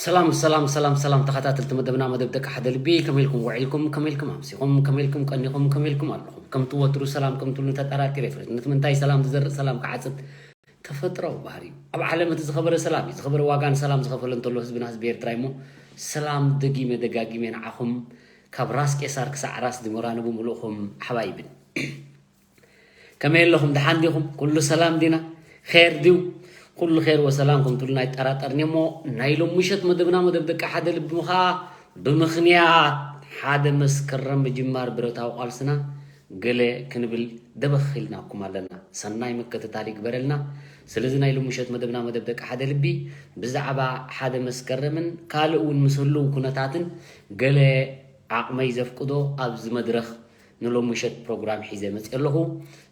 ሰላም ሰላም ሰላም ሰላም፣ ተኸታተልቲ መደብና፣ መደብ ደቂ ሓደ ልቢ፣ ከመይ ኢልኩም ውዒልኩም? ከመይ ኢልኩም ኣምሲኹም? ከመይ ኢልኩም ቀኒኹም? ከመይ ኢልኩም ኣለኹም? ከምቲ ወትሩ ሰላም ከም ትብሉ ተጠራጢረ ኣይፈልጥን። ነቲ ምንታይ ሰላም ዝዘርእ ሰላም ክዓጽድ ተፈጥሮኣዊ ባህሪ እዩ። ኣብ ዓለም እቲ ዝኸበረ ሰላም እዩ። ዝኸበረ ዋጋ ንሰላም ዝኸፈለ እንተሎ ህዝብና ህዝቢ ኤርትራ እዩ እሞ፣ ሰላም ደጊመ ደጋጊመ ንዓኹም ካብ ራስ ቄሳር ክሳዕ ራስ ዲሞራኒ ብምልእኹም ሓባይብን። ከመይ ኣለኹም? ደሓን ዲኹም? ኩሉ ሰላም ዲና? ኼር ድዩ? ኩሉ ኼር ወሰላም ከም ትብሉና ኣይጠራጠርን እየ እሞ፣ ናይ ሎም ምሸት መደብና፣ መደብ ደቂ ሓደ ልቢ፣ ከዓ ብምኽንያት ሓደ መስከረም ምጅማር ብረታዊ ቃልስና ገለ ክንብል ደበኽ ኢልናኩም ኣለና። ሰናይ ምክትታል ይግበረልና። ስለዚ ናይ ሎም ምሸት መደብና፣ መደብ ደቂ ሓደ ልቢ፣ ብዛዕባ ሓደ መስከረምን ካልእ እውን ምስ ህልው ኩነታትን ገለ ዓቕመይ ዘፍቅዶ ኣብዚ መድረኽ ንሎም ምሸት ፕሮግራም ሒዘ መፅእ ኣለኹ።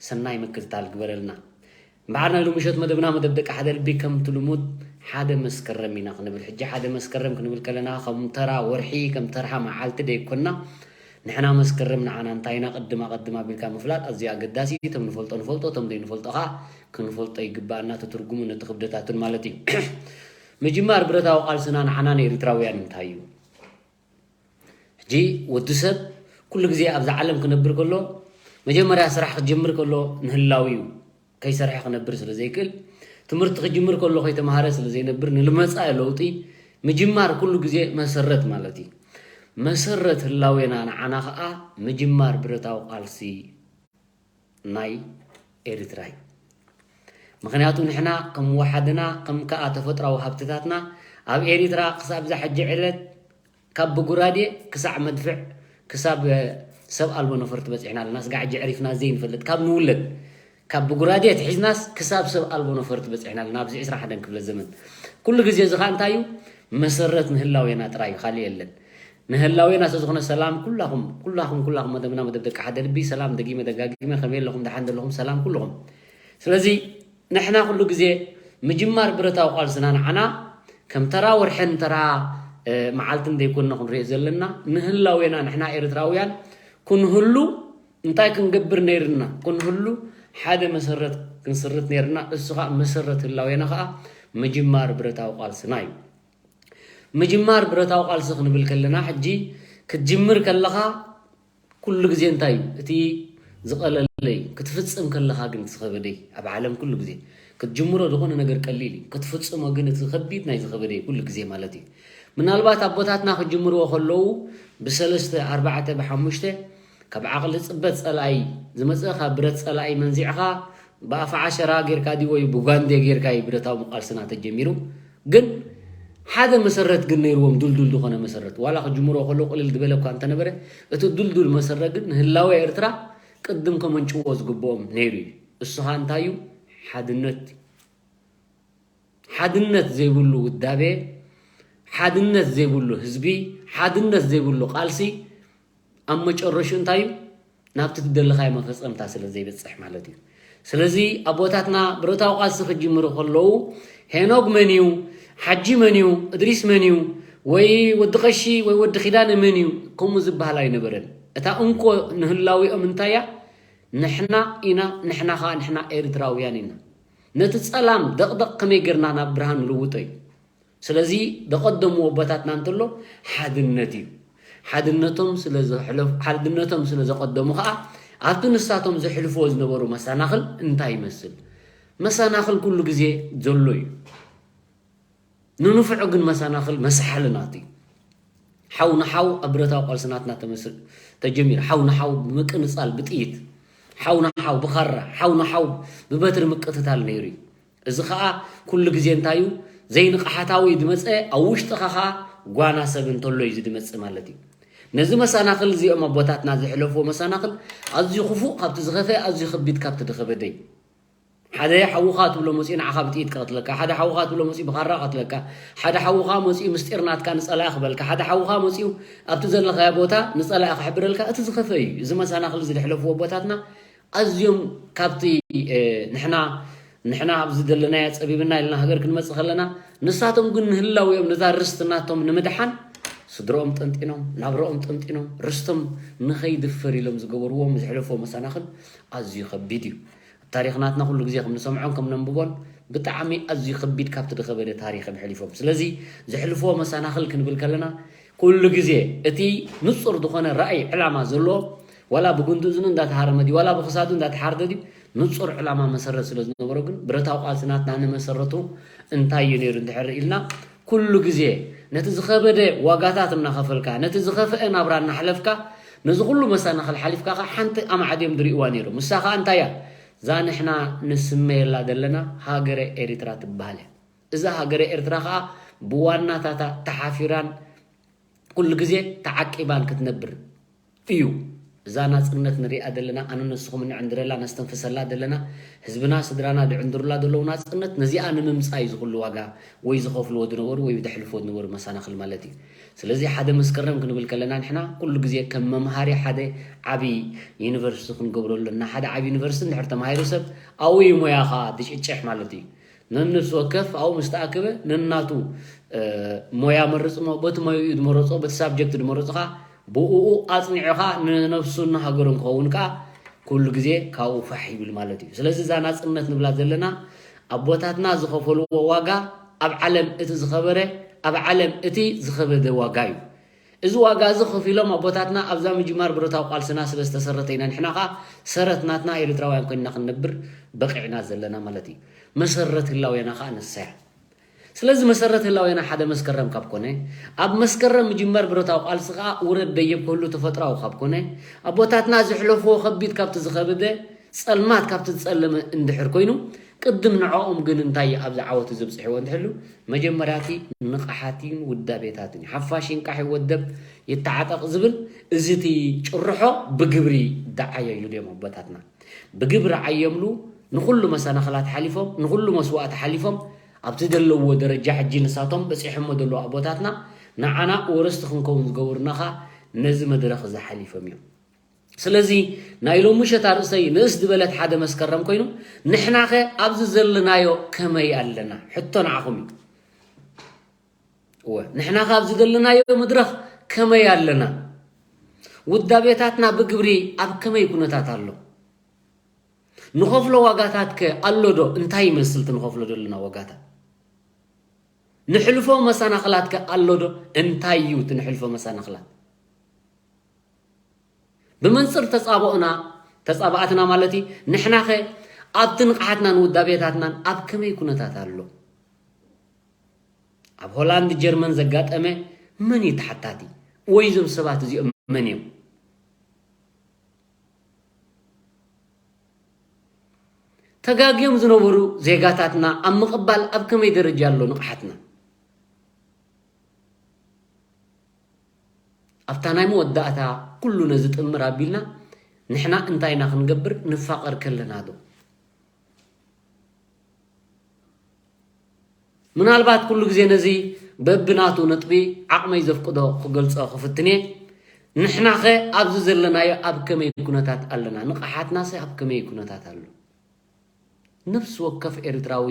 ሰናይ ምክትታል ግበረልና። እምበኣር ናይ ሎም ምሸት መደብና፣ መደብ ደቂ ሓደ ልቢ፣ ከምቲ ልሙድ ሓደ መስከረም ኢና ክንብል። ሕጂ ሓደ መስከረም ክንብል ከለና ከም ተራ ወርሒ፣ ከም ተራ መዓልቲ ደይኮንና። ንሕና መስከረም ንዓና እንታይ ኢና ቅድም ኣቐድም ኣቢልካ ምፍላጥ ኣዝዩ ኣገዳሲ እዩ። እቶም ንፈልጦ ንፈልጦ፣ እቶም ዘይንፈልጦ ኸዓ ክንፈልጦ ይግባኣና፣ እቲ ትርጉሙ ነቲ ክብደታቱን ማለት እዩ። ምጅማር ብረታዊ ቃልስና ንዓና ንኤሪትራውያን እንታይ እዩ? ሕጂ ወዲ ሰብ ኩሉ ግዜ ኣብዛ ዓለም ክነብር ከሎ፣ መጀመርያ ስራሕ ክጅምር ከሎ ንህላው እዩ። ከይሰርሐ ክነብር ስለ ዘይክእል፣ ትምህርቲ ክጅምር ከሎ ከይተምሃረ ስለ ዘይነብር፣ ንልመጻእ ለውጢ ምጅማር ኩሉ ግዜ መሰረት ማለት እዩ። መሰረት ህላዌና ንዓና ኸኣ ምጅማር ብረታዊ ቃልሲ ናይ ኤሪትራ እዩ። ምኽንያቱ ንሕና ከም ወሓድና፣ ከም ከኣ ተፈጥራዊ ሃብትታትና ኣብ ኤሪትራ ክሳብ እዛ ሕጂ ዕለት ካብ ብጉራዴ ክሳዕ መድፍዕ ክሳብ ሰብ ኣልቦ ነፈርቲ በጺሕና ኣለና። ስጋዕ ሕጂ ዕሪፍና ዘይንፈልጥ ካብ ንውለድ ካብ ብጉራዴ ትሒዝናስ ክሳብ ሰብ ኣልቦ ነፈርቲ በጺሕና ኣለና ኣብዚ ዕስራን ሓደን ክፍለ ዘመን። ኩሉ ግዜ እዚ ኸኣ እንታይ እዩ? መሰረት ንህላዌና ጥራይ እዩ፣ ካልእ የለን። ንህላዌና ስለ ዝኾነ ሰላም ኩላኹም፣ ኩላኹም፣ ኩላኹም መደብና መደብ ደቂ ሓደ ልቢ፣ ሰላም ደጊመ ደጋጊመ፣ ከመይ ኣለኹም? ደሓን ዘለኹም? ሰላም ኩልኹም። ስለዚ ንሕና ኩሉ ግዜ ምጅማር ብረታዊ ቃልስና ንዓና ከም ተራ ወርሕን ተራ፣ እ፣ መዓልትን ዘይኮንና ክንሪኦ ዘለና፣ ንህላዌና ንሕና ኤርትራውያን ክንህሉ እንታይ ክንገብር ነይርና? ክንህሉ ሓደ መሰረት ክንስርት ነይርና። እሱ ኸኣ መሰረት ህላዌና ኸኣ ምጅማር ብረታዊ ቃልስና እዩ። ምጅማር ብረታዊ ቃልሲ ክንብል ከለና፣ ሕጂ ክትጅምር ከለኻ ኩሉ ግዜ እንታይ እዩ እቲ ዝቐለለይ? ክትፍጽም ከለኻ ግን እቲ ዝኸበደይ ኣብ ዓለም ኩሉ ግዜ። ክትጅምሮ ዝኾነ ነገር ቀሊል እዩ፣ ክትፍጽሞ ግን እቲ ከቢድ ናይ ዝኸበደይ ኩሉ ግዜ ማለት እዩ። ምናልባት ኣቦታትና ክጅምርዎ ከለዉ ብሰለስተ፣ ኣርባዕተ፣ ብሓሙሽተ ካብ ዓቕሊ ጽበት ጸላኢ ዝመጽእ፣ ካብ ብረት ጸላኢ መንዚዕኻ ብኣፍ ዓሸራ ጌርካ ድዩ ወይ ብጓንዴ ጌርካ እዩ ብረታዊ ቃልስና ተጀሚሩ። ግን ሓደ መሰረት ግን ነይርዎም፣ ዱልዱል ዝኾነ መሰረት። ዋላ ክጅምርዎ ከለዉ ቅልል ዝበለ እኳ እንተነበረ፣ እቲ ዱልዱል መሰረት ግን ንህላወ ኤርትራ ቅድም ከመንጭዎ ዝግብኦም ነይሩ እዩ። እሱ ኸኣ እንታይ እዩ? ሓድነት እዩ። ሓድነት ዘይብሉ ውዳቤ፣ ሓድነት ዘይብሉ ህዝቢ፣ ሓድነት ዘይብሉ ቃልሲ ኣብ መጨረሽኡ እንታይ እዩ? ናብቲ ትደለኻዮ መፈጸምታ ስለ ዘይበጽሕ ማለት እዩ። ስለዚ ኣቦታትና ብረታዊ ቃልሲ ክጅምሩ ከለዉ ሄኖግ መን እዩ? ሓጂ መን እዩ? እድሪስ መን እዩ? ወይ ወዲ ቀሺ ወይ ወዲ ኪዳነ መን እዩ? ከምኡ ዝበሃል ኣይነበረን። እታ እንኮ ንህላዊኦም እንታይ እያ? ንሕና ኢና፣ ንሕና ኸኣ ንሕና ኤርትራውያን ኢና። ነቲ ጸላም ደቕደቕ ከመይ ጌርና ናብ ብርሃን ንልውጦ እዩ። ስለዚ ደቐደሙ ኣቦታትና እንተሎ ሓድነት እዩ። ሓድነቶም ስለ ዘሕለፍ-፣ ሓድነቶም ስለ ዘቐደሙ ኸኣ ኣብቲ ንሳቶም ዘሕልፍዎ ዝነበሩ መሰናኽል እንታይ ይመስል? መሰናኽል ኩሉ ግዜ ዘሎ እዩ። ንንፉዕ ግን መሰናኽል መሳሓሊ ናቱ እዩ። ሓው ንሓው ኣብ ብረታዊ ቃልሲ ናትና ተመስ-፣ ተጀሚሩ። ሓው ንሓው ብምቅንጻል ብጥይት፣ ሓው ንሓው ብኻራ፣ ሓው ንሓው ብበትሪ ምቅትታል ነይሩ እዩ። እዚ ኸኣ ኩሉ ግዜ እንታይ እዩ? ዘይንቕሓታዊ እዩ ዝመጸ፣ ኣብ ውሽጥኻ ኸኣ ጓና ሰብ እንተሎ እዩ እዚ ዝመጽእ ማለት እዩ። ነዚ መሰናኽል እዚኦም ኣቦታትና ዘሕለፍዎ መሰናኽል ኣዝዩ ክፉእ ካብቲ ዝኸፈ፣ ኣዝዩ ከቢድ ካብቲ ዝኸበደ እዩ። ሓደ ሓውኻ ትብሎ መጺኡ ንዓኻ ብጥይት ክቐትለካ፣ ሓደ ሓውኻ ትብሎ መጺኡ ብኻራ ክቐትለካ፣ ሓደ ሓውኻ መጺኡ ምስጢር ናትካ ንጸላኢ ክበልካ፣ ሓደ ሓውኻ መጺኡ ኣብቲ ዘለኻዮ ቦታ ንጸላኢ ክሕብረልካ፣ እቲ ዝኸፈ እዩ። እዚ መሰናኽል እዚ ዘሕለፍዎ ኣቦታትና ኣዝዮም ካብቲ፣ እ፣ ንሕና፣ ንሕና ኣብዚ ዘለናዮ ጸቢብና ኢልና ሃገር ክንመጽእ ከለና፣ ንሳቶም ግን ንህላዌኦም ነዛ ርስቲ ናቶም ንምድሓን ስድርኦም ጠንጢኖም፣ ናብርኦም ጠንጢኖም፣ ርስቶም ንኸይድፈር ኢሎም ዝገበርዎም ዘሕለፍዎ መሰናኽል ኣዝዩ ከቢድ እዩ። ኣብ ታሪኽ ናትና ኩሉ ግዜ ከም ንሰምዖን ከም ነንብቦን ብጣዕሚ ኣዝዩ ከቢድ ካብቲ ዝኸበደ ታሪኽ እዮም ሕሊፎም። ስለዚ ዘሕልፍዎ መሰናኽል ክንብል ከለና ኩሉ ግዜ እቲ ንጹር ዝኾነ ራእይ ዕላማ ዘለዎ ዋላ ብጉንዲ እዝኑ እንዳተሃረመ ድዩ ዋላ ብኽሳዱ እንዳተሓርደ ድዩ ንጹር ዕላማ መሰረት ስለ ዝነበሮ ግን ብረታዊ ቃልሲ ናትና ንመሰረቱ እንታይ እዩ ነይሩ እንድሕር ኢልና ኩሉ ግዜ ነቲ ዝኸበደ ዋጋታት እናኸፈልካ ነቲ ዝኸፍአ ናብራ እናሕለፍካ ነዚ ኩሉ መሰናኽል ሓሊፍካ ከዓ ሓንቲ ኣማዕድዮም ዝርእይዋ ነይሮም። እሳ ከዓ እንታይ እያ? እዛ ንሕና ንስመየላ ዘለና ሃገረ ኤሪትራ ትበሃል እያ። እዛ ሃገረ ኤርትራ ከዓ ብዋናታታ ተሓፊራን ኩሉ ግዜ ተዓቂባን ክትነብር እዩ። እዛ ናጽነት ንሪኣ ዘለና ኣነ ነስኹም ንዕንድረላ ነስተንፍሰላ ዘለና ህዝብና ስድራና ድዕንድሩላ ዘለዉ ናጽነት ነዚኣ ንምምጻእ እዩ ዝኽሉ ዋጋ ወይ ዝኸፍልዎ ዝነበሩ ወይ ደሕልፍዎ ዝነበሩ መሳናኽል ማለት እዩ። ስለዚ ሓደ መስከረም ክንብል ከለና ንሕና ኩሉ ግዜ ከም መምሃሪ ሓደ ዓቢ ዩኒቨርሲቲ ክንገብረሉ ኣለና። ሓደ ዓቢ ዩኒቨርሲቲ እንድሕር ተማሂሩ ሰብ ኣብኡ እዩ ሞያኻ ድጭጭሕ ማለት እዩ። ነነፍሲ ወከፍ ኣብኡ ምስ ተኣከበ ነናቱ ሞያ መርጽ እሞ በቲ ሞይኡ ዝመረጾ በቲ ሳብጀክት ዝመረጾ ኸዓ ብእኡ ኣጽኒዑ ኸዓ ንነፍሱን ንሃገሩን ክኸውን ከኣ ኩሉ ግዜ ካብኡ ፋሕ ይብል ማለት እዩ። ስለዚ እዛ ናጽነት ንብላ ዘለና ኣቦታትና ዝኸፈልዎ ዋጋ ኣብ ዓለም እቲ ዝኸበረ ኣብ ዓለም እቲ ዝኸበደ ዋጋ እዩ። እዚ ዋጋ እዚ ከፊሎም ኣቦታትና ኣብዛ ምጅማር ብረታዊ ቃልስና ስለ ዝተሰረተ ኢና ንሕና ኸዓ ሰረት ናትና ኤርትራውያን ኮይንና ክንነብር በቂዕና ዘለና ማለት እዩ። መሰረት ህላዌና ኸዓ ንሳ እያ። ስለዚ መሰረት ህላዌና ሓደ መስከረም ካብ ኮነ ኣብ መስከረም ምጅማር ብረታዊ ቃልሲ ኸዓ ውረድ ደየብ ክህሉ ተፈጥራዊ ካብ ኮነ ኣቦታትና ዘሕለፍዎ ከቢድ ካብቲ ዝኸበደ ጸልማት ካብቲ ዝጸለመ እንድሕር ኮይኑ ቅድም ንዕኦም ግን እንታይ ኣብዚ ዓወት እዚ ኣብጽሕዎ እንድሕሉ መጀመርያቲ ንቕሓትን ውዳቤታትን ሓፋሽ ይንቃሕ ይወደብ ይተዓጠቕ ዝብል እዚ እቲ ጭርሖ ብግብሪ ደዓየሉ ድዮም ኣቦታትና። ብግብሪ ዓየምሉ ንኹሉ መሰናኽላት ሓሊፎም ንኹሉ መስዋእቲ ሓሊፎም ኣብቲ ዘለውዎ ደረጃ ሕጂ ንሳቶም በፂሖሞ ዘለዉ ኣቦታትና ንዓና ወረስቲ ክንከውን ዝገበሩና ኸዓ ነዚ መድረኽ እዚ ሓሊፎም እዮም። ስለዚ ናይ ሎሚ ምሸት ኣርእስተይ ንእስ ዝበለት ሓደ መስከረም ኮይኑ ንሕናኸ ኣብዚ ዘለናዮ ከመይ ኣለና? ሕቶ ንዓኹም እዩ። እወ ንሕናኸ ኣብዚ ዘለናዮ መድረኽ ከመይ ኣለና? ውዳቤታትና ብግብሪ ኣብ ከመይ ኩነታት ኣሎ? ንኸፍሎ ዋጋታት ከ ኣሎ ዶ? እንታይ ይመስል እቲ ንኸፍሎ ዘለና ዋጋታት? ንሕልፎ መሰናኽላት ከ ኣሎ ዶ? እንታይ እዩ እቲ ንሕልፎ መሰናኽላት? ብመንፅር ተፃብኦና ተፃባእትና ማለት እዩ ንሕናኸ ኣብቲ ንቕሓትናን ውዳቤታትናን ኣብ ከመይ ኩነታት ኣሎ? ኣብ ሆላንድ ጀርመን ዘጋጠመ መን እዩ ተሓታቲ? ወይ እዞም ሰባት እዚኦም መን እዮም? ተጋግዮም ዝነበሩ ዜጋታትና ኣብ ምቕባል ኣብ ከመይ ደረጃ ኣሎ ንቕሓትና? ኣብታ ናይ መወዳእታ ኩሉ ነዚ ጥምር ኣቢልና ንሕና እንታይ ኢና ክንገብር ንፋቐር ከለና ዶ? ምናልባት ኩሉ ግዜ ነዚ በብናቱ ነጥቢ ዓቕመይ ዘፍቅዶ ክገልጾ ክፍትን እየ። ንሕናኸ ኣብዚ ዘለናዮ ኣብ ከመይ ኩነታት ኣለና? ንቕሓትናሰ ኣብ ከመይ ኩነታት ኣሎ? ነፍሲ ወከፍ ኤርትራዊ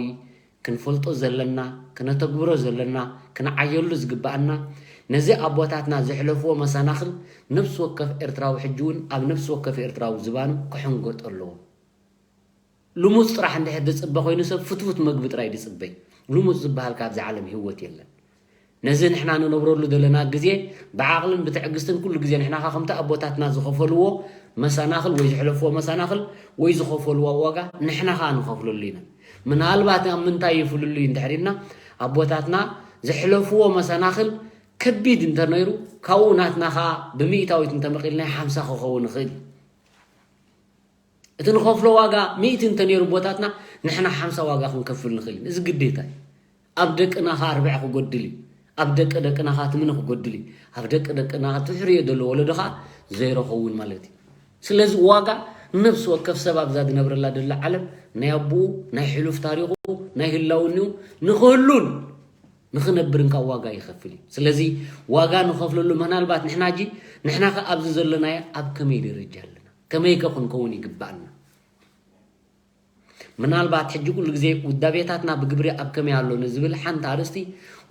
ክንፈልጦ ዘለና፣ ክነተግብሮ ዘለና፣ ክንዓየሉ ዝግበኣና፣ ነዚ ኣቦታትና ዘሕለፍዎ መሰናኽል ነፍሲ ወከፍ ኤርትራዊ ሕጂ እውን ኣብ ነፍሲ ወከፍ ኤርትራዊ ዝባኑ ክሕንገጦ ኣለዎ። ልሙጽ ጥራሕ እንድሕር ዝጽበ ኮይኑ ሰብ ፍትፉት መግቢ ጥራይ ዝጽበ እዩ። ልሙጽ ዝበሃል ካብዚ ዓለም ህይወት የለን። ነዚ ንሕና ንነብረሉ ዘለና ግዜ ብዓቕልን ብትዕግስትን ኩሉ ግዜ ንሕና ኸዓ ከምቲ ኣቦታትና ዝኸፈልዎ መሰናኽል ወይ ዘሕለፍዎ መሰናኽል ወይ ዝኸፈልዎ ዋጋ ንሕና ኸዓ ንኸፍለሉ ኢና። ምናልባት ኣብ ምንታይ እዩ ፍልልዩ እንድሕር ኢልና ኣቦታትና ዘሕለፍዎ መሰናኽል ከቢድ እንተነይሩ ካብኡ ናትና ኸዓ ብሚእታዊት እንተመቒልናዮ ሓምሳ ክኸውን ይኽእል እዩ። እቲ ንኸፍሎ ዋጋ ሚእቲ እንተነይሩ ኣቦታትና ንሕና ሓምሳ ዋጋ ክንከፍል ንኽእል ኢና። እዚ ግዴታ እዩ። ኣብ ደቅና ኸዓ ኣርብዓ ክጎድል እዩ። ኣብ ደቂ ደቅና ኸዓ ትምኒ ክጎድል እዩ። ኣብ ደቂ ደቅና ኸዓ ትሕርዮ ዘሎ ወለዶ ኸዓ ዘይረኸውን ማለት እዩ። ስለዚ ዋጋ ነፍሲ ወከፍ ሰብ ኣብዛ ዝነብረላ ደላ ዓለም ናይ ኣቦኡ ናይ ሕሉፍ ታሪኹ ናይ ህላውንኡ ንኽህሉን ንኽነብርን ካብ ዋጋ ይኸፍል እዩ። ስለዚ ዋጋ ንኸፍለሉ ምናልባት ንሕና ሕጂ ንሕና ኸ ኣብዚ ዘለናዮ ኣብ ከመይ ደረጃ ኣለና? ከመይ ከ ክንከውን ይግባኣና? ምናልባት ሕጂ ኩሉ ግዜ ውዳቤታትና ብግብሪ ኣብ ከመይ ኣሎ ንዝብል ሓንቲ ኣርእስቲ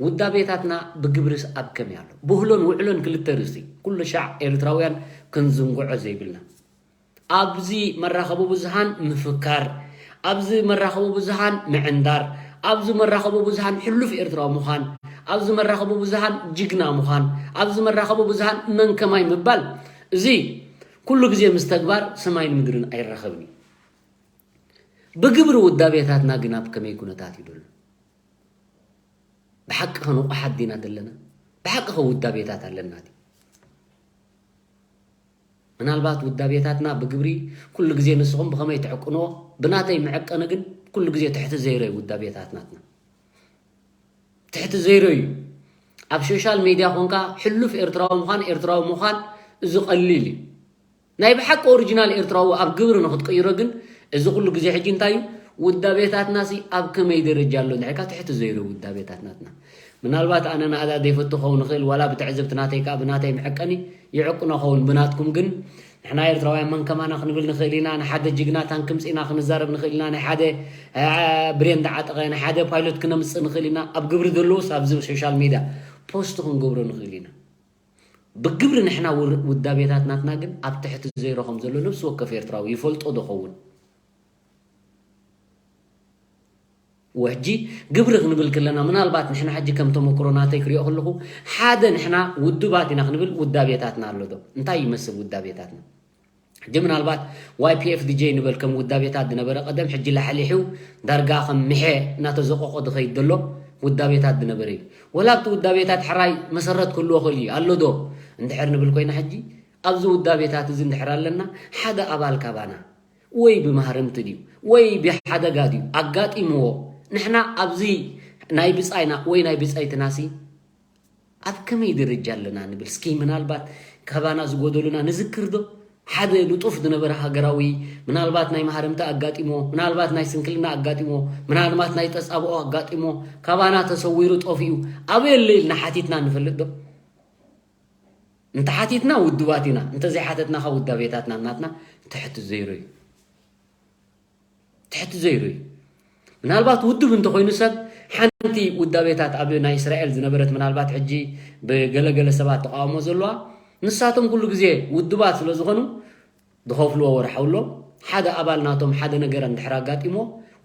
ውዳቤታትና ብግብርስ ኣብ ከመይ ኣሎ? ብህሎን ውዕሎን ክልተ ርእስቲ ኩሉ ሻዕ ኤርትራውያን ክንዝንግዖ ዘይብልና። ኣብዚ መራኸቢ ብዙሃን ምፍካር፣ ኣብዚ መራኸቢ ብዙሃን ምዕንዳር፣ ኣብዚ መራኸቢ ብዙሃን ሕሉፍ ኤርትራዊ ምዃን፣ ኣብዚ መራኸቢ ብዙሃን ጅግና ምዃን፣ ኣብዚ መራኸቢ ብዙሃን መን ከማይ ምባል፣ እዚ ኩሉ ግዜ ምስ ተግባር ሰማይን ምድርን ኣይራኸብን እዩ። ብግብሪ ውዳቤታትና ግን ኣብ ከመይ ኩነታት እዩ ዘሎ? ብሓቂ ከ ንቑሓት ዲና ዘለና? ብሓቂ ከ ውዳቤታት ኣለና ድዩ? ምናልባት ውዳቤታትና ብግብሪ ኩሉ ግዜ ንስኹም ብኸመይ ትዕቅንዎ? ብናተይ መዐቀኒ ግን ኩሉ ግዜ ትሕቲ ዘይሮ እዩ ውዳቤታት ናትና። ትሕቲ ዘይሮ እዩ። ኣብ ሶሻል ሜድያ ኮንካ ሕሉፍ ኤርትራዊ ምዃን፣ ኤርትራዊ ምዃን እዚ ቀሊል እዩ። ናይ ብሓቂ ኦሪጂናል ኤርትራዊ ኣብ ግብሪ ንኽትቅይሮ ግን እዚ ኩሉ ግዜ ሕጂ እንታይ እዩ? ውዳቤታትናሲ ኣብ ከመይ ደረጃ ኣሎ እንድሕርካ ትሕቲ ዘይሮ ውዳቤታት ናትና። ምናልባት ኣነ ናእዳ ዘይፈቱ ክኸውን ንኽእል፣ ዋላ ብትዕዝብቲ ናተይ ከኣ ብናተይ መዐቀኒ ይዕቅኖ ኸውን። ብናትኩም ግን ንሕና ኤርትራውያን መን ከማና ክንብል ንኽእል ኢና፣ ንሓደ ጅግና ታንክ ምጺእና ክንዛረብ ንኽእል ኢና፣ ናይ ሓደ አ፣ ብሬን ዝዓጠቐ፣ ናይ ሓደ ፓይሎት ክነምጽእ ንኽእል ኢና። ኣብ ግብሪ ዘለውስ ኣብዚ ሶሻል ሜድያ ፖስት ክንገብሮ ንኽእል ኢና። ብግብሪ ንሕና ውር-፣ ውዳቤታት ናትና ግን ኣብ ትሕቲ ዘይሮ ከም ዘሎ ነብሲ ወከፍ ኤርትራዊ ይፈልጦ ዶ ኸውን? ወሕጂ ግብሪ ክንብል ከለና ምናልባት ንሕና ሕጂ ከም ተመክሮ ናተይ ክሪኦ ከለኹ ሓደ ንሕና ውዱባት ኢና ክንብል ውዳቤታትና ኣሎ ዶ? እንታይ ይመስል ውዳቤታትና? ሕጂ ምናልባት ዋይ ፒ ኤፍ ዲ ጄ ንበል ከም ውዳቤታት ዝነበረ ቀደም ሕጂ ላሕሊሑ ዳርጋ ከም ምሐ እናተዘቆቆ ዝኸይድ ዘሎ ውዳቤታት ዝነበረ እዩ። ወላ ኣብቲ ውዳቤታት ሕራይ መሰረት ክህልዎ ክእል እዩ ኣሎ ዶ? እንድሕር ንብል ኮይና ሕጂ ኣብዚ ውዳቤታት እዚ እንድሕር ኣለና ሓደ ኣባል ካባና ወይ ብማህረምቲ ድዩ ወይ ብሓደጋ ድዩ ኣጋጢምዎ ንሕና ኣብዚ ናይ ብጻይና ወይ ናይ ብጻይትናሲ ኣብ ከመይ ደረጃ ኣለና ንብል እስኪ ምናልባት ካባና ዝጎደሉና ንዝክር ዶ ሓደ ንጡፍ ዝነበረ ሃገራዊ ምናልባት ናይ ማህረምቲ ኣጋጢሞ ምናልባት ናይ ስንክልና ኣጋጢሞ ምናልባት ናይ ተጻብኦ ኣጋጢሞ ካባና ተሰዊሩ ጠፊኡ ኣበይ ኣሎ ኢልና ሓቲትና ንፈልጥ ዶ እንተሓቲትና ውድባት ኢና እንተዘይሓተትና ካብ ውዳቤታትና ናትና ትሕቲ ዘይሮ እዩ ትሕቲ ዘይሩ እዩ። ምናልባት ውድብ እንተኾይኑ ሰብ ሓንቲ ውዳቤታት ኣብ ናይ እስራኤል ዝነበረት ምናልባት ሕጂ ብገለገለ ሰባት ተቃውሞ ዘለዋ ንሳቶም ኩሉ ግዜ ውድባት ስለ ዝኾኑ ዝኸፍልዎ ወርሓዊ ኣሎ ሓደ ኣባል ናቶም ሓደ ነገር እንድሕር ኣጋጢሞ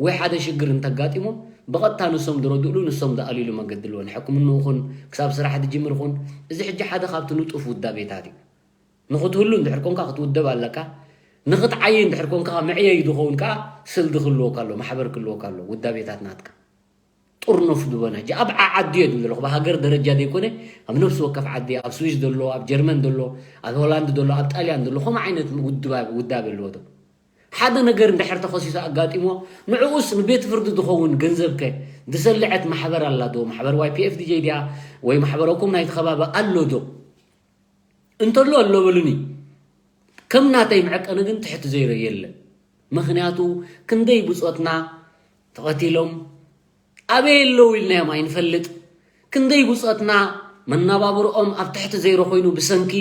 ወይ ሓደ ሽግር እንተጋጢሞ ብቐጥታ ንሶም ዝረድእሉ ንሶም ዝኣልይሉ መገዲ ኣለዎ ንሕክምንኡ ኹን ክሳብ ስራሕ ዝጅምር ኹን እዚ ሕጂ ሓደ ካብቲ ንጡፍ ውዳቤታት እዩ ንኽትህሉ እንድሕር ኮንካ ክትውደብ ኣለካ ንኽትዓይ እንድሕር ኮንካ መዕየይ ዝኸውን ከዓ ስልዲ ክህልወካ ኣሎ ማሕበር ክህልወካ ኣሎ ውዳቤታት ናትካ ጥርኑፍ ዝበነ ሕጂ ኣብ ዓዓዲ እየ ዝብል ዘለኹ ብሃገር ደረጃ ዘይኮነ ኣብ ነፍሲ ወከፍ ዓዲ ኣብ ስዊስ ዘሎ ኣብ ጀርመን ዘሎ ኣብ ሆላንድ ዘሎ ኣብ ጣልያን ዘሎ ከምኡ ዓይነት ውዳቤ ኣለዎ ሓደ ነገር እንድሕር ተኸሲሱ ኣጋጢሞ ንዕኡስ ንቤት ፍርዲ ዝኸውን ገንዘብከ ዝሰልዐት ማሕበር ኣላ ዶ ማሕበር ዋይ ፒ ኤፍ ዲ ጀይ ድያ ወይ ማሕበረኩም ናይቲ ከባቢ ኣሎ ዶ እንተሎ ኣሎ በሉኒ። ከም ናተይ መዐቀኒ ግን ትሕቲ ዘይሮ የለን። ምኽንያቱ ክንደይ ብጾትና ተቐቲሎም ኣበይ ኣለዉ ኢልናዮም ኣይንፈልጥ። ክንደይ ብጾትና መናባብርኦም ኣብ ትሕቲ ዘይሮ ኮይኑ ብሰንኪ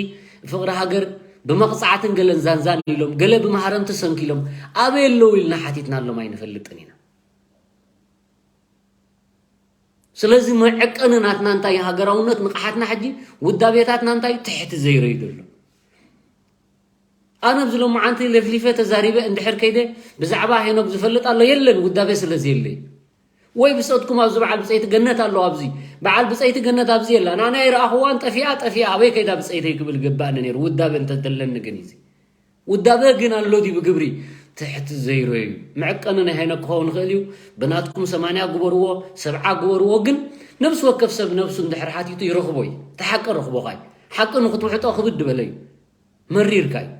ፍቕሪ ሃገር ብመቕጻዕትን ገለን ዛንዛን ኢሎም ገለ ብማህረምቲ ሰንኪሎም ኣበይ ኣለዉ ኢልና ሓቲትናሎም ኣይንፈልጥን ኢና። ስለዚ መዐቀኒ ናትና እንታይ ሃገራውነት ንቕሓትና ሕጂ ውዳቤታትና እንታይ ትሕቲ ዘይረዩ ዘሎ ኣነ ኣብዚ ሎማዓንቲ ለፍሊፈ ተዛሪበ እንድሕር ከይደ ብዛዕባ ሄኖክ ዝፈልጥ ኣሎ የለን ውዳቤ ስለ ዘየለይ ወይ ብሰትኩም ኣብዚ በዓል ብፀይቲ ገነት ኣሎ ኣብዚ በዓል ብፀይቲ ገነት ኣብዚ የላ ኣነ ኣይረኣኽዋን ጠፊኣ ጠፊኣ ኣበይ ከይዳ ብፀይተይ ክብል ገባእኒ ነይሩ ውዳቤ እንተተለኒ ግን እዚ ውዳበ ግን ኣሎ ድዩ ብግብሪ ትሕቲ ዘይሮ እዩ መዕቀኒ ናይ ሃይነ ክኸውን ይኽእል እዩ ብናትኩም ሰማንያ ግበርዎ ሰብዓ ግበርዎ ግን ነብሲ ወከፍ ሰብ ነብሱ እንድሕር ሓቲቱ ይረኽቦ እዩ እቲ ሓቂ ረኽቦኻ እዩ ሓቂ ንክትውሕጦ ክብድ በለ እዩ መሪርካ እዩ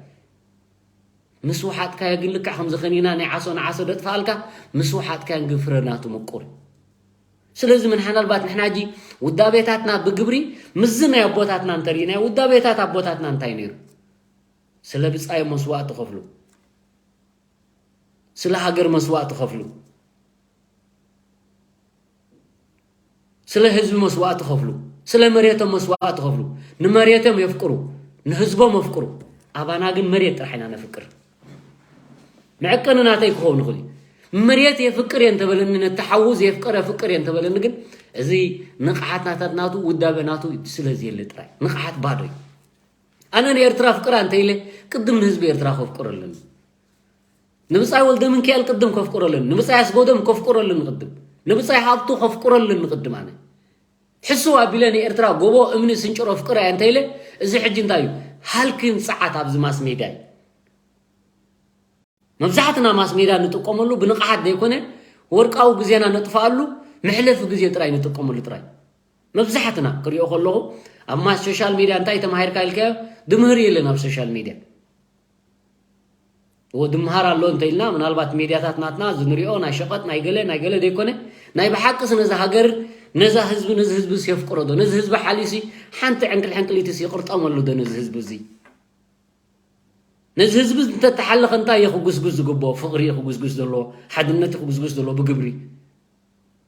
ምስ ውሓጥካዮ ግን ልክዕ ከምዚ ከኒና ናይ ዓሶ ንዓሶ ደጥፍኣልካ ምስ ውሓጥካዮ ግን ፍረ ናቱ ምቁር እዩ ስለዚ ምናልባት ንሕና ሕጂ ውዳቤታትና ብግብሪ ምስዚ ናይ ኣቦታትና እንተሪእናዮ ውዳቤታት ኣቦታትና እንታይ ነይሩ ስለ ብጻዮም መስዋእቲ ከፍሉ፣ ስለ ሃገር መስዋእቲ ከፍሉ፣ ስለ ህዝቢ መስዋእቲ ከፍሉ፣ ስለ መሬቶም መስዋእቲ ከፍሉ፣ ንመሬቶም የፍቅሩ፣ ንህዝቦም ኣፍቅሩ። ኣባና ግን መሬት ጥራሕ ኢና ነፍቅር። መዐቀኒ ናተይ ክኸውን ይኽእል እዩ። መሬት የፍቅር እየ እንተበለኒ፣ ነቲ ሓዉ ዘየፍቀረ ፍቅር እየ እንተበለኒ ግን፣ እዚ ንቕሓት ናታት ናቱ፣ ውዳበ ናቱ ስለ ዘየለ ጥራይ። ንቕሓት ባዶ እዩ። ኣነ ንኤርትራ ኣፍቅራ እንተ ኢለ ቅድም ንህዝቢ ኤርትራ ከፍቅሮ ኣለኒ። ንብጻይ ወልደ ምንኪኤል ቅድም ከፍቅሮ ኣለኒ፣ ንብጻይ ኣስጎደም ከፍቅሮ ኣለኒ ቅድም፣ ንብጻይ ሃብቱ ከፍቅሮ ኣለኒ ቅድም። ኣነ ሕስው ኣቢለ ንኤርትራ ጎቦ እምኒ ስንጭሮ ፍቅረ እያ እንተኢለ፣ እዚ ሕጂ እንታይ እዩ? ሃልኪን ጸዓት ኣብዚ ማስ ሜድያ እዩ። መብዛሕትና ማስ ሜድያ ንጥቀመሉ ብንቕሓት ዘይኮነ፣ ወርቃዊ ግዜና ነጥፍኣሉ መሕለፊ ግዜ ጥራይ ንጥቀመሉ ጥራይ። መብዛሕትና ክሪኦ ከለኹ ኣብ ማስ ሶሻል ሜድያ እንታይ ተማሂርካ ኢልካዮ? ድምህር የለን ኣብ ሶሻል ሜድያ። እዎ ድምሃር ኣሎ እንተኢልና፣ ምናልባት ሜድያታት ናትና ዝንሪኦ ናይ ሸቐጥ ናይ ገለ ናይ ገለ ዘይኮነ፣ ናይ ብሓቅስ ነዚ ሃገር፣ ነዛ ህዝቢ፣ ነዚ ህዝቢ የፍቅሮ ዶ? ነዚ ህዝቢ ሓልዩሲ ሓንቲ ዕንክል ሕንቅሊትስ ይቕርጠመሉ ዶ ነዚ ህዝቢ እዚ? ነዚ ህዝቢ እንተተሓለኸ እንታይ እዩ ክጉስጉስ ዝግብኦ? ፍቕሪ እዩ ክጉስጉስ ዘለዎ፣ ሓድነት እዩ ክጉስጉስ ዘለዎ ብግብሪ።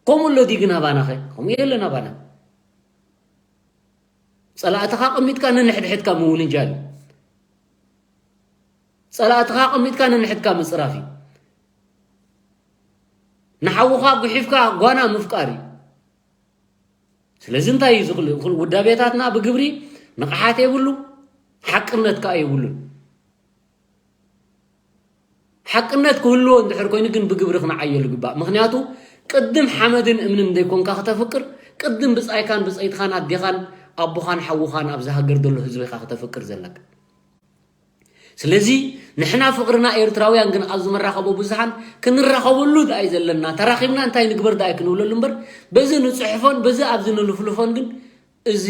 ከምኡ ኣሎ ድዩ ግን ኣባናኸ? ከምኡ የለን ኣባና። ጸላእትኻ ቀሚጥካ ነንሕድሕድካ ምውንጃል እዩ። ጸላእትኻ ቀሚጥካ ነንሕድካ ምጽራፍ እዩ። ንሓውኻ ጉሒፍካ ጓና ምፍቃር እዩ። ስለዚ እንታይ እዩ ዝኽእል? ይኹን ውዳቤታትና ብግብሪ ንቕሓት የብሉ፣ ሓቅነት ከኣ የብሉን። ሓቅነት ክህልዎ እንድሕር ኮይኑ ግን ብግብሪ ክንዓየሉ ይግባእ። ምኽንያቱ ቅድም ሓመድን እምንን ዘይኮንካ ከተፍቅር፣ ቅድም ብጻይካን ብጸይትኻን ኣዴኻን ኣቦኻን ሓውኻን ኣብዚ ሃገር ዘሎ ህዝቢ ኢኻ ከተፍቅር ዘለካ። ስለዚ ንሕና ፍቕርና ኤርትራውያን ግን ኣብዚ መራኸቢ ብዙሓን ክንራኸበሉ ደኣ እዩ ዘለና። ተራኺብና እንታይ ንግበር ደኣ እዩ ክንብለሉ እምበር፣ በዚ ንጽሕፎን በዚ ኣብዚ ንልፍልፎን ግን እዚ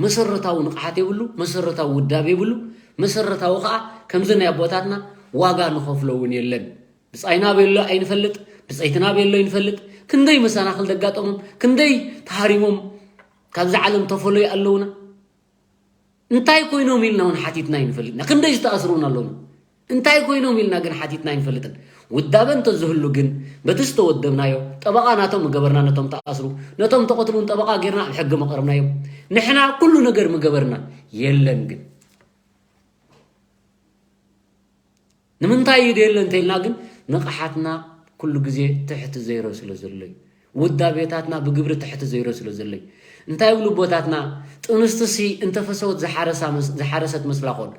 መሰረታዊ ንቕሓት የብሉ፣ መሰረታዊ ውዳቤ የብሉ፣ መሰረታዊ ከኣ ከምዚ ናይ ኣቦታትና ዋጋ ንኸፍሎ እውን የለን። ብጻይና ቤሎ ኣይንፈልጥ፣ ብጸይትና ቤሎ ኣይንፈልጥ። ክንደይ መሰናኽል ደጋጠሞም፣ ክንደይ ተሃሪሞም ካብዛ ዓለም ተፈለዩ ኣለውና። እንታይ ኮይኖም ኢልና እውን ሓቲትና ኣይንፈልጥና። ክንደይ ዝተኣስሩ እውን ኣለውና። እንታይ ኮይኖም ኢልና ግን ሓቲትና ኣይንፈልጥን። ውዳበ እንተዝህሉ ግን በቲ ዝተወደብናዮ ጠበቓ ናቶም ምገበርና፣ ነቶም ተኣስሩ፣ ነቶም ተቐትሉን ጠበቓ ጌርና ኣብ ሕጊ መቐርብናዮም። ንሕና ኩሉ ነገር ምገበርና። የለን ግን ንምንታይ እዩ ደየለ እንተኢልና ግን ንቕሓትና ኩሉ ግዜ ትሕቲ ዜሮ ስለ ዘሎ እዩ። ውዳቤታትና ብግብሪ ትሕቲ ዜሮ ስለ ዘሎ እዩ። እንታይ ይብሉ ኣቦታትና? ጥንስትሲ እንተፈሰወት ዝሓረሳ መስ-፣ ዝሓረሰት መስላ ኮን።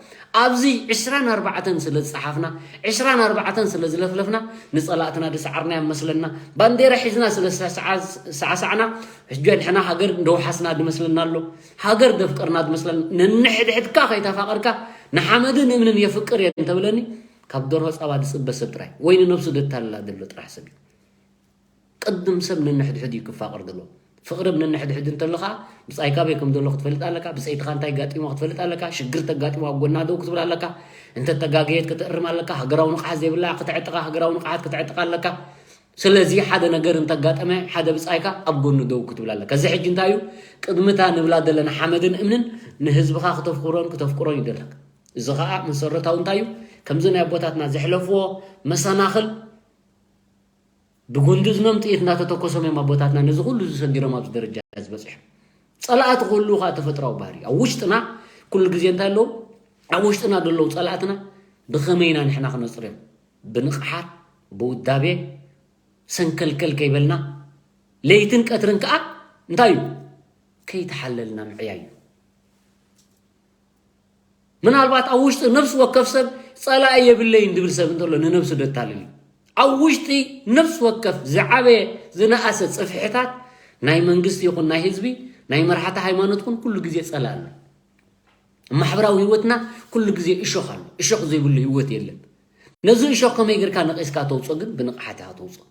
ኣብዚ ዕስራን ኣርባዕተን ስለ ዝጸሓፍና፣ ዕስራን ኣርባዕተን ስለ ዝለፍለፍና፣ ንጸላእትና ዝሰዓርና እዮም መስለና። ባንዴራ ሒዝና ስለ ዝሰዓሳዕና፣ ሕጂ ንሕና ሃገር እንደውሓስና ዝመስለና ኣሎ። ሃገር ደፍቀርና ዝመስለና። ነንሕድሕድካ ከይተፋቐርካ፣ ንሓመድን እምንን የፍቅር እየ እንተብለኒ፣ ካብ ደርሆ ጸባ ዝጽበ ሰብ ጥራይ፣ ወይ ንነብሱ ደታልላ ዘሎ ጥራሕ ሰብ እዩ። ቅድም ሰብ ነንሕድሕድ እዩ ክፋቐር ዘለዎ። ፍቕሪ ነንሕድሕድ እንተሎ ኸኣ፣ ብጻይካ በይ ከም ዘሎ ክትፈልጥ ኣለካ፣ ብጸይትኻ እንታይ ጋጢሞ ክትፈልጥ ኣለካ፣ ሽግር ተጋጢሞ ኣብ ጎና ደው ክትብል ኣለካ፣ እንተ ተጋገየት ክትእርም ኣለካ፣ ሃገራዊ ንቕሓት ዘይብላ ክተዕጥቓ፣ ሃገራዊ ንቕሓት ክተዕጥቓ ኣለካ። ስለዚ ሓደ ነገር እንተጋጠመ፣ ሓደ ብጻይካ ኣብ ጎኑ ደው ክትብል ኣለካ። እዚ ሕጂ እንታይ እዩ? ቅድሚ እታ ንብላ ዘለና ሓመድን እምንን ንህዝብኻ ክተፍቅሮን ክተፍቅሮን ይደለካ። እዚ ኸኣ መሰረታዊ እንታይ እዩ? ከምዚ ናይ ኣቦታትና ዘሕለፍዎ መሰናኽል ብጉንዲ እዝኖም ጥይት እናተተኮሶም እዮም ኣቦታትና ነዚ ኩሉ ዝሰንዲሮም ኣብዚ ደረጃ ዝበጽሑ። ጸላእቲ ክህልዉ ኸኣ ተፈጥራዊ ባህሪ እዩ። ኣብ ውሽጥና ኩሉ ግዜ እንታይ ኣለዉ? ኣብ ውሽጥና ዘለዉ ጸላእትና ብኸመይ ኢና ንሕና ክነጽርዮም? ብንቕሓት፣ ብውዳቤ፣ ሰንከልከል ከይበልና፣ ለይትን ቀትርን ከኣ እንታይ እዩ? ከይተሓለልና ምዕያይ እዩ። ምናልባት ኣብ ውሽጢ ነፍሲ ወከፍ ሰብ ጸላኢ የብለይን ዝብል ሰብ እንተሎ ንነብሱ ደታልል እዩ። ኣብ ውሽጢ ነፍሲ ወከፍ ዝዓበየ ዝነኣሰ ጽፍሕታት ናይ መንግስቲ ይኹን ናይ ህዝቢ፣ ናይ መራሕቲ ሃይማኖት ይኹን ኩሉ ግዜ ጸላኢ ኣሎ። ኣብ ማሕበራዊ ህይወትና ኩሉ ግዜ እሾኽ ኣሎ። እሾኽ ዘይብሉ ህይወት የለን። ነዚ እሾኽ ከመይ ጌርካ ነቒስካ ተውጽኦ ግን ብንቕሓት ኢኻ ተውጽኦ።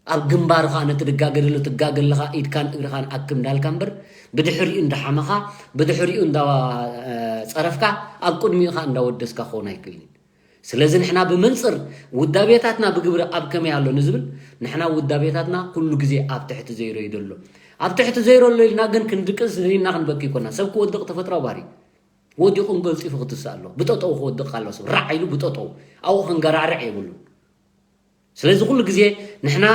ኣብ ግንባርኻ ነቲ ድጋገ ደሎ ትጋገ ኣለኻ፣ ኢድካን እግርኻን ኣክም እንዳልካ እምበር፣ ብድሕሪኡ እንዳሓመኻ፣ ብድሕሪኡ እንዳ፣ እ፣ ጸረፍካ፣ ኣብ ቅድሚኡ ኸኣ እንዳወደስካ ክኸውን ኣይክእልን። ስለዚ ንሕና ብመንጽር ውዳቤታትና ብግብሪ ኣብ ከመይ ኣሎ ንዝብል፣ ንሕና ውዳቤታትና ኩሉ ግዜ ኣብ ትሕቲ ዘይሮ እዩ ዘሎ። ኣብ ትሕቲ ዘይሮ ኣሎ ኢልና ግን ክንድቅስ ኢልና ክንበኪ ኣይኮና። ሰብ ክወድቕ ተፈጥራዊ ባህሪ። ወዲቑን ገልጢፉ ክትስእ ኣሎ። ብጠጠው ክወድቕ ኣሎ ሰብ። ራዕ ኢሉ ብጠጠው። ኣብኡ ክንገራርዕ የብሉን። ስለዚ ኩሉ ግዜ ንሕና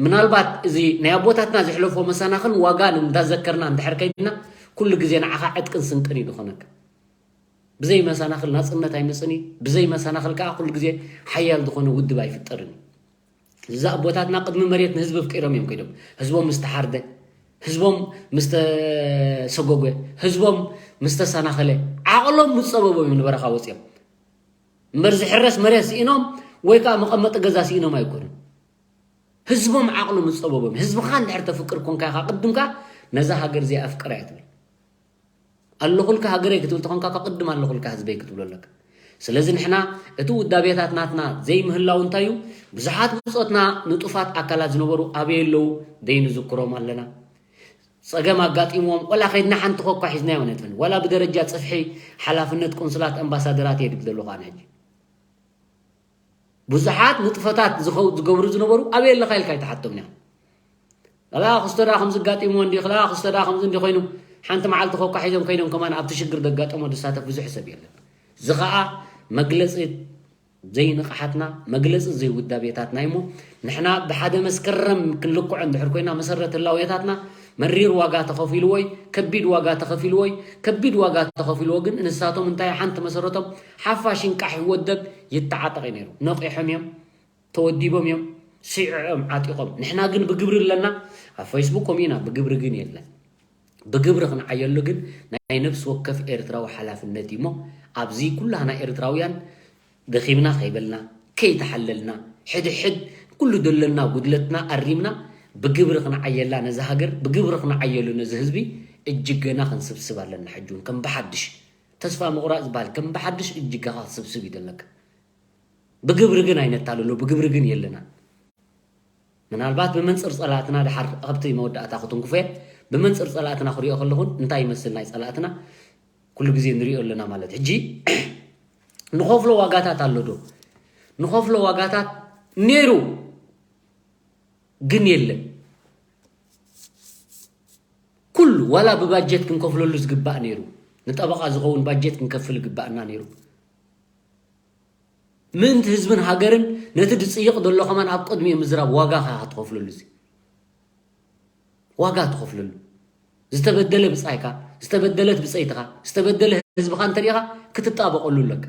ምናልባት እዚ ናይ ኣቦታትና ዘሕለፎ መሰናኽል ዋጋ እንዳዘከርና እንድሕር ከይድና፣ ኩሉ ግዜ ንዓኻ ዕጥቅን ስንቅን እዩ ዝኾነካ። ብዘይ መሰናኽል ናጽነት ኣይመጽእን እዩ። ብዘይ መሰናኽል ከኣ ኩሉ ግዜ ሓያል ዝኾነ ውድብ ኣይፍጠርን እዩ። እዚ ኣቦታትና ቅድሚ መሬት ንህዝቢ ኣፍቂሮም እዮም ከይዶም። ህዝቦም ምስ ተሓርደ፣ ህዝቦም ምስ ተሰጎገ፣ ህዝቦም ምስ ተሰናኸለ፣ ዓቕሎም ምስ ጸበቦም እዮም ንበረኻ ወጺኦም። እምበር ዝሕረስ መሬት ስኢኖም ወይ ከዓ መቐመጢ ገዛ ስኢኖም ኣይኮኑን። ህዝቦም ዓቕሉ ምፀበቦም። ህዝብኻ እንድሕር ተፍቅር ኮንካ ኢኻ ቅድምካ ነዛ ሃገር እዚኣ ኣፍቅራ እያ ትብል። ኣለኹልካ ሃገረይ ክትብል ተኾንካ፣ ካብ ቅድም ኣለኹልካ ህዝበይ ክትብሎ ኣለካ። ስለዚ ንሕና እቲ ውዳቤታት ናትና ዘይምህላው እንታይ እዩ? ብዙሓት ብጾትና ንጡፋት ኣካላት ዝነበሩ ኣበይ ኣለዉ? ደይንዝክሮም ኣለና። ጸገም ኣጋጢምዎም፣ ወላ ከይድና ሓንቲ ኮኳ ሒዝናዮም ኣይነጥፍን። ወላ ብደረጃ ጽፍሒ ሓላፍነት ቆንስላት ኣምባሳደራት እየ ድብል ዘለኹ ኣነ ሕጂ። ብዙሓት ንጥፈታት ዝኸው-፣ ዝገብሩ ዝነበሩ ኣበይ ኣለኻ ኢልካ ኣይትሓቶም ኒያ። ላ ክስቶ ደኣ ከምዚ ኣጋጢምዎ እንዲ፣ ላ ክስቶ ደኣ ከምዚ እንዲ ኮይኑ፣ ሓንቲ መዓልቲ ኮኳ ሒዞም ከይዶም ከማን ኣብቲ ሽግር ዘጋጠሞ ዝሳተፍ ብዙሕ ሰብ የለን። እዚ ኸኣ መግለጺ ዘይንቕሓትና፣ መግለጺ ዘይውዳቤታትና እዩ እሞ፣ ንሕና ብሓደ መስከረም ክንልክዖ እንድሕር ኮይና፣ መሰረት ህላዌታትና መሪር ዋጋ ተኸፊልዎ እዩ፣ ከቢድ ዋጋ ተኸፊልዎ እዩ። ከቢድ ዋጋ ተኸፊልዎ ግን ንሳቶም እንታይ ሓንቲ መሰረቶም ሓፋሽ ይንቃሕ ይወደብ ይተዓጠቕ እዩ ነይሩ። ነቒሖም እዮም፣ ተወዲቦም እዮም፣ ስዒዖም ዓጢቖም። ንሕና ግን ብግብሪ ኣለና። ኣብ ፌስቡክ ከምኡ ኢና፣ ብግብሪ ግን የለን። ብግብሪ ክንዓየሉ ግን ናይ ነፍሲ ወከፍ ኤርትራዊ ሓላፍነት እዩ እሞ፣ ኣብዚ ኩላህና ኤርትራውያን ደኺምና ከይበልና፣ ከይተሓለልና፣ ሕድሕድ ኩሉ ዘለና ጉድለትና ኣሪምና ብግብሪ ክንዓየላ ነዚ ሃገር፣ ብግብሪ ክንዓየሉ ነዚ ህዝቢ እጅገና ክንስብስብ ኣለና። ሕጂ እውን ከም ብሓድሽ ተስፋ ምቑራጽ ዝበሃል ከም ብሓድሽ እጅገኻ ክትስብስብ እዩ ዘለካ። ብግብሪ ግን ኣይነታልሎ፣ ብግብሪ ግን የለና። ምናልባት ብመንጽር ጸላእትና ድሓር ኣብቲ መወዳእታ ክትንክፎ እየ። ብመንጽር ጸላእትና ክሪኦ ከለኹን እንታይ ይመስል ናይ ጸላእትና ኩሉ ግዜ ንሪኦ ኣለና ማለት። ሕጂ ንኸፍሎ ዋጋታት ኣሎ ዶ? ንኸፍሎ ዋጋታት ነይሩ ግን የለን። ኩሉ ዋላ ብባጀት ክንከፍለሉ ዝግባእ ነይሩ። ንጠበቓ ዝኸውን ባጀት ክንከፍል ይግባእና ነይሩ። ምእንቲ ህዝብን ሃገርን ነቲ ዝጽይቕ ዘሎ ከማን ኣብ ቅድሚኡ ምዝራብ ዋጋ ኸዓ ትኸፍለሉ። እዚ ዋጋ ትኸፍለሉ። ዝተበደለ ብጻይካ፣ ዝተበደለት ብጸይትኻ፣ ዝተበደለ ህዝብኻ እንተሪኢኻ ክትጣበቐሉ ኣለካ።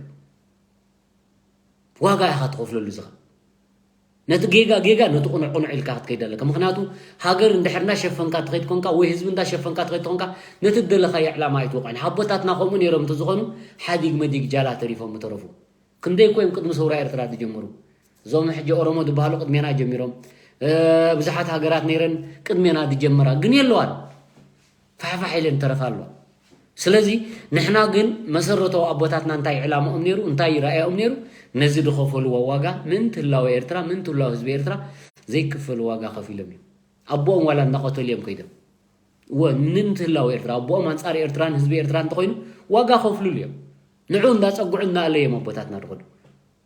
ዋጋ ኢኻ ትኸፍለሉ። እዚ ኸዓ ነቲ ጌጋ ጌጋ፣ ነቲ ቁኑዕ ቁኑዕ ኢልካ ክትከይድ ኣለካ። ምኽንያቱ ሃገር እንድሕር እንዳሸፈንካ ትኸይድ ኮንካ ወይ ህዝቢ እንዳሸፈንካ ትኸይድ ኮንካ ነቲ ዝደለኻዮ ዕላማ ኣይትወቕዕን። ኣቦታትና ከምኡ ነይሮም እንተዝኾኑ ሓዲግ መዲግ ጃላ ተሪፎም ምተረፉ። ክንደይ እኮ እዮም ቅድሚ ሰውራ ኤርትራ ዝጀመሩ። እዞም ሕጂ ኦሮሞ ዝበሃሉ ቅድሜና ጀሚሮም። እ፣ ብዙሓት ሃገራት ነይረን ቅድሜና ዝጀመራ ግን የለዋን። ፋሕፋሕ ኢለን ተረፋ ኣለዋ። ስለዚ ንሕና ግን መሰረታዊ ኣቦታትና እንታይ ዕላማኦም ነይሩ፣ እንታይ ራእያኦም ነይሩ፣ ነዚ ዝኸፈልዎ ዋጋ፣ ምእንቲ ህላወ ኤርትራ፣ ምእንቲ ህላወ ህዝቢ ኤርትራ ዘይክፈል ዋጋ ከፊሎም እዮም። ኣቦኦም ዋላ እንዳቐተሉ እዮም ከይዶም። እወ፣ ምእንቲ ህላወ ኤርትራ፣ ኣቦኦም ኣንጻር ኤርትራን ህዝቢ ኤርትራ እንተኾይኑ ዋጋ ከፍልሉ እዮም። ንዑ እንዳጸግዑ እናኣለዮም ኣቦታትና ዝኸዱ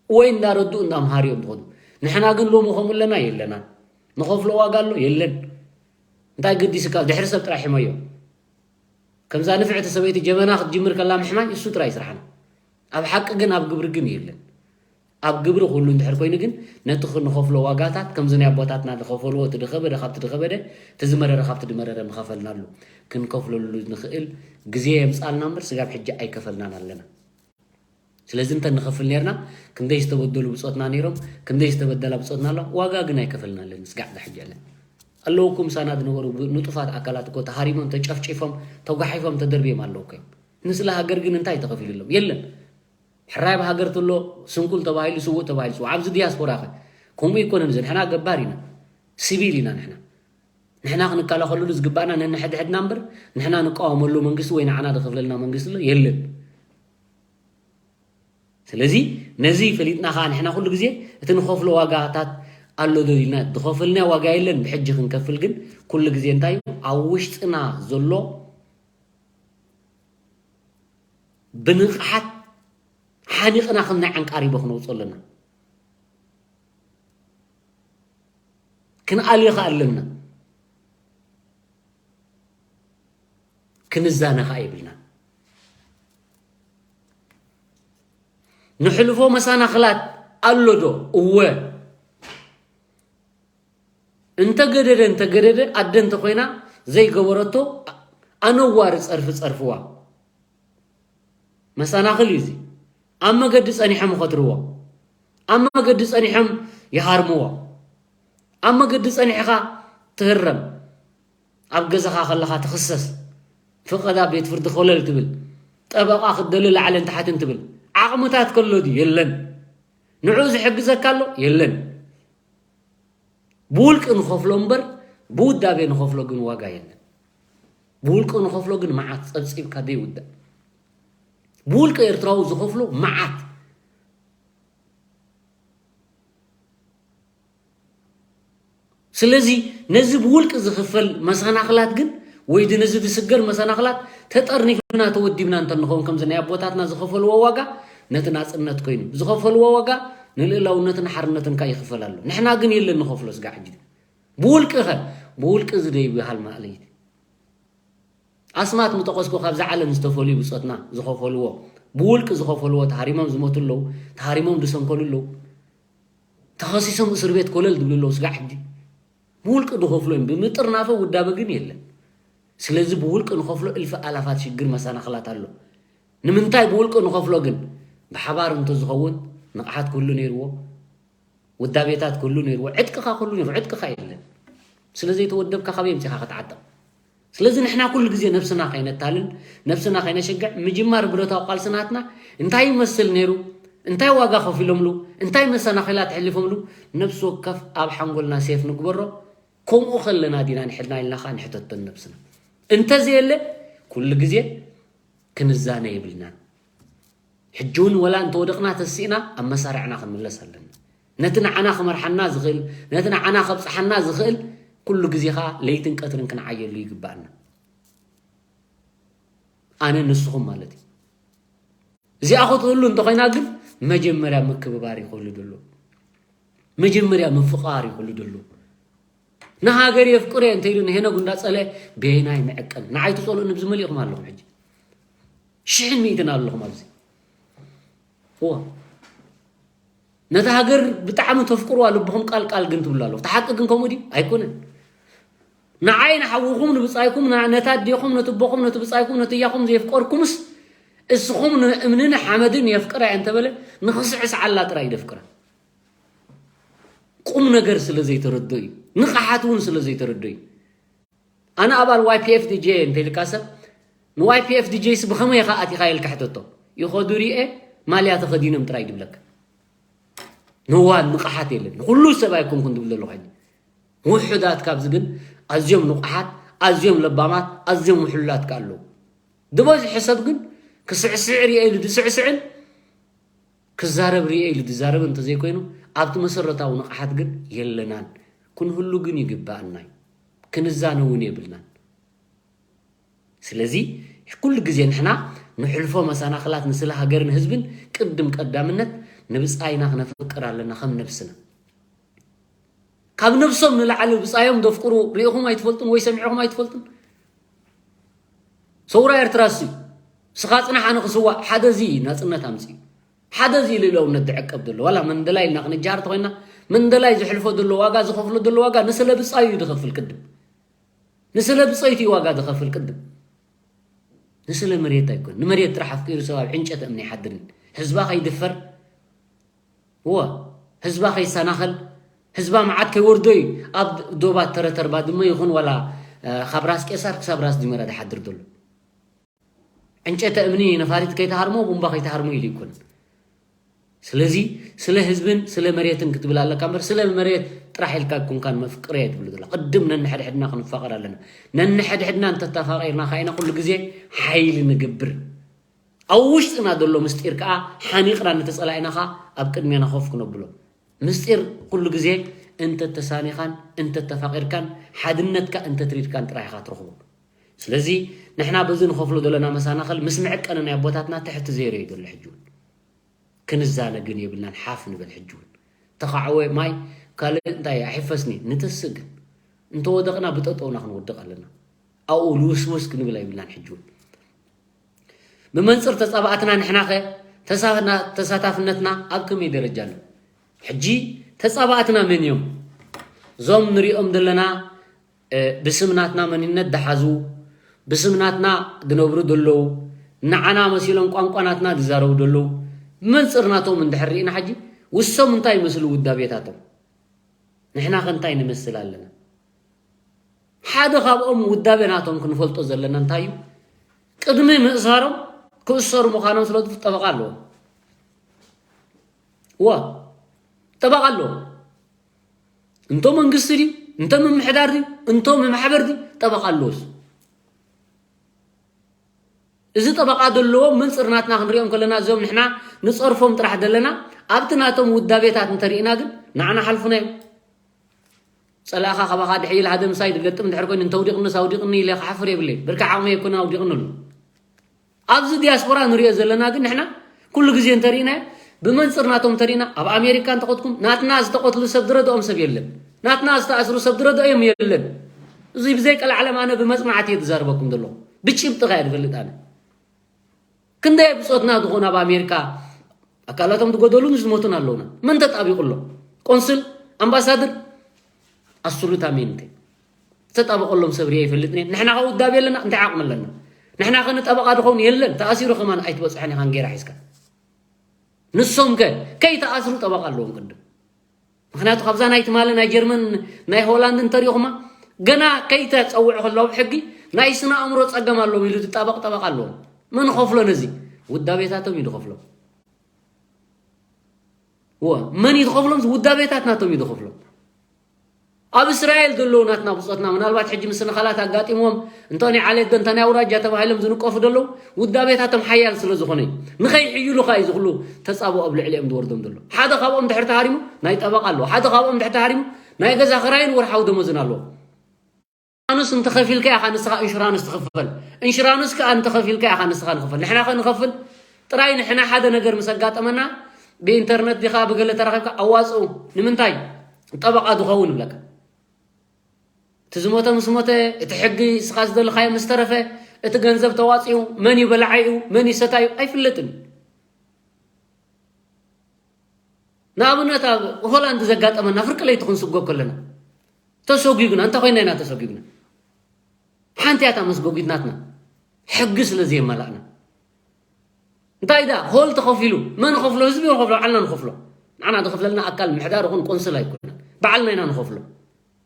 ወይ እንዳረድኡ እንዳምሃሩ እዮም ዝኸዱ። ንሕና ግን ሎሚ ከምኡ ኣለና የለናን። ንኸፍሎ ዋጋ ኣሎ የለን። እንታይ ገዲስካ? ድሕሪ ሰብ ጥራይ ሕመዮ። ከምዛ ንፍዕቲ ሰበይቲ ጀበና ክትጅምር ከላ ምሕማይ እሱ ጥራይ ስራሕና። ኣብ ሓቂ ግን ኣብ ግብሪ ግን የለን። ኣብ ግብሪ ኩሉ እንድሕር ኮይኑ ግን ነቲ ክንኸፍሎ ዋጋታት ከምዚ ናይ ኣቦታትና ዝኸፈልዎ እቲ ድኸበደ ካብቲ ድኸበደ እቲ ዝመረረ ካብቲ ድመረረ ምኸፈልናሉ ክንከፍለሉ ንኽእል ግዜ የምጻልና እምበር ስጋብ ሕጂ ኣይከፈልናን ኣለና። ስለዚ እንተ ንኸፍል ነርና ክንደይ ዝተበደሉ ብጾትና ነይሮም፣ ክንደይ ዝተበደላ ብጾትና ኣለዋ፣ ዋጋ ግን ኣይከፈልናለን። ስጋዕ ዛሕጂ ኣለን ኣለውኩም ሳና ዝነበሩ ብ-፣ ንጡፋት ኣካላት እኮ ተሃሪሞም፣ ተጨፍጪፎም፣ ተጓሒፎም፣ ተደርብዮም ኣለዉ እኮ እዮም። ንስለ ሃገር ግን እንታይ ተኸፊሉሎም? የለን። ሕራይ ኣብ ሃገር ትሎ ስንኩል ተባሂሉ፣ ስዉእ ተባሂሉ፣ ስዉእ። ኣብዚ ዲያስፖራ ኸ? ከምኡ ኣይኮነን። እዚ ንሕና ገባር ኢና፣ ሲቪል ኢና ንሕና። ንሕና ክንከላኸለሉ ዝግባእና ነንሕድሕድና እምበር፣ ንሕና ንቃወመሉ መንግስቲ ወይ ንዓና ዝኸፍለልና መንግስቲ ኣሎ የለን። ስለዚ ነዚ ፈሊጥና ኸዓ ንሕና ኩሉ ግዜ እቲ ንኸፍሎ ዋጋታት ኣሎ ዶ ኢልና፣ ዝኸፈልናዮ ዋጋ የለን። ብሕጂ ክንከፍል ግን ኩሉ ግዜ እንታይ እዩ? ኣብ ውሽጥና ዘሎ ብንቕሓት ሓኒቕና ከም ናይ ዓንቃሪቦ ክነውፅኦ ኣለና። ክንኣልዮ ኸዓ ኣለና። ክንዛነ ኸዓ የብልና። ንሕልፎ መሰናኽላት ኣሎ ዶ? እወ። እንተገደደ፣ እንተገደደ፣ ኣደ እንተኾይና ዘይገበረቶ ኣነዋሪ ጸርፊ ጸርፍዋ። መሰናኽል እዩ እዚ። ኣብ መገዲ ጸኒሖም ይኸትርዎ። ኣብ መገዲ ጸኒሖም ይሃርምዎ። ኣብ መገዲ ጸኒሕኻ ትህረም። ኣብ ገዛኻ ከለኻ ትኽሰስ። ፍቐዳ ቤት ፍርዲ ኮለል ትብል። ጠበቓ ክትደሊ ላዕልን ታሕትን ትብል። ዓቕምታት ከሎ ድዩ? የለን። ንዑ ዝሕግዘካ ኣሎ? የለን። ብውልቂ ንኸፍሎ እምበር ብውዳቤ ንኸፍሎ ግን ዋጋ የለን። ብውልቂ ንኸፍሎ ግን መዓት ጸብጺብካ ዘይውዳእ። ብውልቂ ኤርትራዊ ዝኸፍሎ መዓት። ስለዚ ነዚ ብውልቂ ዝኽፈል መሰናኽላት ግን ወይ ድ- ነዚ ዝስገር መሰናኽላት ተጠርኒፍና ተወዲብና እንተንኸውን ከምዚ ናይ ኣቦታትና ዝኸፈልዎ ዋጋ ነቲ ናጽነት ኮይኑ ዝኸፈልዎ ዋጋ ንልእላውነትን ሓርነትን ከኣ ይኽፈል ኣሎ። ንሕና ግን የለን ንኸፍሎ ስጋዕ ሕጂ። ብውልቂ ኸ? ብውልቂ እዚ ዶ ይበሃል ማእለይቲ? ኣስማት ምጠቐስኩ ካብዛ ዓለም ዝተፈልዩ ብጾትና ዝኸፈልዎ፣ ብውልቂ ዝኸፈልዎ፣ ተሃሪሞም ዝሞቱ ኣለዉ፣ ተሃሪሞም ዝሰንከሉ ኣለዉ፣ ተኸሲሶም እስር ቤት ኮለል ዝብሉ ኣለዉ። ስጋዕ ሕጂ ብውልቂ ዝኸፍሎ እዮም። ብምጥርናፈ ውዳበ ግን የለን። ስለዚ ብውልቂ ንኸፍሎ እልፊ ኣላፋት ሽግር መሰናኽላት ኣሎ። ንምንታይ ብውልቂ ንኸፍሎ ግን? ብሓባር እንተዝኸውን ንቕሓት ክህሉ ነይርዎ። ውዳቤታት ክህሉ ነይርዎ፣ ዕጥቅኻ ክህሉ ነይሩ፣ ዕጥቅኻ የለን። ስለ ዘይተወደብካ ካበይ ኣምጺኻ ክትዓጥቕ? ስለዚ ንሕና ኩሉ ግዜ ነብስና ከይነታልን ነብስና ከይነሸግዕ ምጅማር ብረታዊ ቃልሲ ናትና እንታይ ይመስል ነይሩ፣ እንታይ ዋጋ ከፊሎምሉ፣ እንታይ መሰናኺላት ኣሕሊፎምሉ ነብሲ ወከፍ ኣብ ሓንጎልና ሴፍ ንግበሮ። ከምኡ ከለና ዲና ንሕድና ኢልና ኸዓ ንሕተቶ ንነብስና። እንተዘየለ ኩሉ ግዜ ክንዛነ የብልናን። ሕጂ እውን ወላ እንተወደቕና ተሲእና ኣብ መሳርዕና ክንምለስ ኣለና። ነቲ ንዓና ክመርሓና ዝኽእል፣ ነቲ ንዓና ከብጽሓና ዝኽእል ኩሉ ግዜ ኸኣ ለይትን ቀትርን ክንዓየሉ ይግብኣና። ኣነ ንስኹም ማለት እዩ። እዚኣ ክትህሉ እንተኾይና ግን መጀመርያ ምክብባር እዩ ክህሉ ደሎ። መጀመርያ ምፍቓር እዩ ክህሉ ደሎ። ንሃገር የፍቅር እየ እንተ ኢሉ ንሄኖግ እንዳጸለ በየናይ መዐቀኒ? ንዓይ ትጸልኡኒ ብዝመሊእኹም ኣለኹም ሕጂ። ሽሕን ሚእትን ኣለኹም ኣብዚ። እዋ። ነታ ሃገር ብጣዕሚ ተፍቅርዋ ልብኹም ቃል ቃል ግን ትብሉ ኣለኹም። እቲ ሓቂ ግን ከምኡ ድዩ? ኣይኮነን። ንዓይ ንሓውኹም ንብጻይኩም ና- ነታ ኣዴኹም ነቲ ኣቦኹም ነቲ ብጻይኩም ነቲ እያኹም ዘየፍቀርኩምስ እስኹም ንእምንን ሓመድን የፍቅራ እየ እንተበለ ንኽስዕስዓላ ጥራይ እዩ ደፍቅራ። ቁም ነገር ስለ ዘይተረድኦ እዩ። ንቕሓት እውን ስለ ዘይተረድኦ እዩ። ኣነ ኣባል ዋይ ፒ ኤፍ ዲ ጄ እንተ ኢልካ ሰብ ንዋይ ፒ ኤፍ ዲ ጄ ስ ብኸመይ ኢኻ ኣቲኻ ኢልካ ሕተቶ። ይኸዱ ሪኤ ማልያ ተኸዲኖም ጥራይ ድብለካ። ንዋን ንቕሓት የለን። ንኹሉ ሰብ ኣይኮንኩን ድብል ዘለኹ ሕጂ። ውሑዳት ካብዚ ግን ኣዝዮም ንቑሓት፣ ኣዝዮም ለባማት፣ ኣዝዮም ውሕሉላት ከ ኣለዉ። ዝበዝሐ ሰብ ግን ክስዕስዕ ሪኤ ኢሉ ድስዕስዕን ክዛረብ ሪኤ ኢሉ ድዛረብ እንተዘይኮይኑ ኣብቲ መሰረታዊ ንቕሓት ግን የለናን። ክንህሉ ግን ይግብኣና እዩ። ክንዛነ እውን የብልናን። ስለዚ ኩሉ ግዜ ንሕና ንሕልፎ መሰናኽላት ንስለ ሃገርን ህዝብን ቅድም ቀዳምነት ንብጻይና ክነፍቅር ኣለና ከም ነብስና። ካብ ነብሶም ንላዕሊ ብጻዮም ዘፍቅሩ ርኢኹም ኣይትፈልጡን ወይ ሰሚዕኹም ኣይትፈልጡን። ሰውራ ኤርትራ ሲ ስኻ ጽናሕ ኣነ ክስዋእ ሓደ እዚ ናጽነት ኣምጽኡ ሓደ እዚ ልእለውነት ዝዕቀብ ዘሎ ዋላ መንደላይ ኢልና ክንጃር ተኾይና መንደላይ ዝሕልፎ ዘሎ ዋጋ ዝኸፍሎ ዘሎ ዋጋ ንስለ ብጻዩ እዩ ዝኸፍል ቅድም ንስለ ብጸይቲ እዩ ዋጋ ዝኸፍል ቅድም ንስለ መሬት ኣይኮን ንመሬት ጥራሕ ኣፍቂሩ ሰብ ኣብ ዕንጨት እምኒ ይሓድርን ህዝባ ከይድፈር እወ ህዝባ ከይሰናኸል ህዝባ መዓት ከይወርዶ እዩ ኣብ ዶባት ተረተርባ ድማ ይኹን ዋላ ካብ ራስ ቄሳር ክሳብ ራስ ዲመራ ዝሓድር ዘሎ ዕንጨተ እምኒ ነፋሪት ከይተሃርሞ ቡምባ ከይተሃርሞ ኢሉ ይኮን ስለዚ ስለ ህዝብን ስለ መሬትን ክትብል ኣለካ እምበር ስለ መሬት ጥራሕ ኢልካ ኩንካን መፍቅር እየ ትብሉ ዘላ ቅድም ነንሕድሕድና ክንፋቀር ኣለና ነንሕድሕድና እንተተፋቂርና ካኢና ኩሉ ግዜ ሓይሊ ንግብር ኣብ ውሽጥና ዘሎ ምስጢር ከዓ ሓኒቕና ንተጸላኢና ከዓ ኣብ ቅድሜና ኮፍ ክነብሎ ምስጢር ኩሉ ግዜ እንተተሳኒኻን እንተተፋቂርካን ሓድነትካ እንተትሪድካን ጥራይ ኢኻ ትረኽቦ ስለዚ ንሕና በዚ ንኸፍሎ ዘለና መሳናኸል ምስ መዕቀኒ ናይ ኣቦታትና ትሕቲ ዜሮ እዩ ዘሎ ሕጂ እውን ክንዛነ ግን የብልናን ሓፍ ንበል ሕጂ እውን ተኻዕወ ማይ ካልእ እንታይ ኣሒፈስኒ ንተስእ ግን እንተወደቕና ብጠጠውና ክንወድቕ ኣለና ኣብኡ ልውስውስ ክንብል ኣይብልናን ሕጂ እውን ብመንፅር ተፃባእትና ንሕናኸ ተሳታፍነትና ኣብ ከመይ ደረጃ ኣሎ ሕጂ ተፃባእትና መን እዮም እዞም ንሪኦም ዘለና ብስም ናትና መንነት ዝሓዙ ብስም ናትና ዝነብሩ ዘለዉ ንዓና መሲሎም ቋንቋ ናትና ዝዛረቡ ዘለዉ ብመንፅር ናቶም እንድሕር ርኢና ሕጂ ውሶም እንታይ ይመስሉ ውዳቤታቶም ንሕና ከ እንታይ ንመስል ኣለና ሓደ ካብኦም ውዳቤ ናቶም ክንፈልጦ ዘለና እንታይ እዩ ቅድሚ ምእሳሮም ክእሰሩ ምዃኖም ስለ ጠበቃ ኣለዎም ዋ ጠበቃ ኣለዎ። እንቶ መንግስቲ ድዩ እንቶ ምምሕዳር ድዩ እንቶ ማሕበር ድዩ ጠበቃ ኣለዎስ። እዚ ጠበቃ ዘለዎም መንፅር ናትና ክንሪኦም ከለና እዚኦም ንሕና ንፀርፎም ጥራሕ ዘለና ኣብቲ ናቶም ውዳቤታት እንተሪእና ግን ንዓና ሓልፉና እዮም። ፀላእኻ ካባኻ ድሕይል ሓደ ምሳይ ድገጥም ድሕር ኮይኑ እንተውዲቕንስ ኣውዲቕኒ ኢለ ክሓፍር የብለይ። ብርካ ዓቕመይ ኣይኮነ ኣውዲቕኒ ኣሎ። ኣብዚ ዲያስፖራ ንሪኦ ዘለና ግን ንሕና ኩሉ ግዜ እንተሪእናዮ ብመንፅር ናቶም እንተሪእና ኣብ ኣሜሪካ እንተኸድኩም ናትና ዝተቐትሉ ሰብ ዝረድኦም ሰብ የለን። ናትና ዝተኣስሩ ሰብ ዝረድኦም የለን። እዚ ብዘይ ቀልዓለም ኣነ ብመፅናዕቲ እየ ዝዛረበኩም ዘለኹ። ብጭብጥኻ እየ ዝፈልጥ ኣነ። ክንደይ ብፆትና ዝኾኑ ኣብ ኣሜሪካ ኣካላቶም ዝጎደሉን ዝሞቱን ኣለውና። መን ተጣቢቑ ኣሎ? ቆንስል፣ ኣምባሳድር፣ ኣሱሉታሜንቴ ዝተጣበቐሎም ሰብ ሪአ ይፈልጥ እየ። ንሕና ከ ውዳቤ ኣለና? እንታይ ዓቕሚ ኣለና? ንሕና ከ ንጠበቓ ድኸውን የለን። ተኣሲሩ ከማን ኣይትበፅሖን ኢኻ ጌራ ሒዝካ። ንሶም ከ ከይተኣስሩ ጠበቓ ኣለዎም ቅድም። ምክንያቱ ካብዛ ናይ ትማሊ ናይ ጀርመን ናይ ሆላንድ እንተሪኹማ ገና ከይተፀውዑ ከለዉ ብሕጊ ናይ ስነ ኣእምሮ ፀገም ኣለዎም ኢሉ ዝጣበቕ ጠበቓ ኣለዎም። መን ከፍሎ ነዚ? ውዳቤታቶም እዩ ዝኸፍሎም። ወ መን እዩ ዝኸፍሎም? ውዳቤታት ናቶም እዩ ዝኸፍሎም። ኣብ እስራኤል ዘለዉ ናትና ብፆትና ምናልባት ሕጂ ምስንኻላት ኣጋጢምዎም እንተ ናይ ዓሌት ዶ እንተ ናይ ኣውራጃ ተባሂሎም ዝንቀፉ ዘለዉ ውዳቤታቶም ሓያል ስለ ዝኾነ እዩ። ንኸይሕይሉ ኸዓ እዩ ዝኽሉ ተፃብኦ ኣብ ልዕሊኦም ዝወርዶም ዘሎ። ሓደ ካብኦም ድሕር ተሃሪሙ ናይ ጠበቃ ኣለዎ። ሓደ ካብኦም ድሕር ተሃሪሙ ናይ ገዛ ክራይን ወርሓዊ ደሞዝን ኣለዎ። ኢንሹራንስ እንተኸፊልካ ኢኻ ንስኻ ኢንሹራንስ ትኽፈል። ኢንሹራንስ ከኣ እንተኸፊልካ ኢኻ ንስኻ ንኽፈል። ንሕና ከ ንኸፍል? ጥራይ ንሕና ሓደ ነገር ምስ ኣጋጠመና ብኢንተርነት ዲኻ ብገለ ተራኺብካ ኣዋፅኡ። ንምንታይ? ጠበቓ ዝኸውን ይብለካ። እቲ ዝሞተ ምስ ሞተ፣ እቲ ሕጊ እስኻ ዝደለኻዮ ምስ ተረፈ፣ እቲ ገንዘብ ተዋፂኡ፣ መን እዩ በላዓይ እዩ፣ መን እዩ ሰታይ እዩ ኣይፍለጥን። ንኣብነት ኣብ ሆላንድ ዘጋጠመና ፍርቂ ለይቲ ክንስጎ ከለና ተሰጒግና እንታይ ኮይና ኢና ተሰጒግና? ሓንቲ ያታ መስጎጊት ናትና ሕጊ ስለ ዘየመላእና እንታይ ዳ ሆል ተኸፊሉ መን ኸፍሎ ህዝቢ ኸፍሎ ዓልና ንኸፍሎ ንዓና ዝኸፍለልና ኣካል ምሕዳር ኹን ቆንስል ኣይኮነን ባዕልና ኢና ንኸፍሎ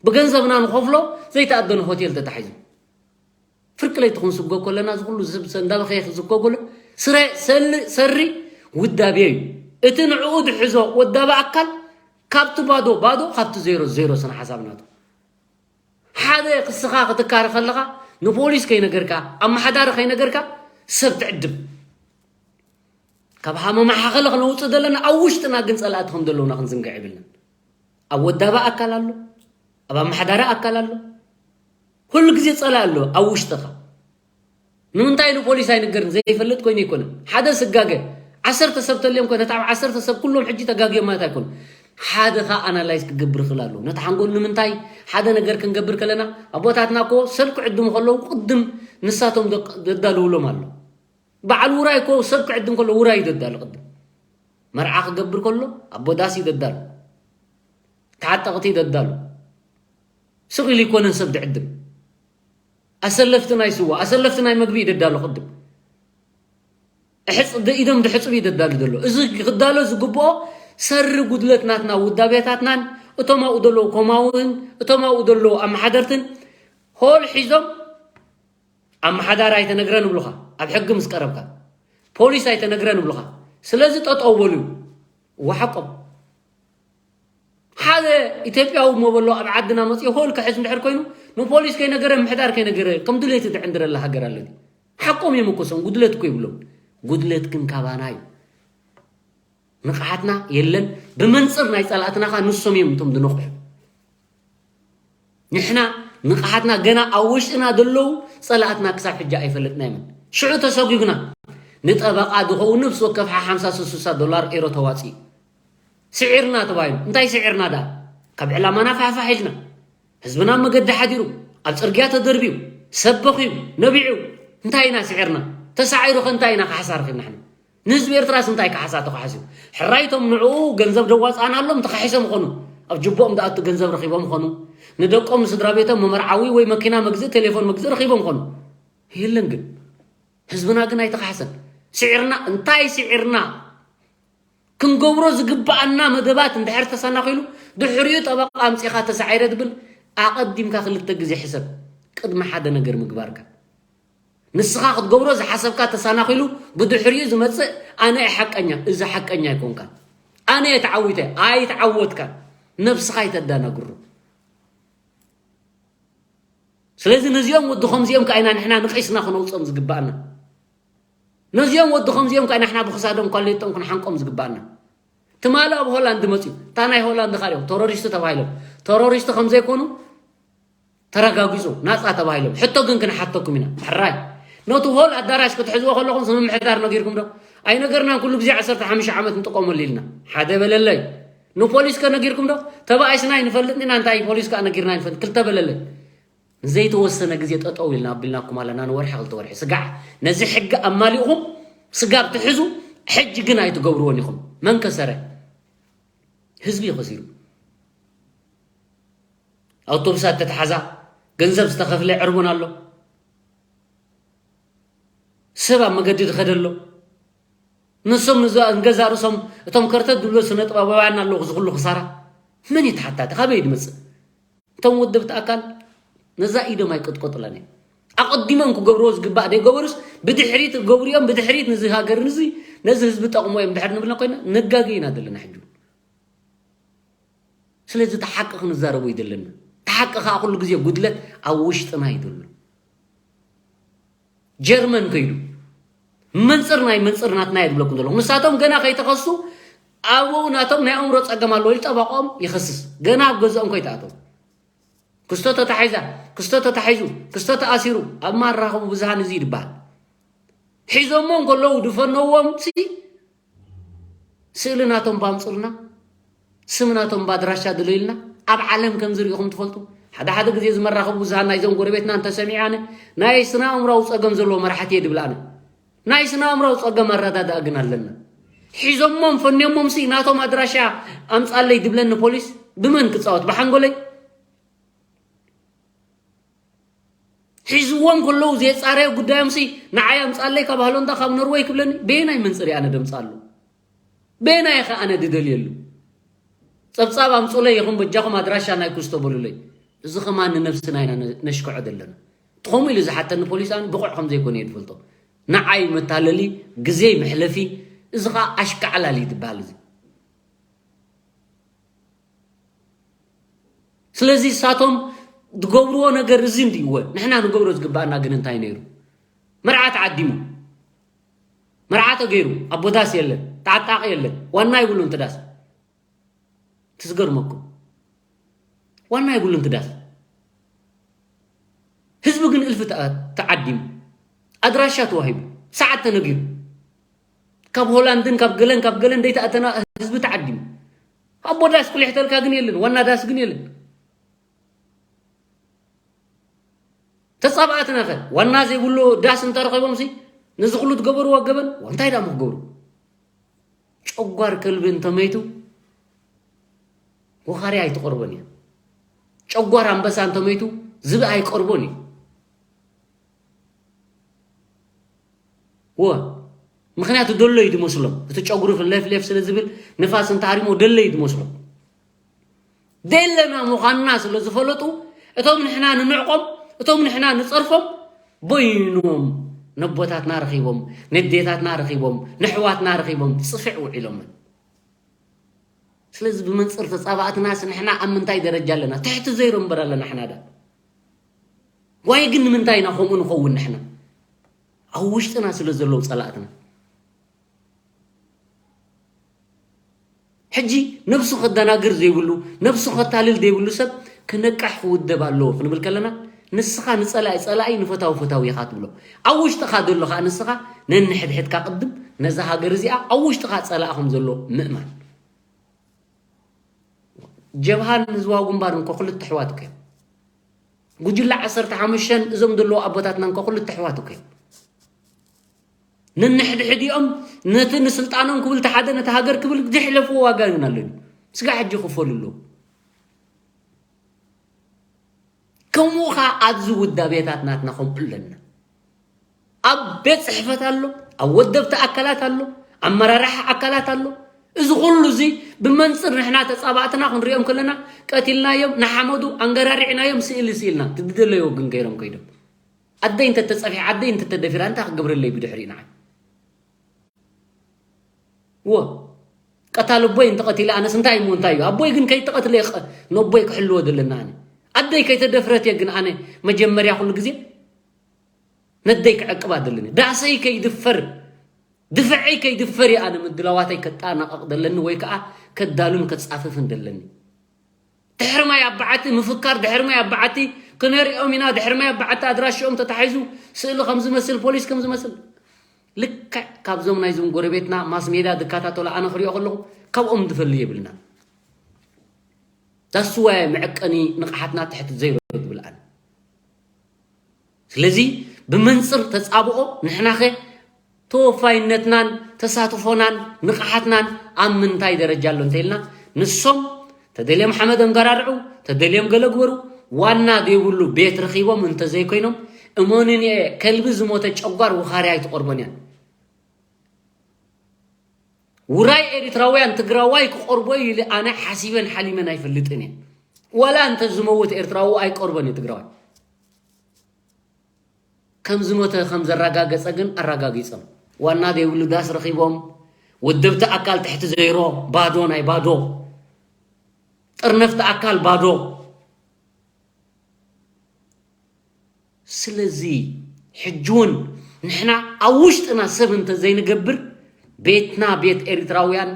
ብገንዘብና ንኸፍሎ ዘይተኣደነ ሆቴል ተታሒዙ ፍርቂ ለይቲ ክንስጎ ከለና እዚ ኩሉ ዝስብ እንዳበኸየ ክዝኮ ከሎ ስረ ሰሪ ውዳቤ እዩ። እቲ ንዕኡ ዝሕዞ ወዳቢ ኣካል ካብቲ ባዶ ባዶ ካብቲ ዜሮ ዜሮ ስነ ሓሳብ ናቱ ሓደ ክስኻ ክትካረ ከለኻ ንፖሊስ ከይነገርካ ኣመሓዳሪ ከይነገርካ ሰብ ትዕድም ካብ ሃመ መሓኸለ ክነውፅእ ዘለና ኣብ ውሽጥና ግን ፀላእቲ ከም ዘለውና ክንዝንግዕ የብልናን። ኣብ ወዳቢ ኣካል ኣሎ፣ ኣብ ኣመሓዳሪ ኣካል ኣሎ። ኩሉ ግዜ ጸላኢ ኣሎ ኣብ ውሽጥኻ። ንምንታይ ኢሉ ፖሊስ ኣይንገርን ዘይፈልጥ ኮይኑ ኣይኮነን። ሓደ ስጋገ ዓሰርተ ሰብ ተልዮም ኮነ ኣብ ዓሰርተ ሰብ ኩሎም ሕጂ ተጋግዮም ማለት ኣይኮነ። ሓደ ኻ ኣናላይዝ ክገብር ይኽእል ኣለዎ። ነቲ ሓንጎል ንምንታይ ሓደ ነገር ክንገብር ከለና ኣቦታትና እኮ ሰብ ክዕድሙ ከለዉ ቅድም ንሳቶም ዘዳልውሎም ኣሎ። በዓል ውራይ እኮ ሰብ ክዕድም ከሎ ውራይ እዩ ዘዳሉ ቅድም መርዓ ክገብር ከሎ ኣቦ ዳስ እዩ ዘዳሉ ተዓጠቕቲ እዩ ዘዳሉ ስቕ ኢሉ ይኮነን ሰብ ዝዕድም ኣሰለፍቲ ናይ ስዋ ኣሰለፍቲ ናይ መግቢ እዩ ዘዳሉ ቅድም እሕፅ ኢዶም ዝሕፅብ እዩ ዘዳሉ ዘሎ እዚ ክዳሎ ዝግብኦ ሰሪ ጉድለት ናትና ውዳቤታትናን እቶም ኣብኡ ዘለዉ ኮማውን እቶም ኣብኡ ዘለዉ ኣመሓደርትን ሆል ሒዞም ኣመሓዳሪ ኣይተነግረን ይብሉኻ፣ ኣብ ሕጊ ምስ ቀረብካ ፖሊስ ኣይተነግረን ይብሉኻ። ስለዚ ጠጠው በሉ እዋ ሓቆም። ሓደ ኢትዮጵያዊ እሞ በሎ ኣብ ዓድና መፅኡ ሆል ክሕዝ እንድሕር ኮይኑ ንፖሊስ ከይነገረ ምሕዳር ከይነገረ ከም ድሌቱ ትዕንድረላ ሃገር ኣሎ። ሓቆም እዮም እኮ እሶም ጉድለት እኮ ይብሎም። ጉድለት ግን ካባና እዩ። ንቕሓትና የለን ብመንፅር ናይ ፀላእትና ኸ ንሶም እዮም እቶም ዝነቕሑ ንሕና ንቕሓትና ገና ኣብ ውሽጥና ዘለዉ ፀላእትና ክሳብ ሕጂ ኣይፈለጥናዮምን ሽዑ ተሰጒግና ንጠበቓ ዝኸውን ነብሲ ወከፍ ሓ ሓምሳ ስሱሳ ዶላር ኤሮ ተዋፂኡ ስዒርና ተባሂሉ እንታይ ስዒርና ደኣ ካብ ዕላማና ፋሕፋሕ ኢልና ህዝብና መገዲ ሓዲሩ ኣብ ፅርግያ ተደርብዩ ሰብ በኽዩ ነቢዑ እንታይ ኢና ስዒርና ተሳዒሩ ኸ እንታይ ኢና ካሕሳ ረኺብና ንሕና ንህዝቢ ኤርትራስ እንታይ ካሕሳ ተኻሕስዩ ሕራይቶም ንዕኡ ገንዘብ ደዋፅኣናሎም ተኻሒሶም ኾኑ ኣብ ጅቦኦም ዝኣቱ ገንዘብ ረኺቦም ኾኑ ንደቆም ንስድራ ቤቶም መመርዓዊ ወይ መኪና መግዝእ ቴሌፎን መግዝእ ረኺቦም ኾኑ የለን ግን ህዝብና ግን ኣይተኻሕሰን ስዒርና እንታይ ስዒርና ክንገብሮ ዝግብኣና መደባት እንድሕር ተሰናኺሉ ድሕሪኡ ጠበቃ ኣምፂኻ ተሳዒረ ዝብል ኣቐዲምካ ክልተ ግዜ ሕሰብ ቅድሚ ሓደ ነገር ምግባርካ ንስኻ ክትገብሮ ዝሓሰብካ ተሰናኺሉ ብድሕሪኡ ዝመፅእ ኣነ እየ ሓቀኛ እዚ ሓቀኛ ኣይኮንካን ኣነ እየ ተዓዊተ ኣይተዓወትካን ነብስኻ ኣይተዳናግሩ። ስለዚ ነዚኦም ወዲ ከምዚኦም ከኣ ኢና ንሕና ንቒስና ክነውፅኦም ዝግባኣና። ነዚኦም ወዲ ከምዚኦም ከኣ ኢና ንሕና ብክሳዶም ኳሌጦም ክንሓንቆም ዝግባኣና። ትማሊ ኣብ ሆላንድ መፅዩ እታ ናይ ሆላንድ ካሪኦም ተሮሪስት ተባሂሎም ተሮሪስት ከምዘይኮኑ ተረጋጊፁ ናፃ ተባሂሎም። ሕቶ ግን ክንሓተኩም ኢና። ሕራይ ነቲ ሆል ኣዳራሽ ክትሕዝዎ ከለኹም ስምምሕዳር ነጊርኩም ዶ? ኣይነገርናን። ኩሉ ግዜ ዓሰርተ ሓሙሽተ ዓመት ንጥቀመሉ ኢልና። ሓደ በለለይ። ንፖሊስ ከ ነጊርኩም ዶ? ተባኢስና ይንፈልጥ ኢና። እንታይ ፖሊስ ከኣ ነጊርና ይንፈልጥ። ክልተ በለለይ። ንዘይተወሰነ ግዜ ጠጠው ኢልና ኣቢልናኩም ኣለና። ንወርሒ ክልተ ወርሒ ስጋዕ ነዚ ሕጊ ኣማሊእኹም ስጋብ ትሕዙ ሕጂ ግን ኣይትገብርዎን ኢኹም። መን ከሰረ? ህዝቢ እዩ ከሲሩ። ኣውቶቡሳት ተተሓዛ፣ ገንዘብ ዝተኸፍለ ዕርቡን ኣሎ። ሰብ ኣብ መገዲ ዝኸደ ኣሎ። ንሶም ንዛ- ንገዛ ርእሶም እቶም ከርተት ዝብሎ ስነ ጥበባውያን ኣለዉ። እዚ ኩሉ ክሳራ መን እዩ ተሓታቲ? ካበይ ድመፅእ? እቶም ውድብቲ ኣካል ነዛ ኢዶም ኣይቅጥቅጥለን እዮም። ኣቐዲሞም ክገብርዎ ዝግባእ ደይገበሩስ ብድሕሪት ገብሩ እዮም። ብድሕሪት ንዚ ሃገር ንዚ ነዚ ህዝቢ ጠቕሞ እዮም ድሕር ንብልና ኮይና ንጋገ ኢና ዘለና ሕጂ። ስለዚ እቲ ሓቂ ክንዛረቦ እዩ ዘለና። እቲ ሓቂ ከዓ ኩሉ ግዜ ጉድለት ኣብ ውሽጥና እዩ ዘሎ። ጀርመን ከይዱ መንፅር ናይ መንፅር ናትና እየ ዝብለኩም ዘለኹ። ንሳቶም ገና ከይተኸሱ ኣብኡ ናቶም ናይ ኣእምሮ ፀገም ኣለዎ ኢሉ ጠበቆም ይኸስስ። ገና ኣብ ገዝኦም ከይተኣተው ክስቶ ተታሒዛ፣ ክስቶ ተታሒዙ፣ ክስቶ ተኣሲሩ ኣብ ማራኸቡ ብዙሃን እዚ ይድበሃል። ሒዞሞ እንከለዉ ድፈነዎም ሲ ስእሊ ናቶም ባምፁልና ስም ናቶም ባድራሻ ድለዩልና ኣብ ዓለም ከም ዝሪኢኹም ትፈልጡ። ሓደ ሓደ ግዜ ዝመራኸቡ ብዙሃን ናይዞም ጎረቤትና እንተሰሚዓነ ናይ ስነ ኣእምራዊ ፀገም ዘለዎ መራሕቲ እየ ድብል ኣነ። ናይ ስነ ኣእምራዊ ፀገም ኣረዳድኣ ግን ኣለና። ሒዞሞም ፈንዮሞም ሲ ናቶም ኣድራሻ ኣምፃለይ ድብለኒ ፖሊስ ብመን ክፃወት ብሓንጎለይ? ሒዝዎም ከለዉ ዘየፃረየ ጉዳዮም ሲ ንዓይ ኣምፃለይ ካብ ሃሎንዳ ካብ ኖርወይ ክብለኒ በየናይ መንፅር ኣነ ደምፃሉ? በየናይ ኸ ኣነ ድደልየሉ? ፀብፃብ ኣምፁለይ ይኹን በጃኹም ኣድራሻ ናይ ኩስቶ በሉለይ። እዚ ከማን ንነብስና ኢና ነ- ነሽክዖ ዘለና። እቲ ከምኡ ኢሉ ዝሓተኒ ፖሊስ ኣነ ብቑዕ ከም ዘይኮነ እየ ዝፈልጦ። ንዓይ መታለሊ ግዜ መሕለፊ እዚ ኸዓ ኣሽካዕላል እዩ ዝበሃል እዚ። ስለዚ እሳቶም ዝገብርዎ ነገር እዚ እንድይወ ንሕና ንገብሮ ዝግባኣና ግን እንታይ ነይሩ? መርዓ ተዓዲሙ፣ መርዓ ተገይሩ፣ ኣቦ ዳስ የለን፣ ተዓጣቂ የለን፣ ዋና ይብሉን ትዳስ ትዝገርመኩም ዋና ይብሉን ትዳስ ህዝቢ ግን እልፊ ተዓ- ተዓዲሙ ኣድራሻ ተዋሂቡ ሰዓት ተነጊሩ ካብ ሆላንድን ካብ ገለን ካብ ገለን ደይተኣተና ህዝቢ ተዓዲሙ ኣቦ ዳስ ቁሊሕተልካ ግን የለን ዋና ዳስ ግን የለን ተጻባእትና ከ ዋና ዘይብሉ ዳስ እንተረኺቦም ሲ ነዚ ኩሉ ትገበርዎ ገበን እንታይ ዳሞ ክገብሩ ጨጓር ከልቢ እንተመይቱ ወኻርያ ኣይትቐርቦን እያ። ጨጓር ኣንበሳ እንተመይቱ ዝብኢ ኣይቀርቦን እዩ። ወ ምኽንያቱ ደሎ እዩ ዝመስሎም እቲ ጨጉሪ ፍሌፍሌፍ ስለ ዝብል ንፋስ እንተሃሪሞ ደሎ እዩ ዝመስሎም። ደለና ምዃንና ስለ ዝፈለጡ እቶም ንሕና ንንዕቆም እቶም ንሕና ንፀርፎም በይኖም ነቦታትና ረኺቦም ነዴታትና ረኺቦም ንሕዋትና ረኺቦም ፅፍዕ ውዒሎምን ስለዚ ብመንፅር ተፃባእትናስ ንሕና ኣብ ምንታይ ደረጃ ኣለና ትሕቲ ዘይሮ እምበር ኣለና ሕናዳ ዋይ ግን ንምንታይ ኢና ከምኡ ንኸውን ንሕና ኣብ ውሽጥና ስለ ዘለዉ ፀላእትና ሕጂ ነብሱ ከደናግር ዘይብሉ ነብሱ ከታልል ዘይብሉ ሰብ ክነቅሕ ክውደብ ኣለዎ ክንብል ከለና ንስኻ ንፀላኢ ፀላኢ ንፈታዊ ፈታዊ ኢኻ ትብሎ ኣብ ውሽጥኻ ዘሎ ከዓ ንስኻ ነንሕድሕድካ ቅድም ነዛ ሃገር እዚኣ ኣብ ውሽጥኻ ፀላኢ ከም ዘሎ ምእማን ጀብሃን ህዝባዊ ግንባርን እኮ ክልተ ኣሕዋት እኮ እዮም። ጉጅለ ዓሰርተ ሓሙሽተ እዞም ዘለዉ ኣቦታትና እንኳ ክልተ ኣሕዋት እኮ እዮም። ነንሕድሕዲኦም ነቲ ንስልጣኖም ክብል እቲ ሓደ ነቲ ሃገር ክብል ዝሕለፍዎ ዋጋ ግን ኣሎ እዩ። ስጋ ሕጂ ክፈሉ ኣለዉ። ከምኡ ኸዓ ኣብዚ ውዳቤታት ናትና ከምኡ ኣለና። ኣብ ቤት ፅሕፈት ኣሎ፣ ኣብ ወደብቲ ኣካላት ኣሎ፣ ኣመራርሓ ኣካላት ኣሎ። እዚ ኩሉ እዚ ብመንፅር ንሕና ተፃባእትና ክንሪኦም ከለና ቀቲልናዮም፣ ንሓመዱ ኣንገራሪዕናዮም፣ ስእሊ ስኢልና፣ ትድደለዮ ግን ገይሮም ከይዶም። ኣደይ እንተተፀፊ፣ ዓደይ እንተተደፊራ እንታይ ክገብረለይ ብድሕሪኡ ንዓይ? ወ ቀታል ኣቦይ እንተቐቲለ ኣነስ እንታይ እሞ እንታይ እዩ? ኣቦይ ግን ከይተቐትለ እየ ቐ-፣ ነቦይ ክሕልዎ ዘለና ኣነ። ኣደይ ከይተደፍረት እየ ግን ኣነ መጀመርያ ኩሉ ግዜ ነደይ ክዕቅባ ደለኒ። ዳሰይ ከይድፈር፣ ድፍዐይ ከይድፈር እየ ኣነ ምድላዋተይ ከጠናቐቕ ደለኒ ወይ ከዓ ከዳሉን ከጻፍፍን ደለኒ። ድሕሪ ማይ ኣባዓቲ ምፍካር፣ ድሕሪ ማይ ኣባዓቲ ክነሪኦም ኢና፣ ድሕሪ ማይ ኣባዓቲ ኣድራሽኦም ተታሒዙ ስእሊ ከም ዝመስል፣ ፖሊስ ከም ዝመስል። ልክዕ ካብዞም ናይዞም ጎረቤትና ማስ ሜዳ ዝከታተሉ ኣነ ክሪኦ ከለኹ ካብኦም ዝፈሊ የብልና። ዳስዋየ መዐቀኒ ንቕሓትና ትሕቲ ዘይሮ ዝብል ኣነ። ስለዚ ብመንጽር ተጻብኦ ንሕናኸ ተወፋይነትናን ተሳትፎናን ንቕሓትናን ኣብ ምንታይ ደረጃ ኣሎ እንተኢልና ንሶም ተደልዮም ሓመድ ኣንገራርዑ፣ ተደልዮም ገለ ግበሩ፣ ዋና ዘይብሉ ቤት ረኺቦም እንተዘይኮይኖም እመኑኒ እየ ከልቢ ዝሞተ ጨጓር ውኻርያ ኣይትቐርቦን እያን። ውራይ ኤሪትራውያን ትግራዋይ ክቆርቦ ኢለ ኣነ ሓሲበን ሓሊመን ኣይፈልጥን እየ። ዋላ እንተ ዝመውት ኤርትራዊ ኣይቆርቦን እዩ ትግራዋይ። ከም ዝሞተ ከም ዘረጋገጸ ግን ኣረጋጊጾም። ዋና ዘይብሉ ዳስ ረኺቦም፣ ውድብቲ ኣካል ትሕቲ ዘይሮ፣ ባዶ ናይ ባዶ። ጥርነፍቲ ኣካል ባዶ። ስለዚ ሕጂ እውን ንሕና ኣብ ውሽጥና ሰብ እንተዘይንገብር ቤትና ቤት ኤሪትራውያን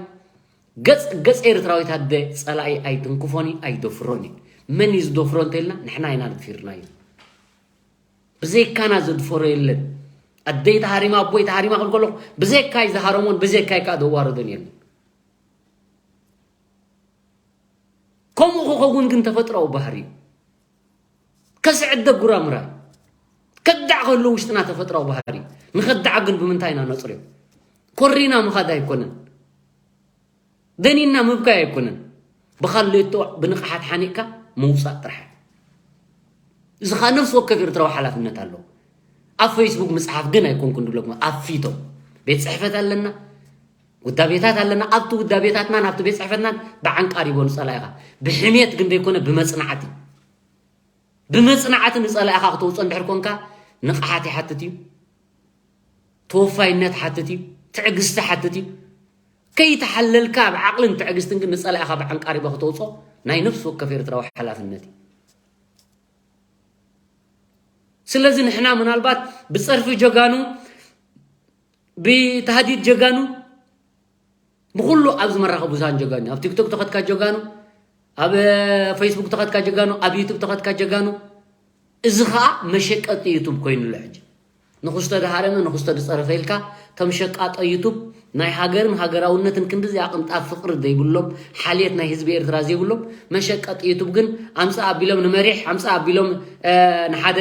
ገጽ ገጽ ኤሪትራዊት ኣደ ጸላኢ ኣይትንክፎን እዩ ኣይደፍሮን እዩ። መን እዩ ዝደፍሮ እንተኢልና ንሕና ኢና ደፊርናዮ። ብዘይካና ዘድፈሮ የለን። ኣደይ ተሃሪማ ኣቦይ ተሃሪማ ክብል ከለኹ ብዘይካይ ዝሃረሞን ብዘይካይ ከዓ ዘዋረዶን የለን። ከምኡ ክኸውን ግን ተፈጥሮኣዊ ባህሪ እዩ። ከስዕደ ጉራምራይ ከዳዕ ከህሉ ውሽጥና ተፈጥሮኣዊ ባህሪ እዩ። ንኸዳዕ ግን ብምንታይ ኢና ነፅርዮ? ኮሪና ምኻድ ኣይኮነን። ደኒና ምብካይ ኣይኮነን። ብኻልኦት ብንቕሓት ሓኒቕካ ምውፃእ ጥራሕ። እዚ ኸዓ ነፍሲ ወከፍ ኤርትራዊ ሓላፍነት ኣለዎ። ኣብ ፌስቡክ ምፅሓፍ ግን ኣይኮንኩን ድብለኩም። ኣብ ፊቶም ቤት ፅሕፈት ኣለና፣ ውዳቤታት ኣለና። ኣብቲ ውዳቤታትናን ኣብቲ ቤት ፅሕፈትናን ብዓንቃር ይቦ ንፀላኢኻ። ብሕሜት ግን ደይኮነ ብመፅናዕቲ። ብመፅናዕቲ ንፀላኢኻ ክተውፅኦ እንድሕር ኮንካ ንቕሓት ይሓትት እዩ። ተወፋይነት ሓትት እዩ። ትዕግስቲ ሓትት እዩ። ከይተሓለልካ ብዓቕልን ትዕግስትን ግን ንፀላኢኻ ብዓንቃር ይቦ ክተውፅኦ ናይ ነፍሲ ወከፍ ኤርትራዊ ሓላፍነት እዩ። ስለዚ ንሕና ምናልባት ብፀርፊ ጀጋኑ፣ ብታህዲድ ጀጋኑ፣ ብኹሉ ኣብዚ መራኸቢ ብዙሃን ጀጋኑ፣ ኣብ ቲክቶክ ተኸድካ ጀጋኑ፣ ኣብ ፌስቡክ ተኸድካ ጀጋኑ፣ ኣብ ዩቱብ ተኸድካ ጀጋኑ። እዚ ኸኣ መሸቀጢ ዩቱብ ኮይኑሎ ሕጂ። ንኽስቶ ድሃረመ፣ ንኽስቶ ድጸረፈ ኢልካ ከም ሸቃጦ ዩቱብ ናይ ሃገርን ሃገራውነትን ክንድዚኣ ቅንጣብ ፍቕሪ ዘይብሎም፣ ሓልየት ናይ ህዝቢ ኤርትራ ዘይብሎም፣ መሸቀጢ ዩቱብ ግን ኣምጽእ ኣቢሎም ንመሪሕ፣ ኣምጽእ ኣቢሎም፣ እ፣ ንሓደ፣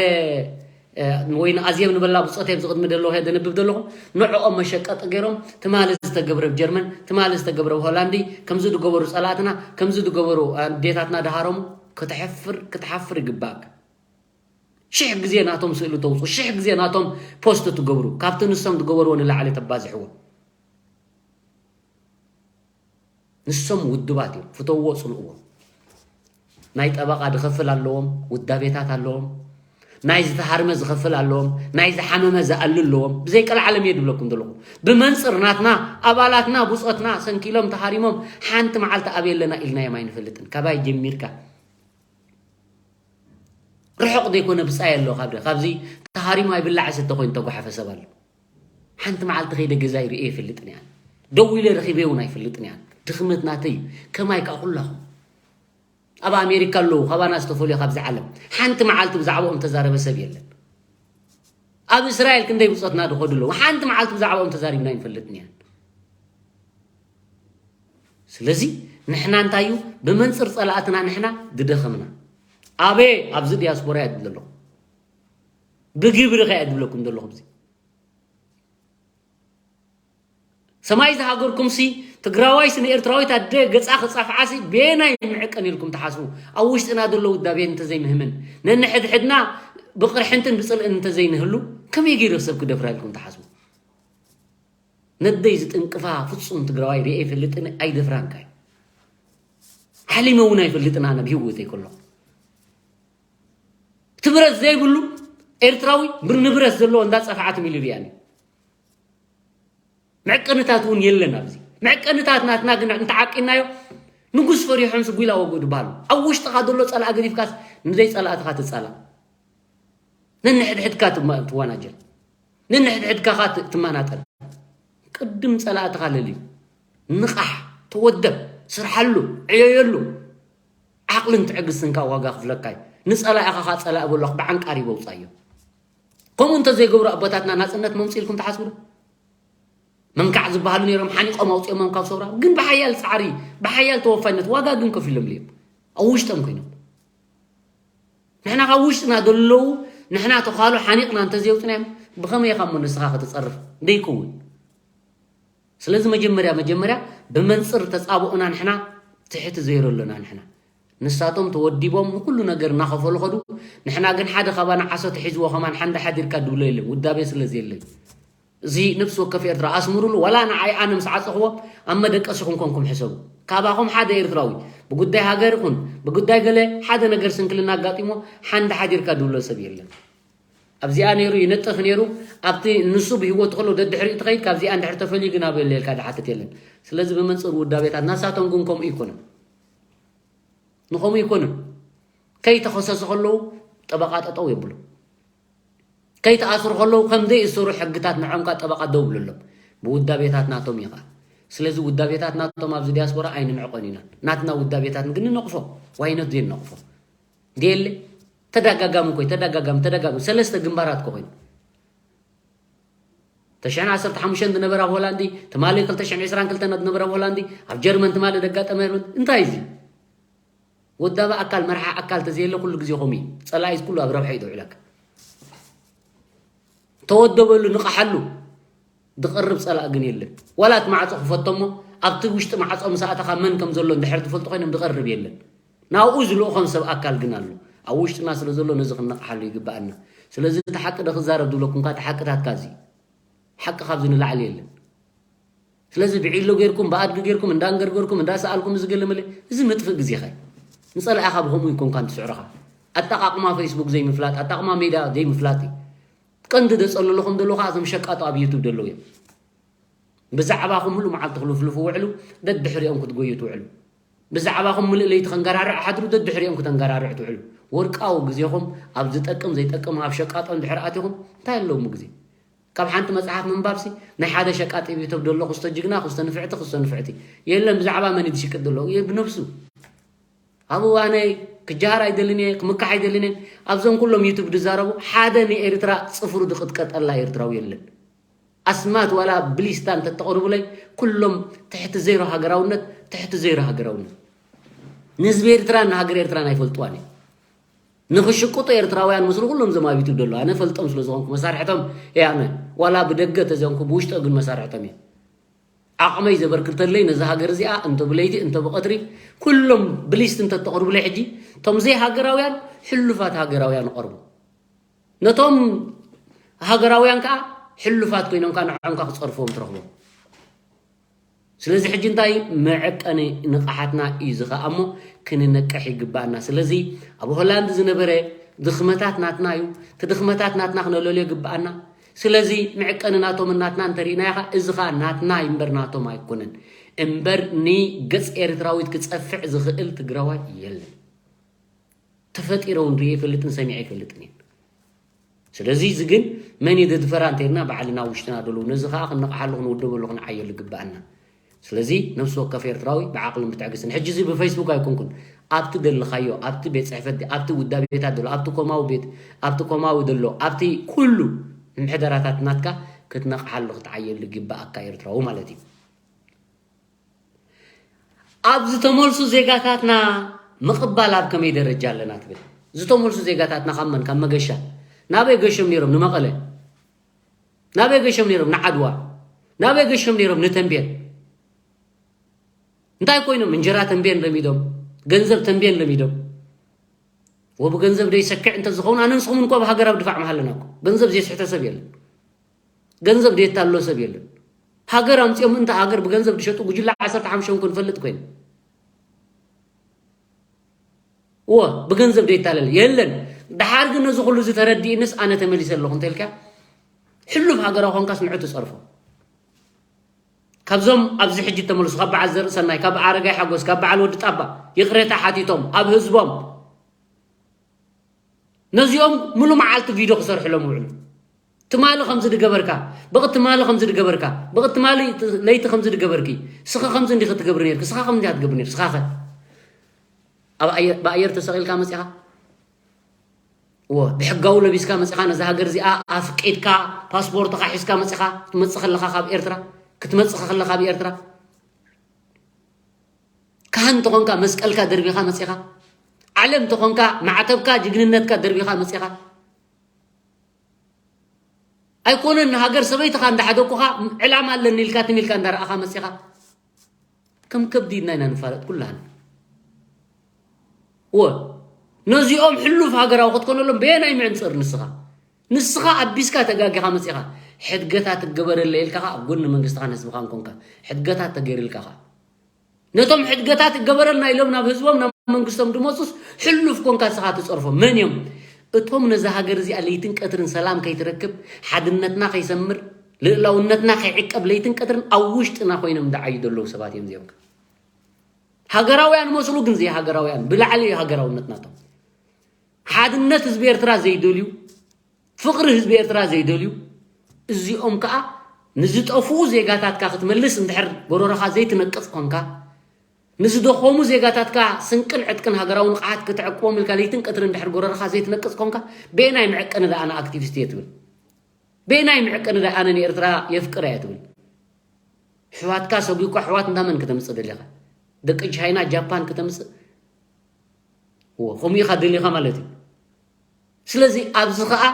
እ፣ ወይ ንኣዜብ ንበላ ብጾት ኣብዚ ቅድሚ ደለኹ እየ ዘንብብ ዘለኹ፣ ንዕኦም መሸቀጢ ገይሮም፣ ትማሊ ዝተገብረ ኣብ ጀርመን፣ ትማሊ ዝተገብረ ኣብ ሆላንዲ፣ ከምዚ ዝገበሩ ጸላእትና፣ ከምዚ ዝገበሩ ኣዴታትና ድሃረሙ፣ ከተሕፍር፣ ክትሓፍር ይግባእካ። ሽሕ ግዜ ናቶም ስእሊ ተውፁ፣ ሽሕ ግዜ ናቶም ፖስት ትገብሩ፣ ካብቲ ንሶም ዝገበርዎ ንላዕሊ ተባዝሕዎ። ንሶም ውድባት እዮም፣ ፍተውዎ፣ ጽልእዎ። ናይ ጠበቓ ዝኸፍል ኣለዎም፣ ውዳቤታት ኣለዎም፣ ናይ ዝተሃርመ ዝኸፍል ኣለዎም፣ ናይ ዝሓመመ ዝኣሉ ኣለዎም። ብዘይ ቀልዓለም እየ ዝብለኩም ዘለኹ። ብመንጽር ናትና፣ ኣባላትና፣ ብጾትና ሰንኪሎም ተሃሪሞም ሓንቲ መዓልቲ ኣበይ ኣለና ኢልናዮም ኣይንፈልጥን። ካባይ ጀሚርካ ርሑቕ ዘይኮነ ብጻይ ኣሎ። ካብ ደ-፣ ካብዚ ተሃሪሙ ኣይብላዕ ዝስተ ኮይኑ ተጓሓፈ ሰብ ኣሎ። ሓንቲ መዓልቲ ከይደ ገዛይ ርእየ ኣይፈልጥን እያን። ደው ኢለ ረኺበ እውን ኣይፈልጥን እያን። ድኽመት ናተይ እዩ። ከማይ ከኣ ኩላኹም ኣብ ኣሜሪካ ኣለዉ፣ ካባና ዝተፈልዩ ካብዚ ዓለም። ሓንቲ መዓልቲ ብዛዕባኦም ተዛረበ ሰብ የለን። ኣብ እስራኤል ክንደይ ብጾትና ዝኸዱ ኣለዉ። ሓንቲ መዓልቲ ብዛዕባኦም ተዛሪብና ኣይንፈልጥን እያን። ስለዚ ንሕና እንታይ እዩ ብመንጽር ጸላእትና ንሕና ድደኸምና። ኣበ ኣብዚ ዲያስፖራ እያ ድብል ኣለኹ። ብግብሪ ከ እያ ድብለኩም ዘለኹ። እዚ ሰማይ ዝሃገርኩም ሲ ትግራዋይ ሲ ንኤርትራዊት ኣደ ገጻ ክጻፍዓ ሲ ቤናይ ምዕቀን ኢልኩም ትሓስቡ? ኣብ ውሽጥና ዘሎ ውዳቤ እንተዘይምህምን ነንሕድሕድና ብቕርሕንትን ብጽልእን እንተዘይንህሉ ከመይ ገይሩ ሰብ ክደፍራ ኢልኩም ትሓስቡ? ነደይ ዝጥንቅፋ ፍጹም ትግራዋይ ርእየ ኣይፈልጥን፣ ኣይደፍራን ካይ። ሓሊመ እውን ኣይፈልጥን ኣነ ብህይወተይ ከለኹ። እቲ ብረት ዘይብሉ ኤርትራዊ ብር-፣ ንብረት ዘለዎ እንዳጸፍዓት ሚሉ ርያኒ። መዕቀንታት እውን የለን ኣብዚ። መዕቀንታት ናትና ግን እንተዓቂናዮ ንጉስ ፈሪሖም ስጉላ ወግኡ ድበሃሉ። ኣብ ውሽጥኻ ዘሎ ጸላእ ገዲፍካስ ንዘይ ጸላእትኻ ትጻላእ። ነንሕድሕድካ ትማ- ትወናጀል። ነንሕድሕድካ ኸኣ ት- ትመናጠል። ቅድም ጸላእትኻ ለሊ። ንቓሕ፣ ተወደብ፣ ስርሓሉ፣ ዕየየሉ። ዓቕልን ትዕግስትን ከኣ ዋጋ ክፍለካ እዩ። ንጸላኢኻ ኸኣ ጸላኢ በሎ ብዓንቃር ይበውጻዮ። ከምኡ እንተዘይገብሩ ኣቦታትና ናጽነት መምጽእ ኢልኩም ትሓስቡ ዶ? መንካዕ ዝበሃሉ ነይሮም፣ ሓኒቖም ኣውጺኦሞም ካብ ሰውራ። ግን ብሓያል ጻዕሪ፣ ብሓያል ተወፋይነት ዋጋ ግን ከፊሎምሉ እዮም። ኣብ ውሽጦም ኮይኖም። ንሕና ካብ ውሽጥና ዘለዉ፣ ንሕና ተዃሉ ሓኒቕና እንተዘየውጽናዮም፣ ብኸመይ ኢኻ እሞ ንስኻ ክትጸርፍ? ደይከውን። ስለዚ መጀመርያ፣ መጀመርያ ብመንጽር ተጻብኦና ንሕና ትሕቲ ዜሮ ኣለና ንሕና። ንሳቶም ተወዲቦም ንኩሉ ነገር እናኸፈሉ ኸዱ። ንሕና ግን ሓደ ካባና ዓሶ ተሒዝዎ ከማን ሓንዳ ሓዲርካ ድብሎ የለን፣ ውዳቤ ስለ ዘየለይ። እዚ ነፍሲ ወከፍ ኤርትራ ኣስምሩሉ፣ ዋላ ንዓይ ኣነ ምስ ዓጸኽዎ ኣብ መደቀሲኹም ኮንኩም ሕሰቡ። ካባኹም ሓደ ኤርትራዊ ብጉዳይ ሃገር ይኹን ብጉዳይ ገለ ሓደ ነገር ስንክልና ኣጋጢሞ ሓንዳ ሓዲርካ ድብሎ ሰብ የለን። ኣብዚኣ ነይሩ ይነጥፍ ነይሩ፣ ኣብቲ ንሱ ብህይወቱ ከሎ ደድሕሪኡ ትኸይድ፣ ካብዚኣ እንድሕር ተፈልዩ ግን ኣበይ ኣሎ ኢልካ ድሓትት የለን። ስለዚ ብመንጽር ውዳቤታት ናሳቶም ግን ከምኡ ይኮነን። ንኸምኡ ይኮነን። ከይተኸሰሱ ከለዉ ጠበቓ ጠጠው የብሉ። ከይተኣስሩ ከለዉ ከም ዘይእሰሩ ሕግታት ንዖም ከኣ ጠበቓ ደው ብለሎም። ብውዳቤታት ናቶም እዩ ከኣ። ስለዚ ውዳቤታት ናቶም ኣብዚ ዲያስፖራ ኣይንንዕቆን ኢና። ናትና ውዳቤታት ግን ንነቕፎ። ዋይነት ዘይንነቕፎ። ድየለ? ተደጋጋሚ እኮ እዩ፣ ተደጋጋሚ፣ ተደጋጋሚ። ሰለስተ ግንባራት እኮ ኮይኑ። ተሽዕን ዓሰርተ ሓሙሽተን ዝነበረ ኣብ ሆላንዲ፣ ትማሊ ክልተ ሽሕን ዕስራን ክልተን ዝነበረ ኣብ ሆላንዲ፣ ኣብ ጀርመን ትማሊ ዘጋጠመ ህልመት። እንታይ እዚ? ወዳቢ ኣካል፣ መርሓ ኣካል ተዘየለ ኩሉ ግዜ ከምኡ እዩ። ጸላኢ ኩሉ ኣብ ረብሓ እዩ ዘውዕለካ። ተወደበሉ፣ ንቕሓሉ። ዝቐርብ ጸላእ ግን የለን። ዋላ እቲ ማዕጾ ክፈቶ እሞ፣ ኣብቲ ውሽጢ ማዕጾ ምስ ኣተኻ መን ከም ዘሎ እንድሕር ትፈልጡ ኮይኖም ዝቐርብ የለን። ናብኡ ዝልእኾም ሰብ ኣካል ግን ኣሎ። ኣብ ውሽጥና ስለ ዘሎ ነዚ ክንነቕሓሉ ይግብኣና። ስለዚ እቲ ሓቂ ዶ ክዛረብ ዝብለኩም ከኣ እቲ ሓቅታትካ እዚ። ሓቂ ካብዚ ንላዕሊ የለን። ስለዚ ብዒሎ ጌርኩም፣ ብኣድጊ ጌርኩም፣ እንዳንገርገርኩም፣ እንዳሰኣልኩም እዚ ገለ መለ፣ እዚ መጥፍእ ግዜኻ እዩ። ንጸላኢኻ ብኸምኡ ይኮንካን ትስዕሮኻ። ኣጠቓቕማ ፌስቡክ ዘይምፍላጥ፣ ኣጠቓቕማ ሜድያ ዘይምፍላጥ እዩ። ቀንዲ ዘጸልለኹም ዘለኹ እዞም ሸቃጦ ኣብ ዩቱብ ዘለዉ እዮም። ብዛዕባኹም ሙሉ መዓልቲ ክልፍልፉ ውዕሉ፣ ደድሕሪኦም ክትጎዩ ትውዕሉ። ብዛዕባኹም ሙሉእ ለይቲ ከንገራርዕ ሓድሩ፣ ደድሕሪኦም ክተንገራርዕ ትውዕሉ። ወርቃዊ ግዜኹም ኣብ ዝጠቅም ዘይጠቅም ኣብ ሸቃጦ እንድሕር ኣቲኹም እንታይ ኣለዎም ግዜ? ካብ ሓንቲ መጽሓፍ ምንባብሲ ናይ ሓደ ሸቃጢ ዩቱብ ዘሎ ክስቶ ጅግና፣ ክስቶ ንፍዕቲ፣ ክስቶ ንፍዕቲ። የለን ብዛዕባ መን እዩ ዝሽቅጥ ዘሎ? ብነብሱ። ኣብ እዋነይ ክጀሃር ኣይደልን እየ፣ ክምካሕ ኣይደልን እየ። ኣብዞም ኩሎም ዩቱብ ዝዛረቡ ሓደ ንኤርትራ ጽፍሩ ዝቕጥቀጠላ ኤርትራዊ የለን። ኣስማት ዋላ ብሊስታ እንተተቕርቡለይ ኩሎም ትሕቲ ዜሮ ሃገራውነት፣ ትሕቲ ዜሮ ሃገራውነት። ንህዝቢ ኤርትራን ንሃገር ኤርትራን ኣይፈልጥዋን እዮም። ንኽሽቅጡ ኤርትራውያን ምስሉ ኩሎም እዞም ኣብ ዩቱብ ዘለዉ ኣነ ፈልጦም ስለ ዝኾንኩ መሳርሕቶም እየ ኣነ። ዋላ ብደገ ተዘንኩ ብውሽጦ ግን መሳርሕቶም እየ። ዓቕመይ ዘበርክተለይ ነዛ ሃገር እዚኣ እንተ ብለይቲ እንተ ብቐትሪ ኩሎም ብሊስት እንተ ተቕርቡለይ ሕጂ እቶም ዘይሃገራውያን ሕሉፋት ሃገራውያን ይቐርቡ። ነቶም ሃገራውያን ከኣ ሕሉፋት ኮይኖም ከኣ ንዖም ከኣ ክጸርፍዎም ትረኽቦም። ስለዚ ሕጂ እንታይ መዐቀኒ ንቕሓትና እዩ እዚ ኸኣ እሞ ክንነቅሕ ይግባኣና። ስለዚ ኣብ ሆላንድ ዝነበረ ድኽመታት ናትና እዩ። እቲ ድኽመታት ናትና ክነለልዮ ይግባኣና። ስለዚ መዐቀኒ ናቶም ናትና እንተሪእናዮ ኸኣ እዚ ኸኣ ናትና እዩ እምበር ናቶም ኣይኮነን። እምበር ንገጽ ኤርትራዊት ክጸፍዕ ዝኽእል ትግራዋይ የለን። ተፈጢረ እውን ርእየ ኣይፈልጥን ሰሚዐ ኣይፈልጥን እየ። ስለዚ እዚ ግን መን እዩ ዘድፈራ እንተይልና ባዕልና ውሽጥና ዘለዉ ነዚ ኸዓ ክንነቕሓሉ ክንውደበሉ ክንዓየሉ ይግበኣና። ስለዚ ነፍሲ ወከፍ ኤርትራዊ ብዓቕልን ብትዕግስትን ሕጂ እዚ ብፌስቡክ ኣይኮንኩን ኣብቲ ደለኻዮ ኣብቲ ቤት ጽሕፈት ኣብቲ ውዳቤታት ዘሎ ኣብቲ ኮማዊ ቤት ኣብቲ ኮማዊ ዘሎ ኣብቲ ኩሉ ምሕደራታት ናትካ ክትነቕሓሉ ክትዓየሉ ይግበኣካ ኤርትራዊ ማለት እዩ። ኣብ ዝተመልሱ ዜጋታትና ምቕባል ኣብ ከመይ ደረጃ ኣለና ትብል? ዝተመልሱ ዜጋታትና ካብ መን? ካብ መገሻ። ናበይ ገሾም ነይሮም? ንመቐለ። ናበይ ገሾም ነይሮም? ንዓድዋ። ናበይ ገሾም ነይሮም? ንተንቤን። እንታይ ኮይኖም? እንጀራ ተንቤን ለሚዶም፣ ገንዘብ ተንቤን ለሚዶም። ወብገንዘብ ደይሰክዕ እንተዝኸውን ኣነ ንስኹምን እኮ ኣብ ሃገር ኣብ ድፋዕ ምሃለና እኮ። ገንዘብ ዘይስሕተ ሰብ የለን። ገንዘብ ደየታሎ ሰብ የለን። ሃገር ኣምጺኦም ምእንቲ ሃገር ብገንዘብ ዝሸጡ ጉጅለ ዓሰርተ ሓሙሽተ እውን ክንፈልጥ ኮይና። እወ ብገንዘብ ደየታለለ የለን። ደሓር ግን ነዚ ኩሉ እዚ ተረዲእንስ ኣነ ተመሊሰ ኣለኹ እንተልካ ሕሉፍ ሃገራዊ ኾንካስ ንዑ ትጸርፎ። ካብዞም ኣብዚ ሕጂ ተመልሱ፣ ካብ በዓል ዘርእሰናይ፣ ካብ ኣረጋይ ሓጎስ፣ ካብ በዓል ወዲ ጣባ ይቕሬታ ሓቲቶም ኣብ ህዝቦም፣ ነዚኦም ሙሉ መዓልቲ ቪድዮ ክሰርሕሎም ውዕሉ። ትማሊ ከምዚ ድገበርካ፣ ብቕ ትማሊ ከምዚ ድገበርካ፣ ብቕ ትማሊ ለይቲ ከምዚ ድገበርኪ፣ ስኸ ከምዚ እንዲኺ ትገብሪ ነርኪ፣ ስኻ ከምዚ እንዲኻ ትገብሪ ነር፣ ስኻኸ ኣብ ኣየር፣ ብኣየር ተሰቒልካ መጺኻ? እዎ፣ ብሕጋዊ ለቢስካ መጺኻ፣ ነዛ ሃገር እዚኣ ኣፍቂድካ፣ ፓስፖርትኻ ሒዝካ መጺኻ፣ ክትመጽእ ከለኻ ካብ ኤርትራ፣ ክትመጽእ ከለኻ ካብ ኤርትራ፣ ካህን ተኾንካ መስቀልካ ደርቢኻ መጺኻ፣ ዓለም ተኾንካ ማዕተብካ ጅግንነትካ ደርቢኻ መጺኻ። ኣይኮነን ንሃገር ሰበይትኻ እንዳሓደኩኻ ዕላማ ኣለኒ ኢልካ ትም ኢልካ እንዳረኣኻ መጺኻ። ከም ከብዲ ኢድና ኢና ንፋለጥ ኩላህና። እወ፣ ነዚኦም ሕሉፍ ሃገራዊ ክትኮነሎም በየናይ ምዕንጽር ንስኻ? ንስኻ ኣቢስካ ተጋጊኻ መጺኻ። ሕድገታት ትገበረለ ኢልካ ኸኣ ኣብ ጎኒ መንግስትኻን ህዝብኻን ኮንካ። ሕድገታት ተገይርልካ ኸኣ። ነቶም ሕድገታት ይገበረልና ኢሎም ናብ ህዝቦም ናብ መንግስቶም ድመጹስ ሕሉፍ ኮንካ ንስኻ ትጸርፎም። መን እዮም? እቶም ነዛ ሃገር እዚኣ ለይትን ቀትርን ሰላም ከይትረክብ፣ ሓድነትና ከይሰምር፣ ልእላውነትና ከይዕቀብ ለይትን ቀትርን ኣብ ውሽጥና ኮይኖም ዝዓዩ ዘለዉ ሰባት እዮም እዚኦም። ሃገራውያን መስሉ ግን ዘይሃገራውያን፣ ብላዕሊ እዩ ሃገራውነት ናቶም። ሓድነት ህዝቢ ኤርትራ ዘይደልዩ፣ ፍቕሪ ህዝቢ ኤርትራ ዘይደልዩ፣ እዚኦም ከኣ ንዝጠፍኡ ዜጋታትካ ክትመልስ እንድሕር ጎረሮኻ ዘይትነቅጽ ኮንካ፣ ንዝደኸሙ ዜጋታትካ ስንቅን ዕጥቅን ሃገራዊ ንቕሓት ክትዕቅቦም ኢልካ ለይትን ቀትርን እንድሕር ጎረሮኻ ዘይትነቅጽ ኮንካ፣ በየናይ መዕቀኒ ደኣ ኣነ ኣክቲቪስት እየ ትብል? በየናይ መዕቀኒ ደኣ ኣነ ንኤርትራ የፍቅር እየ ትብል? ኣሕዋትካ ሰጒግካ ኣሕዋት እንዳ መን ከተምጽእ ደሊኻ? ደቂ ቻይና፣ ጃፓን ከተምጽእ? እዎ፣ ከምኡ ኢኻ ደሊኻ ማለት እዩ። ስለዚ ኣብዚ ኸኣ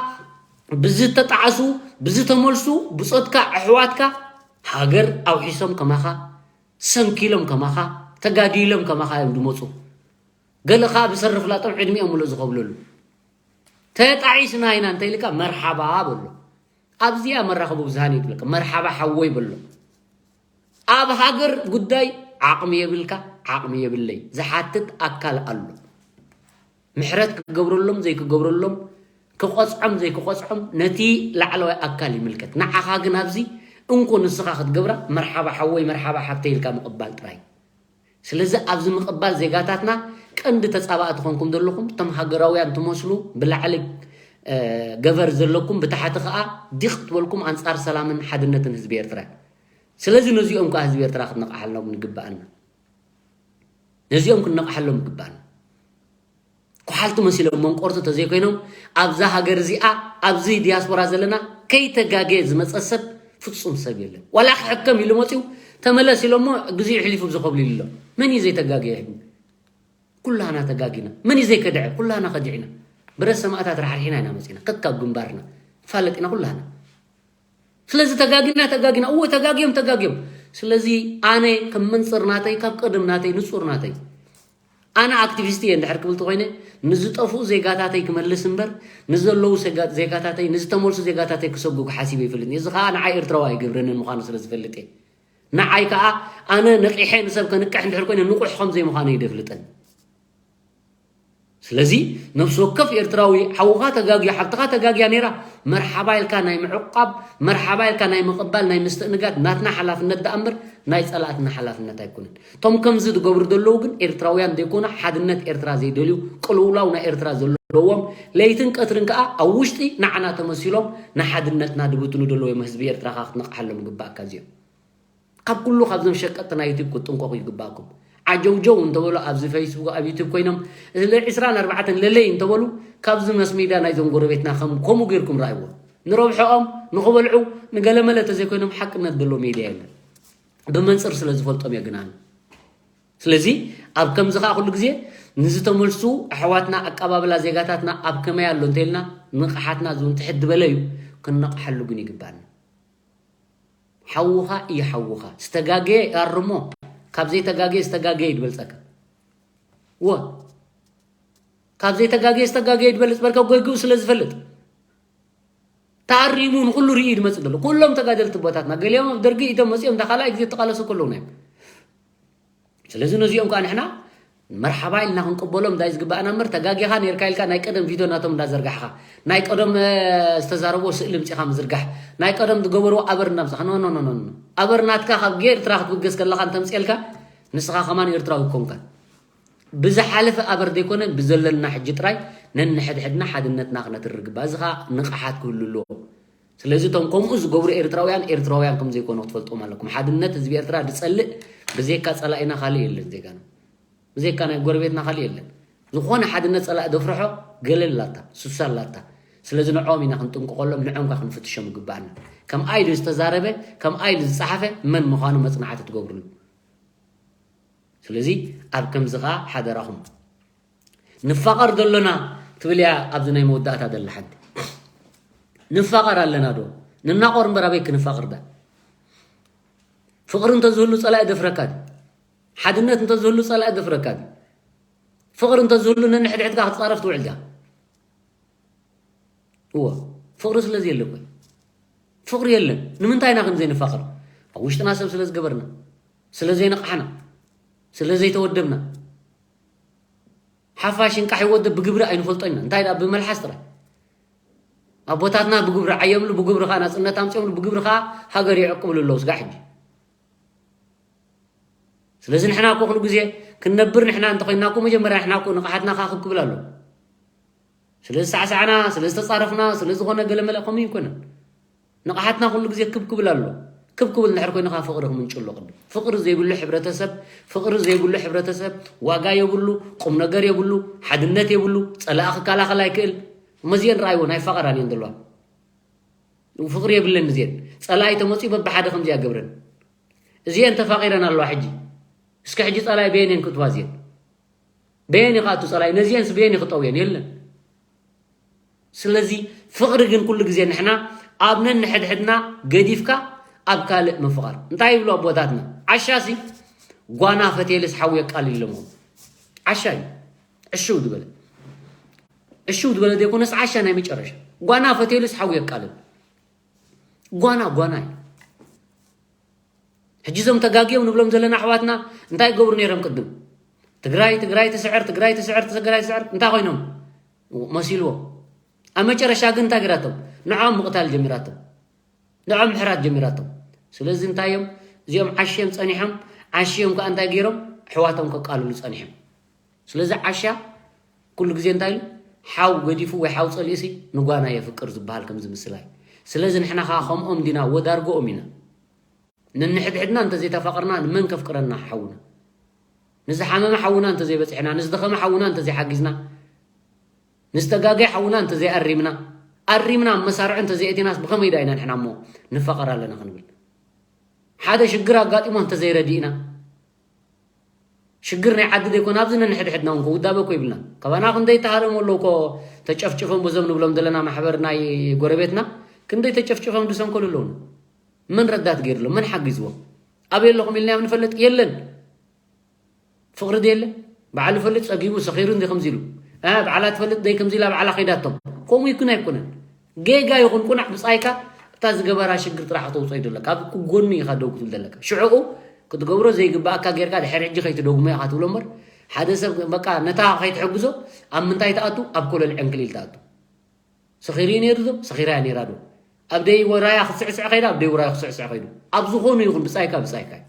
ብዝተጣዕሱ፣ ብዝተመልሱ ብጾትካ ኣሕዋትካ ሃገር ኣውሒሶም ከማኻ፣ ሰንኪሎም ከማኻ፣ ተጋዲሎም ከማኻ እዮም ዝመጹ። ገለ ኸኣ ብሰሪ ፍላጦም ዕድሚኦም ምሉእ ዝኸብለሉ። ተጣዒስና ኢና እንተኢልካ መርሓባ በሎ። ኣብዚኣ መራኸቢ ብዙሃን እዩ ዝብለካ፣ መርሓባ ሓወይ በሎ። ኣብ ሃገር ጉዳይ ዓቕሚ የብልካ፣ ዓቕሚ የብለይ ዝሓትት ኣካል ኣሎ። ምሕረት ክገብረሎም ዘይክገብረሎም፣ ክቐጽዖም ዘይክቐጽዖም ነቲ ላዕለዋይ ኣካል ይምልከት። ንዓኻ ግን ኣብዚ እንኮ ንስኻ ክትገብራ መርሓባ ሓወይ፣ መርሓባ ሓብተይ ኢልካ ምቕባል ጥራይ። ስለዚ ኣብዚ ምቕባል ዜጋታትና ቀንዲ ተጻባእቲ ኮንኩም ዘለኹም፣ እቶም ሃገራውያን ትመስሉ ብላዕሊ፣ እ፣ ገበር ዘለኩም፣ ብታሕቲ ከኣ ዲቕ ትበልኩም ኣንጻር ሰላምን ሓድነትን ህዝቢ ኤርትራ። ስለዚ ነዚኦም ከኣ ህዝቢ ኤርትራ ክትነቕሓሎም ንግብኣና። ነዚኦም ክንነቕሓሎም ይግብኣና። ኩሓልቲ መሲሎም መንቆርቲ ተዘይኮይኖም ኣብዛ ሃገር እዚኣ፣ ኣብዚ ዲያስፖራ ዘለና ከይተጋገየ ዝመጸ ሰብ ፍጹም ሰብ የለን። ዋላ ክሕከም ኢሉ መጺኡ ተመለስ ኢሎሞ ግዜኡ ሕሊፉ ኣብዚ ኮብሊሉ ኣሎ። መን እዩ ዘይተጋገየ? ኩላና ተጋጊና። መን እዩ ዘይከድዐ? ኩላና ከዲዕና። ብረት ሰማእታት ራሕሪሕና ኢና መጺና። ከካብ ግንባርና። ንፋለጥ ኢና ኩላና። ስለዚ ተጋጊና፣ ተጋጊና። እወ፣ ተጋግዮም፣ ተጋግዮም። ስለዚ ኣነ ከም መንጽር ናተይ፣ ካብ ቀደም ናተይ፣ ንጹር ናተይ። ኣነ ኣክቲቪስት እየ እንድሕር ክብል ተኾይነ፣ ንዝጠፍኡ ዜጋታተይ ክመልስ እምበር፣ ንዘለዉ ዜጋ-፣ ዜጋታተይ፣ ንዝተመልሱ ዜጋታተይ ክሰጉግ ሓሲበ ይፈልጥ። እዚ ኸኣ ንዓይ ኤርትራዊ ኣይገብረንን ምዃኑ ስለ ዝፈልጥ እየ። ንዓይ ከኣ ኣነ ነቒሐ ንሰብ ከንቅሕ እንድሕር ኮይነ ንቑሕ ከም ዘይምዃነይ ደፍልጠን። ስለዚ ነፍሲ ወከፍ ኤርትራዊ ሓውኻ ተጋግዩ፣ ሓብትኻ ተጋግያ ነይራ፣ መርሓባ ኢልካ ናይ ምዕቋብ፣ መርሓባ ኢልካ ናይ ምቕባል፣ ናይ ምስትእንጋድ ናትና ሓላፍነት ደኣ እምበር ናይ ጸላእትና ሓላፍነት ኣይኮነን። እቶም ከምዚ ዝገብሩ ዘለዉ ግን ኤርትራውያን ዘይኮኑ፣ ሓድነት ኤርትራ ዘይደልዩ፣ ቅልውላው ናይ ኤርትራ ዘለዎም፣ ለይትን ቀትርን ከኣ ኣብ ውሽጢ ንዓና ተመሲሎም ንሓድነትና ድብትኑ ዘለዉ እዮም። ህዝቢ ኤርትራ ከኣ ክትነቕሓሎም ይግባእካ እዚኦም። ካብ ኩሉ ካብዞም ሸቀጥቲ ናይ ዩቱብ ክትጥንቀቑ ይግባእኩም። ዓጀውጀው እንተበሉ ኣብዚ ፌስቡክ ኣብ ዩቱብ ኮይኖም ዒስራን ኣርባዕተን ለለይ እንተበሉ ካብዚ ማስ ሚድያ ናይዞም ጎረቤትና ከም-፣ ከምኡ ጌርኩም ረኣይዎ። ንረብሐኦም ንኽበልዑ ንገለመለ ተዘይኮይኖም ሓቅነት ዘለዎ ሚድያ የለን። ብመንጽር ስለ ዝፈልጦም እየ ግን ኣነ። ስለዚ ኣብ ከምዚ ከኣ ኩሉ ግዜ ንዝተመልሱ ኣሕዋትና ኣቀባብላ ዜጋታትና ኣብ ከመይ ኣሎ እንተኢልና ንቕሓትና ዝውን ትሕት ዝበለ እዩ። ክንነቕሓሉ ግን ይግባና። ሓውኻ እዩ ሓውኻ። ዝተጋገየ ኣርሞ፣ ካብ ዘይተጋገየ ዝተጋገየ እዩ ዝበልጸካ። እወ። ካብ ዘይተጋገየ ዝተጋገየ እዩ ዝበልጽ በልካ ጎይግኡ ስለ ዝፈልጥ። ተኣሪሙ ንኹሉ ርእዩ እዩ ዝመጽእ ዘሎ። ኩሎም ተጋደልቲ ኣቦታትና፣ ገሊኦም ኣብ ደርጊ ኢዶም መጺኦም፣ እንዳ ካልኣይ ግዜ ተቓለሱ ከለዉ ናይ። ስለዚ ነዚኦም ከኣ ንሕና መርሓባ ኢልና ክንቅበሎም እንታይ ዝግባኣና እምበር፣ ተጋጊኻ ነርካ ኢልካ ናይ ቀደም ቪድዮ ናቶም እንዳዘርጋሕካ፣ ናይ ቀደም ዝተዛረብዎ ስእሊ ምፂኻ ምዝርጋሕ፣ ናይ ቀደም ዝገበርዎ ኣበር እንዳምፃኻ፣ ኖኖኖኖ። ኣበር ናትካ ካብ ኤርትራ ክትብገስ ከለኻ እንተምፅኤልካ፣ ንስኻ ከማን ኤርትራዊ ኮንካ። ብዝሓለፈ ኣበር ዘይኮነ፣ ብዘለና ሕጂ ጥራይ ነንሕድሕድና ሓድነትና ክነትርር ግባ። እዚ ኸኣ ንቕሓት ክህሉ ኣለዎ። ስለዚ እቶም ከምኡ ዝገብሩ ኤርትራውያን ኤርትራውያን ከም ዘይኮኑ ክትፈልጦም ኣለኩም። ሓድነት ህዝቢ ኤርትራ ዝጸልእ ብዘይካ ጸላኢና ካልእ የለን። ዜጋና ብዘይካ ናይ ጎረቤትና ካልእ የለን። ዝኾነ ሓድነት ጸላኢ ደፍርሖ ገለ ኣላታ፣ ሱሳ ኣላታ። ስለዚ ንዕኦም ኢና ክንጥንቀቐሎም፣ ንዕኦም ከኣ ክንፍትሾም ይግባኣና። ከም ኣይሉ ዝተዛረበ፣ ከም ኣይሉ ዝጸሓፈ መን ምዃኑ መጽናዕቲ ትገብርሉ። ስለዚ ኣብ ከምዚ ኸኣ ሓደራኹም። ንፋቐር ዶ ኣሎና ትብል እያ ኣብዚ ናይ መወዳእታ ዘላ ሓንቲ። ንፋቐር ኣለና ዶ? ንናቖር እምበር ኣበይ ክንፋቐር ዳ? ፍቕሪ እንተዝህሉ ጸላኢ ደፍረካ ድዩ? ሓድነት እንተዝህሉ ጸላኢ ደፍረካ ድዩ? ፍቕሪ እንተዝህሉ ነንሕድሕድካ ክትጻረፍ ትውዕል ዲኻ? እወ፣ ፍቕሪ ስለ ዘየለ እኮ እዩ። ፍቕሪ የለን። ንምንታይ ኢና ከም ዘይንፋቐር? ኣብ ውሽጥና ሰብ ስለ ዝገበርና፣ ስለ ዘይነቕሓና፣ ስለ ዘይተወደብና። ሓፋሽ እንቃሕ ይወደብ ብግብሪ ኣይንፈልጦ ኢና። እንታይ ደኣ ብመልሓስ ጥራይ። ኣቦታትና ብግብሪ ዓየምሉ፣ ብግብሪ ኸኣ ናጽነት ኣምጺኦምሉ፣ ብግብሪ ኸኣ ሃገር ይዕቅብሉ ኣለዉ ስጋዕ ሕጂ። ስለዚ ንሕና እኮ ኩሉ ግዜ ክንነብር ንሕና እንተኾይንና እኮ መጀመርያ ንሕና እኮ ንቕሓትና ኸኣ ክብ ክብል ኣለዎ። ስለ ዝሳዕሳዕና፣ ስለ ዝተጻረፍና፣ ስለ ዝኾነ ገለ መለ ከምኡ ኣይኮነን። ንቕሓትና ኩሉ ግዜ ክብ ክብል ኣሎ። ክብ ክብል እንድሕር ኮይኑ ኸኣ ፍቕሪ ክምንጩ ኣሎ ቅድም። ፍቕሪ ዘይብሉ ሕብረተሰብ፣ ፍቕሪ ዘይብሉ ሕብረተሰብ ዋጋ የብሉ፣ ቁም ነገር የብሉ፣ ሓድነት የብሉ፣ ጸላኢ ክከላኸል ኣይክእል። እሞ እዚአን ረኣይወን ኣይፋቐራን እየን ዘለዋ። ፍቕሪ የብለን እዚአን። ጸላኢ ተመጺኡ በብሓደ ከምዚ እያ ገብረን። እዚአን ተፋቒረን ኣለዋ ሕጂ። እስከ ሕጂ ጸላኢ በየን እየን ክእትዋ እዚአን? በየን እዩ ክኣቱ ጸላኢ? ነዚአንስ በየን እዩ ክጠውየን? የለን። ስለዚ ፍቕሪ ግን ኩሉ ግዜ ንሕና ኣብ ነንሕድሕድና ገዲፍካ ኣብ ካልእ ምፍቓር። እንታይ ይብሉ ኣቦታትና? ዓሻሲ ጓና ፈቴልስ ሓዊ የቃልል ኢሎምዎ። ዓሻ እዩ። ዕሽው ዝበለ። ዕሽው ዝበለ ዘይኮነስ ዓሻ ናይ መጨረሻ። ጓና ፈቴልስ ሓዊ የቃልል። ጓና፣ ጓና እዩ። ሕጂ እዞም ተጋግዮም ንብሎም ዘለና ኣሕዋትና እንታይ ይገብሩ ነይሮም ቅድም? ትግራይ፣ ትግራይ ትስዕር፣ ትግራይ ትስዕር፣ ትግራይ ትስዕር። እንታይ ኮይኖም? መሲልዎ። ኣብ መጨረሻ ግን እንታይ ገይራቶም? ንዕኦም ምቕታል ጀሚራቶም። ንዕኦም ምሕራት ጀሚራቶም። ስለዚ እንታይ እዮም? እዚኦም ዓሽዮም ጸኒሖም፣ ዓሽዮም ከኣ እንታይ ገይሮም? ኣሕዋቶም ከቃልሉ ጸኒሖም። ስለዚ ዓሻ ኩሉ ግዜ እንታይ ኢሉ? ሓው ገዲፉ ወይ ሓው ጸሊኡሲ ንጓና የፍቅር ዝበሃል ከምዚ ምስላ እዩ። ስለዚ ንሕና ከኣ ከምኦም ዲና? ወዳርግኦም ኢና። ነንሕድሕድና እንተዘይተፋቐርና ንመን ከፍቅረና ሓውና? ንዝሓመመ ሓውና እንተዘይበጺሕና፣ ንዝደኸመ ሓውና እንተዘይሓጊዝና፣ ንዝተጋገየ ሓውና እንተዘይኣሪምና፣ ኣሪምና ኣብ መሳርዑ እንተዘይኣቲናስ ብኸመይ ዳ ኢና ንሕና እሞ ንፋቐር ኣለና ክንብል? ሓደ ሽግር ኣጋጢሞ እንተዘይረዲእና፣ ሽግር ናይ ዓዲ ዘይኮነ ኣብዚ ነንሕድሕድና እውን ክውዳበ እኮ ይብልና። ካባና ክንደይ ተሃረሙ ኣለዉ እኮ ተጨፍጭፎም በዞም ንብሎም ዘለና ማሕበር ናይ ጎረቤትና ክንደይ ተጨፍጭፎም ድሰንከሉ ኣለዉና። መን ረዳት ገይርሎም? መን ሓጊዝዎም? ኣበይ ኣለኹም ኢልናዮም ንፈልጥ? የለን። ፍቕሪ ድየለ? ባዕሉ ፈልጥ ጸጊቡ ሰኺሩ እንዲ ከምዚ ኢሉ። እ፣ ባዕላ ትፈልጥ ደይ ከምዚ ኢላ ባዕላ ከይዳቶም። ከምኡ ይኩን ኣይኮነን። ጌጋ ይኹን ቁናዕ ብጻይካ እታ ዝገበራ ሽግር ጥራሕ ክተውጽኦ ይደለካ። ኣብ ጎኑ ኢኻ ደው ክትብል ዘለካ። ሽዕኡ ክትገብሮ ዘይግባኣካ ጌርካ ድሕሪ ሕጂ ከይትደግሞ ኢኻ ትብሎ እምበር፣ ሓደ ሰብ በቃ ነታ ከይትሕግዞ ኣብ ምንታይ ትኣቱ? ኣብ ኮለል ዕንክሊል ትኣቱ። ሰኺሩ እዩ ነይሩ ዶ? ሰኺራ እያ ነይራ ዶ? ኣብ ደይ ወራያ ክትስዕስዕ ከይዳ፣ ኣብ ደይ ወራያ ክትስዕስዕ ከይዱ። ኣብ ዝኾኑ ይኹን ብጻይካ፣ ብጻይካ እዩ።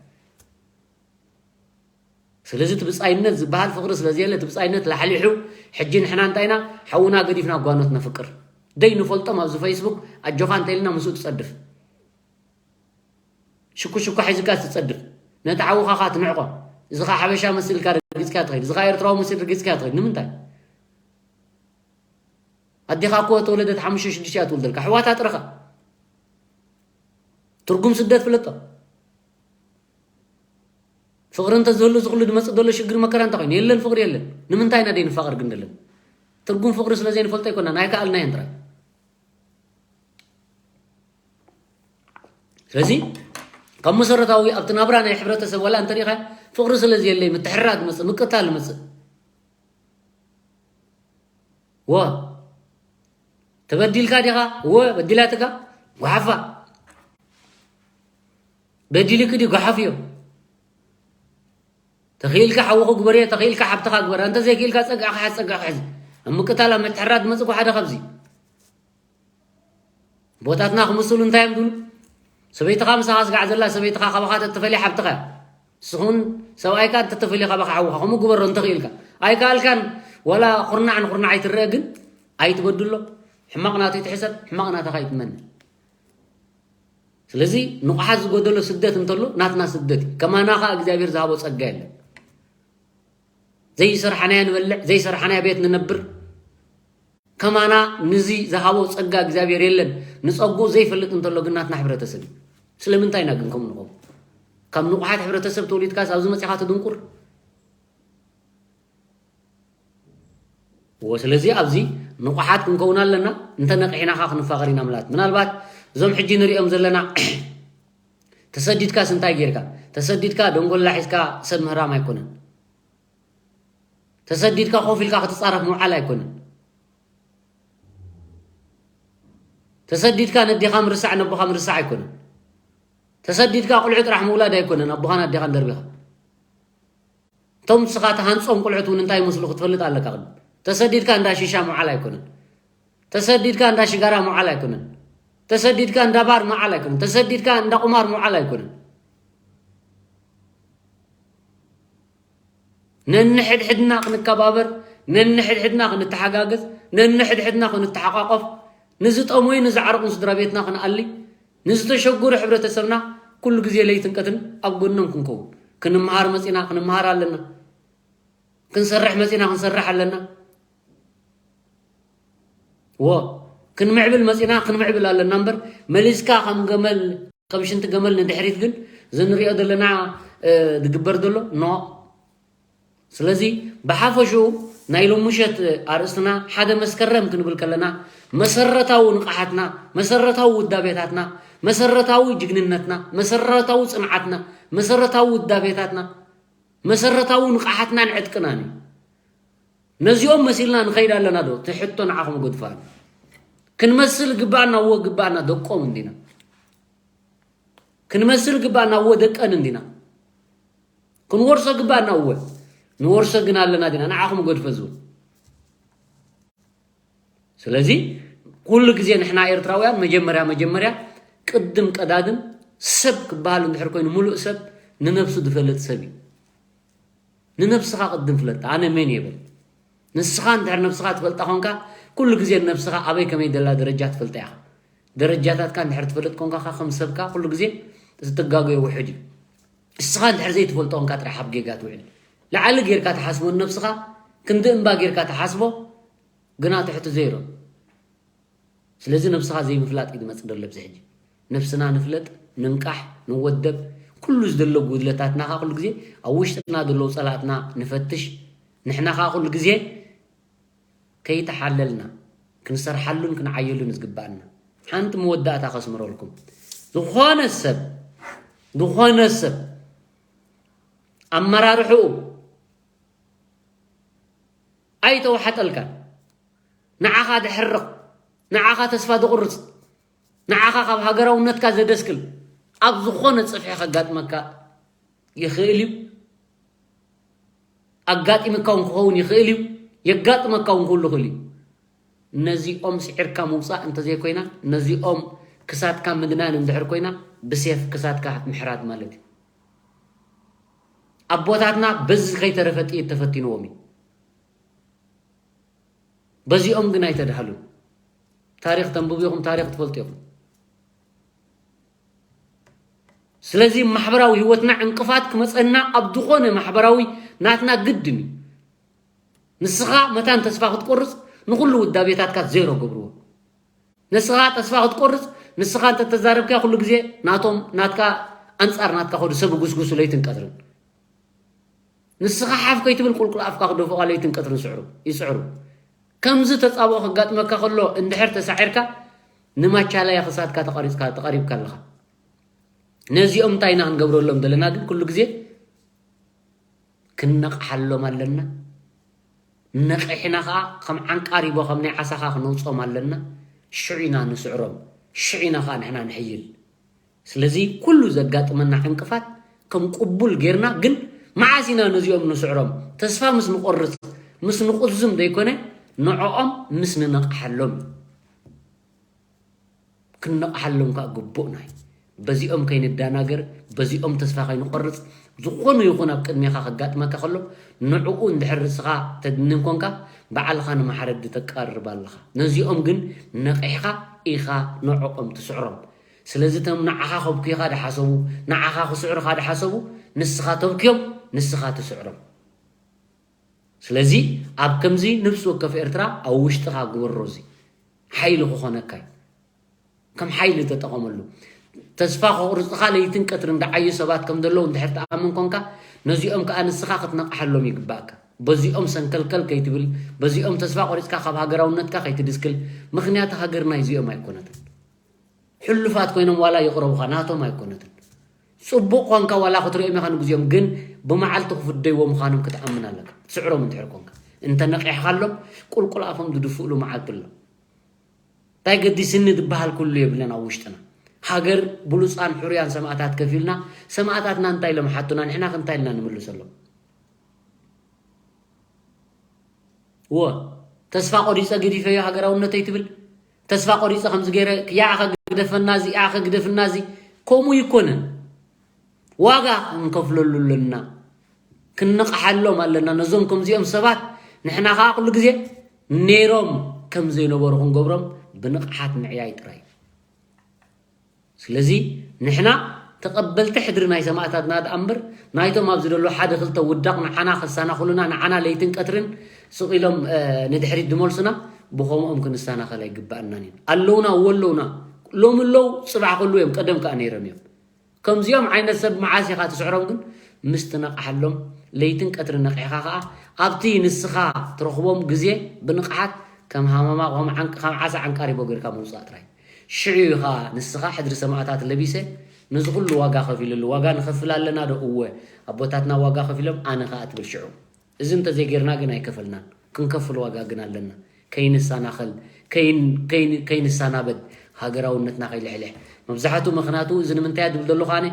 ስለዚ እቲ ብጻይነት ዝበሃል ፍቕሪ ስለ ዘየለ፣ እቲ ብጻይነት ላሕሊሑ፣ ሕጂ ንሕና እንታይ ኢና? ሓውና ገዲፍና ጓኖት ነፍቅር። ደይ ንፈልጦም ኣብዚ ፌስቡክ ኣጆኻ እንተ ኢልና ምስኡ ትጸድፍ። ሽኩሽኳ ሒዝካ ትጸድፍ። ነቲ ሓውኻ ኸኣ ትንዕቆ። እዚ ኸኣ ሓበሻ መሲልካ ረጊጽካ ትኸይድ። እዚ ኸኣ ኤርትራዊ መሲል ረጊጽካ ትኸይድ። ንምንታይ? ኣዴኻ እኮ ተወለደት ሓሙሽተ ሽዱሽተ እያ ትውልደልካ። ኣሕዋታ ጥረኻ። ትርጉም ስደት ፍለጦ። ፍቕሪ እንተዝህሉ እዚ ኩሉ ዝመጽእ ዘሎ ሽግር መከራ እንታይ ኮይኑ? የለን፣ ፍቕሪ የለን። ንምንታይ ኢና ደይንፋቐር ግን ዘለና? ትርጉም ፍቕሪ ስለ ዘይንፈልጦ ኣይኮናን፣ ኣይከኣልናዮን ጥራይ። ስለዚ ካብ መሰረታዊ ኣብቲ ናብራ ናይ ሕብረተሰብ ዋላ እንተሪኢኻ ፍቕሪ ስለ ዘየለይ ምትሕርራግ ይመጽእ፣ ምቅታል ይመጽእ። ወ ተበዲልካ ዲኻ? ወ በዲላትካ? ጓሓፋ። በዲልክ ድዩ? ጓሓፍ እዮም። ተኽኢልካ ሓውኹ ግበርዮ፣ ተኽኢልካ ሓብትኻ ግበር። እንተ ዘይክኢልካ ጸግዕኻ ሓዝ፣ ጸግዕኻ ሕዝ። ኣብ ምቅታል ኣብ ምትሕርራት ዝመጽእ እኮ ሓደ ካብዚ። ቦታትና ክምስሉ እንታይ እዮም ዝብሉ? ሰበይትኻ ምሳኻ ስጋዕ ዘላ ሰበይትኻ ካባኻ ተተፈልየ ሓብትኻ እያ። ንስኹን ሰብኣይካ እንተተፈልየ ካባኻ ሓውኻ ከምኡ ግበሮ እንተኽኢልካ። ኣይከኣልካን ዋላ ኩርናዕ ንኩርናዕ ኣይትረአ ግን ኣይትበድሎ። ሕማቕ ናቱ ይትሕሰብ፣ ሕማቕ ናትኻ ይትመነ። ስለዚ ንቑሓት ዝጎደሎ ስደት እንተሎ ናትና ስደት እዩ። ከማና ኸኣ እግዚኣብሔር ዝሃቦ ጸጋ የለን። ዘይሰርሓናዮ ንበልዕ፣ ዘይሰርሓናዮ ቤት ንነብር። ከማና ንዚ ዝሃቦ ጸጋ እግዚኣብሔር የለን። ንጸግኡ ዘይፈልጥ እንተሎ ግን ናትና ሕብረተሰብ እዩ። ስለምንታይ ኢና ግን ከምኡ ንኸውን? ካብ ንቑሓት ሕብረተሰብ ተወሊድካስ ኣብዚ መጺኻ ትድንቁር? እዎ፣ ስለዚ ኣብዚ ንቑሓት ክንከውን ኣለና። እንተ ነቒሕና ኸኣ ክንፋቐር ኢና ምላት። ምናልባት እዞም ሕጂ ንሪኦም ዘለና ተሰዲድካስ እንታይ ጌርካ? ተሰዲድካ ደንጎላ ሒዝካ ሰብ ምህራም ኣይኮነን። ተሰዲድካ ኮፍ ኢልካ ክትጻረፍ ምውዓል ኣይኮነን። ተሰዲድካ ነዴኻ ምርሳዕ ነቦኻ ምርሳዕ ኣይኮነን። ተሰዲድካ ቁልዑ ጥራሕ ምውላድ ኣይኮነን፣ ኣቦኻን ኣዴኻን ደርቢኻ። እቶም ንስኻ ትሃንጾም ቁልዑት እውን እንታይ ይመስሉ ክትፈልጥ ኣለካ። ቅድም ተሰዲድካ እንዳ ሺሻ ምውዓል ኣይኮነን። ተሰዲድካ እንዳ ሽጋራ ምውዓል ኣይኮነን። ተሰዲድካ እንዳ ባር ምውዓል ኣይኮነን። ተሰዲድካ እንዳ ቁማር ምውዓል ኣይኮነን። ነንሕድሕድና ክንከባበር፣ ነንሕድሕድና ክንተሓጋገዝ፣ ነንሕድሕድና ክንተሓቋቆፍ፣ ንዝጠመዩን ንዝዓረቑን ስድራ ቤትና ክንኣሊ፣ ንዝተሸገሩ ሕብረተሰብና ኩሉ ግዜ ለይትን ቀትርን ኣብ ጎኖም ክንከውን። ክንመሃር መጺና ክንመሃር ኣለና። ክንሰርሕ መጺና ክንሰርሕ ኣለና። እዎ፣ ክንምዕብል መጺና ክንምዕብል ኣለና እምበር፣ መሊስካ ከም ገመል፣ ከም ሽንቲ ገመል ንድሕሪት ግን እዚ ንሪኦ ዘለና፣ እ፣ ዝግበር ዘሎ፣ ኖ። ስለዚ ብሓፈሽኡ ናይ ሎሚ ምሸት ኣርእስትና ሓደ መስከረም ክንብል ከለና መሰረታዊ ንቕሓትና፣ መሰረታዊ ውዳቤታትና፣ መሰረታዊ ጅግንነትና፣ መሰረታዊ ጽንዓትና፣ መሰረታዊ ውዳቤታትና፣ መሰረታዊ ንቕሓትናን ዕጥቅናን እዩ። ነዚኦም መሲልና ንኸይድ ኣለና ዶ? እቲ ሕቶ ንዓኹም ገድፋ ኣሎ። ክንመስል ግባኣና፣ እወ ግባኣና፣ ደቆም እንዲና። ክንመስል ግባኣና፣ እወ ደቀን እንዲና። ክንወርሶ ግባኣና፣ እወ ንወርሶ ግን ኣለና ዲና? ንዓኹም ገድፈ ዝብል። ስለዚ ኩሉ ግዜ ንሕና ኤርትራውያን መጀመርያ መጀመርያ ቅድም ቀዳድም ሰብ ክበሃል እንድሕር ኮይኑ ምሉእ ሰብ ንነብሱ ዝፈልጥ ሰብ እዩ። ንነብስኻ ቅድም ፍለጥ፣ ኣነ መን እየ በል። ንስኻ እንድሕር ነብስኻ ትፈልጣ ኾንካ፣ ኩሉ ግዜ ንነብስኻ ኣበይ ከመይ ደላ ደረጃ ትፈልጣ ኢኻ። ደረጃታትካ እንድሕር ትፈልጥ ኮንካ፣ ኸ-፣ ከም ሰብካ ኩሉ ግዜ እቲ ትጋገዮ ውሑድ እዩ። ንስኻ እንድሕር ዘይትፈልጦ ኾንካ ጥራሕ ኣብ ጌጋ ትውዕል። ላዕሊ ጌርካ ትሓስቦ ንነብስኻ፣ ክንዲ እምባ ጌርካ ትሓስቦ፣ ግና ትሕቲ ዜሮ። ስለዚ ነብስኻ ዘይምፍላጥ እዩ ዝመጽእ ዘሎ ኣብዚ ሕጂ። ነብስና ንፍለጥ፣ ንንቃሕ፣ ንወደብ፣ ኩሉ ዝደሎ ጉድለታትና ኸኣ ኩሉ ግዜ ኣብ ውሽጥና ዘለዉ ጸላእትና ንፈትሽ። ንሕና ኸኣ ኩሉ ግዜ ከይተሓለልና ክንሰርሓሉን ክንዓየሉን ዝግባኣና። ሓንቲ መወዳእታ ከስምረልኩም። ዝኾነ ሰብ፣ ዝኾነ ሰብ ኣመራርሕኡ ኣይተዋሓጠልካን። ንዓኻ ደሕርቕ፣ ንዓኻ ተስፋ ደቑርጽ፣ ንዓኻ ካብ ሃገራውነትካ ዘደስክል ኣብ ዝኾነ ጽፍሒ ከጋጥመካ ይኽእል እዩ። ኣጋጢምካ እውን ክኸውን ይኽእል እዩ። የጋጥመካ እውን ክህሉ ይኽእል እዩ። ነዚኦም ስዒርካ ምውጻእ እንተዘይኮይና፣ ነዚኦም ክሳድካ ምግናን እንድሕር ኮይና፣ ብሴፍ ክሳድካ ምሕራድ ማለት እዩ። ኣቦታትና በዚ ከይተረፈ ጥይት ተፈቲንዎም እዩ። በዚኦም ግን ኣይተድሃሉን። ታሪኽ ተንብቡ ኢኹም፣ ታሪኽ ትፈልጡ ኢኹም። ስለዚ ማሕበራዊ ህይወትና ዕንቅፋት ክመጸና ኣብ ዝኾነ ማሕበራዊ ናትና ግድን እዩ። ንስኻ መታን ተስፋ ክትቆርጽ ንኹሉ ውዳቤታትካ ዜሮ ገብርዎ። ንስኻ ተስፋ ክትቆርጽ፣ ንስኻ እንተተዛረብካ ኩሉ ግዜ ናቶም፣ ናትካ፣ ኣንጻር ናትካ ከዱ ሰብ ጉስጉሱ ለይትን ቀትርን። ንስኻ ሓፍ ከይትብል ቁልቁል ኣፍካ ክደፍቑ ለይትን ቀትርን ስዕሩ፣ ይስዕሩ። ከምዚ ተጻብኦ ከጋጥመካ ከሎ እንድሕር ተሳዒርካ ንማቻላያ ክሳድካ ተቐሪጽካ፣ ተቐሪብካ ኣለኻ። ነዚኦም እንታይ ኢና ክንገብረሎም ዘለና ግን ኩሉ ግዜ ክንነቕሓሎም ኣለና። ነቒሕና ኸኣ ከም ዓንቃሪቦ ከም ናይ ዓሳ ኸኣ ክነውጾም ኣለና። ሽዑ ኢና ንስዕሮም። ሽዑ ኢና ኸኣ ንሕና ንሕይል። ስለዚ ኩሉ ዘጋጥመና ዕንቅፋት ከም ቅቡል ጌርና ግን መዓስ ኢና ነዚኦም ንስዕሮም? ተስፋ ምስ ንቆርፅ፣ ምስ ንቁዝም ዘይኮነ፣ ንዕኦም ምስ ንነቕሓሎም እዩ። ክንነቕሓሎም ከዓ ግቡእና እዩ። በዚኦም ከይንደናገር፣ በዚኦም ተስፋ ከይንቆርፅ፣ ዝኾነ ይኹን ኣብ ቅድሜኻ ከጋጥመካ ከሎ፣ ንዕኡ እንድሕር ርእስኻ ተድንን ኮንካ፣ ባዕልኻ ንማሕረዲ ተቃርብ ኣለኻ። ነዚኦም ግን ነቒሕኻ ኢኻ ንዕኦም ትስዕሮም። ስለዚ እቶም ንዓኻ ከብክዩኻ ድሓሰቡ፣ ንዓኻ ክስዕሩኻ ድሓሰቡ፣ ንስኻ ተብክዮም፣ ንስኻ ትስዕሮም። ስለዚ ኣብ ከምዚ ነፍሲ ወከፍ ኤርትራ ኣብ ውሽጥኻ ግበሮ፣ እዚ ሓይሊ ክኾነካ እዩ። ከም ሓይሊ ተጠቐመሉ። ተስፋ ከቑርፅኻ ለይትን ቀትርን ደዓዩ ሰባት ከም ዘለዉ እንድሕር ትኣምን ኮንካ፣ ነዚኦም ከዓ ንስኻ ክትነቕሓሎም ይግባእካ። በዚኦም ሰንከልከል ከይትብል፣ በዚኦም ተስፋ ቆሪፅካ ካብ ሃገራውነትካ ከይትድስክል። ምኽንያቱ ሃገር ናይዚኦም ኣይኮነትን። ሕሉፋት ኮይኖም ዋላ ይቕረቡኻ፣ ናቶም ኣይኮነትን። ፅቡቕ ኳንካ ዋላ ክትሪኦም ኢኻ ንግዚኦም፣ ግን ብመዓልቲ ክፍደይዎ ምዃኖም ክትኣምን ኣለካ። ትስዕሮም እንድሕር ኮንካ፣ እንተ ነቒሕካሎም ቁልቁል ኣፎም ዝድፍእሉ መዓልቲ ኣሎ። እንታይ ገዲስኒ ዝበሃል ኩሉ የብለን ኣብ ውሽጥና። ሃገር ብሉፃን ሕሩያን ሰማእታት ከፊልና፣ ሰማእታትና እንታይ ኢሎም ሓቱና፣ ንሕና ከ እንታይ ኢልና ንምልሰሎም? እወ፣ ተስፋ ቆሪፀ ገዲፈዮ ሃገራውነተይ ትብል። ተስፋ ቆሪፀ ከምዚ ገይረ፣ ያኸ ግደፈና እዚ፣ ያኸ ግደፍና እዚ። ከምኡ ይኮነን። ዋጋ ክንከፍለሉ ኣለና። ክንነቕሓሎም ኣለና። ነዞም ከምዚኦም ሰባት ንሕና ከዓ ኩሉ ግዜ ነይሮም ከም ዘይነበሩ ክንገብሮም ብንቕሓት ምዕያይ ጥራይ። ስለዚ ንሕና ተቐበልቲ ሕድሪ ናይ ሰማእታትና ደኣ እምበር፣ ናይቶም ኣብዚ ዘሎ ሓደ ክልተ ውዳቕ ንዓና ከሳናኹሉና፣ ንዓና ለይትን ቀትርን ስቕ ኢሎም፣ እ፣ ንድሕሪት ዝመልሱና፣ ብኸምኦም ክንሰናኸል ኣይግባኣናን እዩ። ኣለውና፣ እወ ኣለውና። ሎሚ ኣለዉ፣ ጽባሕ ክህልዉ እዮም፣ ቀደም ከኣ ነይሮም እዮም። ከምዚኦም ዓይነት ሰብ መዓስ ኢኻ ትስዕሮም ግን? ምስ ትነቕሓሎም፣ ለይትን ቀትርን ነቒሕኻ ከኣ ኣብቲ ንስኻ ትረኽቦም ግዜ ብንቕሓት ከም ሃመማ፣ ከም ዓንቅ-፣ ከም ዓሳ ዓንቃሪቦ ጌርካ ምውጻእ ጥራይ። ሽዑ ኢኻ ንስኻ ሕድሪ ሰማእታት ለቢሰ፣ ነዚ ኩሉ ዋጋ ከፊለሉ፣ ዋጋ ንኸፍል ኣለና ዶ? እወ፣ ኣቦታትና ዋጋ ከፊሎም፣ ኣነ ኸኣ ትብል ሽዑ። እዚ እንተዘይጌርና ግን ኣይከፈልናን። ክንከፍል ዋጋ ግን ኣለና። ከይንሰናኸል፣ ከይን-፣ ከይን-፣ ከይንሰናበድ፣ ሃገራውነትና ከይልሕልሕ። መብዛሕትኡ ምኽንያቱ እዚ ንምንታይ እየ ዝብል ዘለኹ ኣነ፣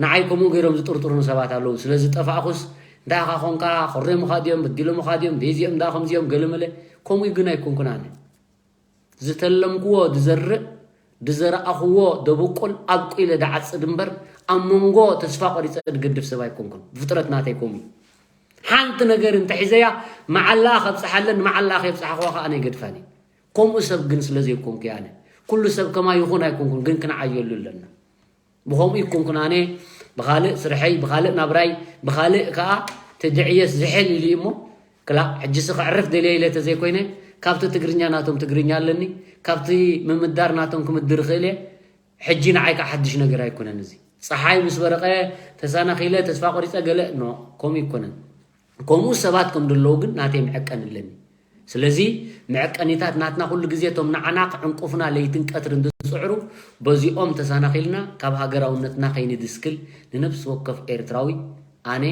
ንዓይ ከምኡ ገይሮም ዝጥርጥሩኒ ሰባት ኣለዉ። ስለ ዝጠፋእኹስ፣ እንታይ ኢኻ ኾንካ፣ ኾሪሞኻ ድዮም፣ በዲሎምኻ ድዮም፣ ደይዚኦም ደኣ ከምዚኦም፣ ገለመለ። ከምኡ ግን ኣይኮንኩን ኣነ። ዝተለምክዎ ድዘርእ፣ ድዘራእኽዎ ደብቁል፣ ኣብቁለ ድዓጽድ እምበር፣ ኣብ መንጎ ተስፋ ቆሪጸ ድገድፍ ሰብ ኣይኮንኩን። ብፍጥረት ናተይ ከምኡ እዩ። ሓንቲ ነገር እንተሒዘያ፣ መዓላኣ ከብጽሓለን፣ መዓላኣ ከየብጽሓኽዋ ከኣ ነይገድፋን እየ። ከምኡ ሰብ ግን ስለ ዘይኮንኩ እየ ኣነ። ኩሉ ሰብ ከማይ ይኹን ኣይኮንኩን፣ ግን ክንዓየሉ ኣለና። ብኸምኡ ይኮንኩን ኣነ፣ ብኻልእ ስርሐይ፣ ብኻልእ ናብራይ፣ ብኻልእ ከኣ ተድዕየስ ዝሕል ኢሉ እዩ እሞ፣ ክላእ፣ ሕጂስ ከዕርፍ ደልየ ኢለ ተዘይኮይነ፣ ካብቲ ትግርኛ ናቶም ትግርኛ ኣለኒ፣ ካብቲ ምምዳር ናቶም ክምድር እኽእል እየ። ሕጂ ንዓይ ከኣ ሓድሽ ነገር ኣይኮነን እዚ። ጸሓይ ምስ በረቐ ተሳናኺለ፣ ተስፋ ቆሪጸ ገለ፣ ኖ፣ ከምኡ ኣይኮነን። ከምኡ ሰባት ከም ዘለዉ ግን ናተይ መዐቀኒ ኣለኒ። ስለዚ መዐቀኒታት ናትና ኩሉ ግዜ እቶም ንዓና ክዕንቁፍና ለይትን ቀትርን ዝጽዕሩ፣ በዚኦም ተሳናኺልና ካብ ሃገራውነትና ከይንድስክል ንነፍሲ ወከፍ ኤርትራዊ ኣነ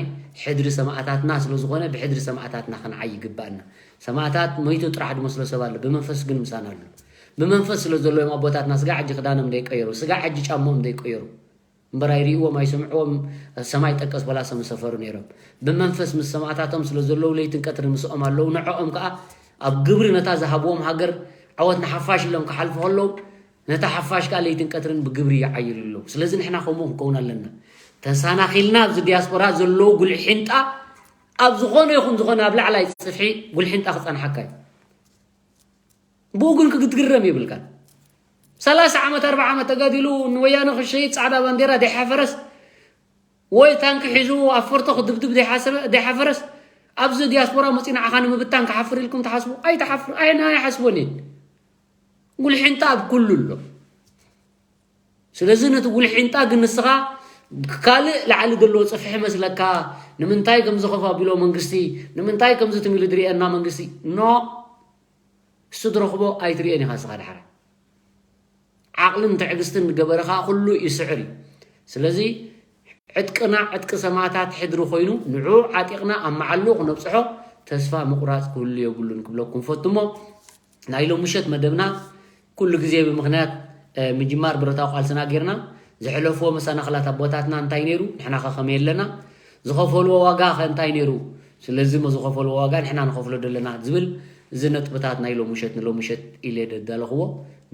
ሕድሪ ሰማእታትና ስለ ዝኾነ ብሕድሪ ሰማእታትና ክንዓይ ይግባኣና። ሰማእታት መይቱ ጥራሕ ዝመስሎ ሰብ ኣሎ፣ ብመንፈስ ግን ምሳና ኣሎ። ብመንፈስ ስለ ዘሎ እዮም ኣቦታትና ስጋዕ ሕጂ ክዳኖም ዘይቀየሩ፣ ስጋዕ ሕጂ ጫምኦም ዘይቀየሩ። እምበር ኣይርእይዎም ኣይሰምዕዎም፣ ሰማይ ጠቀስ ፈላሰ ምሰፈሩ ነይሮም። ብመንፈስ ምስ ሰማእታቶም ስለ ዘለዉ ለይትን ቀትርን ምስኦም ኣለዉ። ንዕኦም ከኣ ኣብ ግብሪ ነታ ዝሃብዎም ሃገር ዓወት ንሓፋሽ ኢሎም ክሓልፉ ከለዉ፣ ነታ ሓፋሽ ከኣ ለይትን ቀትርን ብግብሪ ይዓይሉ ኣለዉ። ስለዚ ንሕና ከምኡ ክንከውን ኣለና። ተሳናኺልና ኣብዚ ዲያስፖራ ዘለዉ ጉልሒንጣ ኣብ ዝኾነ ይኹን ዝኾነ ኣብ ላዕላይ ጽፍሒ ጉልሒንጣ ክጸንሓካ እዩ። ብኡ ግን ክትግረም የብልካን። ሰላሳ ዓመት፣ ኣርባዓ ዓመት ተጋዲሉ ንወያነ ክሸይጥ ጻዕዳ ባንዴራ ደይሓፈረስ፣ ወይ ታንኪ ሒዙ ኣብ ፎርቶ ክድብድብ ደይሓሰበ፣ ደይሓፈረስ፣ ኣብዚ ዲያስፖራ መጺኡ ንዓኻ ንምብታን ክሓፍር ኢልኩም ትሓስቡ? ኣይትሓፍር፣ ኣይ-፣ ኣይሓስቦን እየን። ጉልሒንጣ ኣብ ኩሉ ኣሎ። ስለዚ ነቲ ጉልሒንጣ ግን ንስኻ ካልእ ላዕሊ ዘለዎ ጽፍሒ መስለካ፣ ንምንታይ ከምዚ ኮፍ ኣቢሎ መንግስቲ፣ ንምንታይ ከምዚ ትም ኢሉ ዝርእየና መንግስቲ? ኖ። እሱ ትረኽቦ ኣይትርእዮን ኢኻ ንስኻ ዳሕራይ። ዓቕልን ትዕግስትን ዝገበረ ኸኣ ኩሉ ይስዕር እዩ። ስለዚ ዕጥቅና ዕጥቂ ሰማእታት ሕድሪ ኮይኑ ንዕኡ ዓጢቕና ኣብ መዓልኡ ክነብጽሖ ተስፋ ምቑራጽ ክህሉ የብሉን ክብለኩም ፈቱ እሞ፣ ናይ ሎም ምሸት መደብና ኩሉ ግዜ ብምኽንያት፣ እ፣ ምጅማር ብረታዊ ቃልስና ጌርና፣ ዘሕለፍዎ መሰናኽላት ኣቦታትና እንታይ ነይሩ፣ ንሕና ኸ ከመይ ኣለና፣ ዝኸፈልዎ ዋጋ ከ እንታይ ነይሩ? ስለዚ ሞ ዝኸፈልዎ ዋጋ ንሕና ንኸፍሎ ደለና ዝብል፣ እዚ ነጥብታት ናይ ሎምሸት ንሎምሸት ኢለ ደዳለኽዎ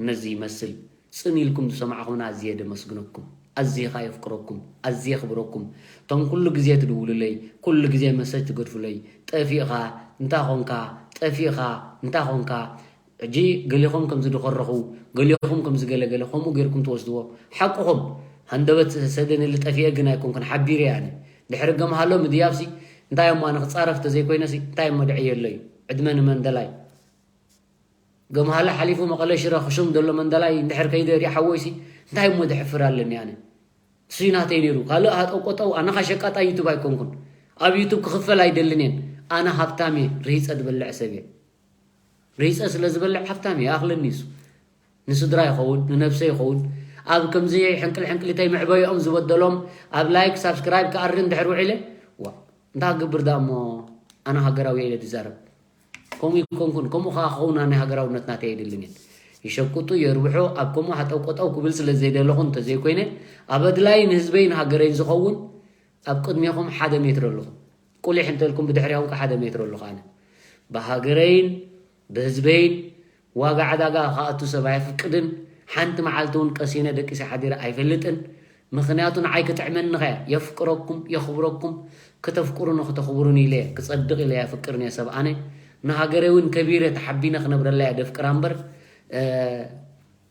ነዚ ይመስል። ጽን ኢልኩም ዝሰማዕኹምና ኣዝየ ደመስግነኩም። ኣዝየ ኻ የፍቅረኩም፣ ኣዝየ የኽብረኩም። እቶም ኩሉ ግዜ ትድውሉለይ፣ ኩሉ ግዜ መሰጅ ትገድፉለይ፣ ጠፊእኻ፣ እንታይ ኾንካ፣ ጠፊእኻ፣ እንታይ ኾንካ፣ ሕጂ ገሊኹም ከም ዝድኸረኹ፣ ገሊኹም ከም ዝገለገለ ከምኡ ጌርኩም ትወስድዎ። ሓቅኹም። ሃንደበት ሰደንሊ ጠፊኤ ግን ኣይኮንኩን፣ ሓቢረ እየ ኣነ። ድሕሪ ገምሃሎ ምድያብሲ እንታይ እሞ ኣነ ክጻረፍ ተዘይኮይነሲ እንታይ እሞ ድዕየሎ እዩ። ዕድመ ንመንደላይ። ገምሃሎ ሓሊፉ መቐለ ሽረ ክሹም ዘሎ መንደላይ እንድሕር ከይደ ሪእ ሓወይሲ እንታይ እሞ ድሕፍር ኣለኒ ኣነ። እሱይ ናተይ ነይሩ። ካልእ ሃጠው ቆጠው ኣነ ኸ ሸቃጣ ዩቱብ ኣይኮንኩን። ኣብ ዩቱብ ክኽፈል ኣይደልን እየን። ኣነ ሃብታም እየ። ርሂጸ ዝበልዕ ሰብ እየ። ርሂፀ ስለ ዝበልዕ ሃብታም እየ፣ ኣኽለኒ እሱ። ንስድራ ይኸውን፣ ንነብሰ ይኸውን። ኣብ ከምዚ ሕንቅል ሕንቅሊተይ መዕበይኦም ዝበደሎም ኣብ ላይክ ሳብስክራይብ ክኣሪ እንድሕር ውዒለ፣ ዋ፣ እንታይ ክገብር ደኣ እሞ ኣነ ሃገራዊ እየ ኢለ ዝዛረብ። ከምኡ ይኮንኩን፣ ከምኡ ከዓ ክኸውን ኣነ ሃገራውነት ናተይ ኣይደልን እየን። ይሸቁጡ፣ የርብሑ፣ ኣብ ከምኡ ሃጠው ቆጠው ክብል ስለ ዘይደለኹ እንተዘይኮይነ፣ ኣብ ኣድላይ ንህዝበይ ንሃገረይን ዝኸውን ኣብ ቅድሜኹም ሓደ ሜትር ኣለኹ። ቁሊሕ እንተልኩም ብድሕሪኹም ከ ሓደ ሜትር ኣለኹ ኣነ። ብሃገረይን ብህዝበይን ዋጋ ዕዳጋ ክኣቱ ሰብ ኣየፍቅድን። ሓንቲ መዓልቲ እውን ቀሲነ ደቂሰ ሓዲረ ኣይፈልጥን። ምኽንያቱ ንዓይ ክጥዕመኒ ኸያ የፍቅረኩም፣ የኽብረኩም። ክተፍቅሩኒ ክተኽብሩኒ ኢለ ክጸድቕ ኢለ የፍቅርን እየ ሰብ ኣነ። ንሃገረይ እውን ከቢረ ተሓቢነ ክነብረላ እየ ደፍቅራ እምበር፣ እ፣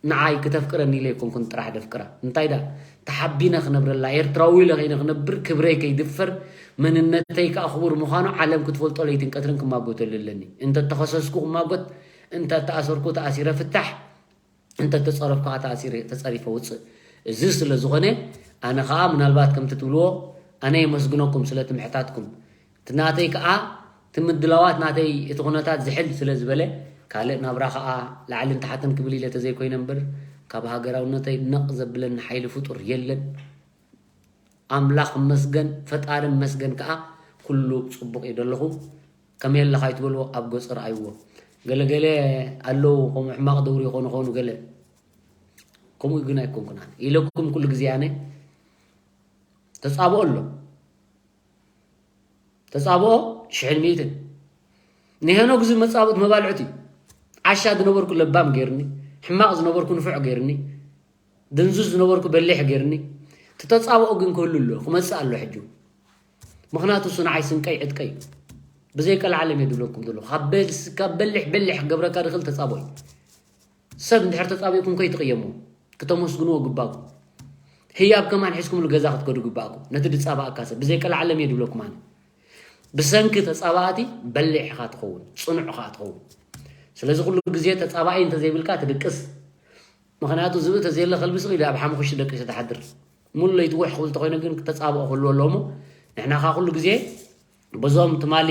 ንዓይ ክተፍቅረኒ ኢለ ኣይኮንኩን ጥራሕ ደፍቅራ። እንታይ ደኣ፣ ተሓቢነ ክነብረላ፣ ኤርትራዊ ኢለ ከይነ ክነብር፣ ክብረይ ከይድፈር፣ መንነተይ ከኣ ክቡር ምዃኑ ዓለም ክትፈልጦ ለይትን ቀትርን ክማጎተሉ ኣለኒ። እንተተኸሰስኩ ክማጎት፣ እንተተኣሰርኩ ተኣሲረ ፍታሕ፣ እንተተጸረፍኩ ከኣ ተኣሲረ፣ ተጸሪፈ ውጽእ። እዚ ስለ ዝኾነ፣ ኣነ ከኣ ምናልባት ከምቲ ትብልዎ፣ ኣነ የመስግነኩም ስለቲ ምሕታትኩም። እቲ ናተይ ከኣ፣ እቲ ምድላዋት ናተይ እቲ ኩነታት ዝሕል ስለ ዝበለ፣ ካልእ ናብራ ከኣ ላዕልን ታሕትን ክብል ኢለ ተዘይኮይነ እምበር፣ ካብ ሃገራውነተይ ነቕ ዘብለኒ ሓይሊ ፍጡር የለን። ኣምላኽ መስገን፣ ፈጣሪ መስገን ከኣ ኩሉ ጽቡቕ እዩ ዘለኹ። ከመይ ኣለኻ ኣይትበልዎ፣ ኣብ ገጹ ረኣይዎ። ገለ ገለ ኣለዉ፣ ከምኡ ሕማቕ ደውሪ ይኾኑ ኾኑ ገለ። ከምኡ ግን ኣይኮንኩን ኣነ። ኢለኩም ኩሉ ግዜ ኣነ ተጻብኦ ኣሎ። ተጻብኦ ሽሕን ሚእትን። ንሄኖክ እዚ መጻብኦት መባልዕቲ። ዓሻ ዝነበርኩ ለባም ገይርኒ፣ ሕማቕ ዝነበርኩ ንፉዕ ገይርኒ፣ ድንዙዝ ዝነበርኩ በሊሕ ገይርኒ። እቲ ተጻብኦ ግን ክህሉ ኣሎ፣ ክመጽእ ኣሎ ሕጂ። ምኽንያቱ እሱ ንዓይ ስንቀይ ዕጥቀይ። ብዘይ ቀልዓለም እየ ድብለኩም ዘለኹ። ካብ በል-፣ ካብ በሊሕ በሊሕ ክገብረካ ድኽእል ተጻብኦ እዩ። ሰብ እንድሕር ተጻቢእኩም ከይትቕየሙ፣ ክተመስግንዎ ግባእኩም። ህያብ ከማን ሒዝኩምሉ ገዛ ክትከዱ ግባእኩም። ነቲ ድጻባእካ ሰብ ብዘይ ቀልዓለም እየ ድብለኩም ኣነ። ብሰንኪ ተጻባእቲ በሊሕ ኢኻ ትኸውን፣ ጽኑዕ ኢኻ ትኸውን። ስለዚ ኩሉ ግዜ ተጻባኢ እንተዘይብልካ ትድቅስ። ምኽንያቱ ዝብኢ ተዘየለ ከልቢ ስቕ ኢሉ ኣብ ሓሙኽሽቲ ደቂሱ ትሓድር። ሙሉ ለይቲ ውሕ ክብል እንተኾይኑ ግን ክተጻብኦ ክህልዎ ኣለዎ እሞ ንሕና ኸኣ ኩሉ ግዜ በዞም ትማሊ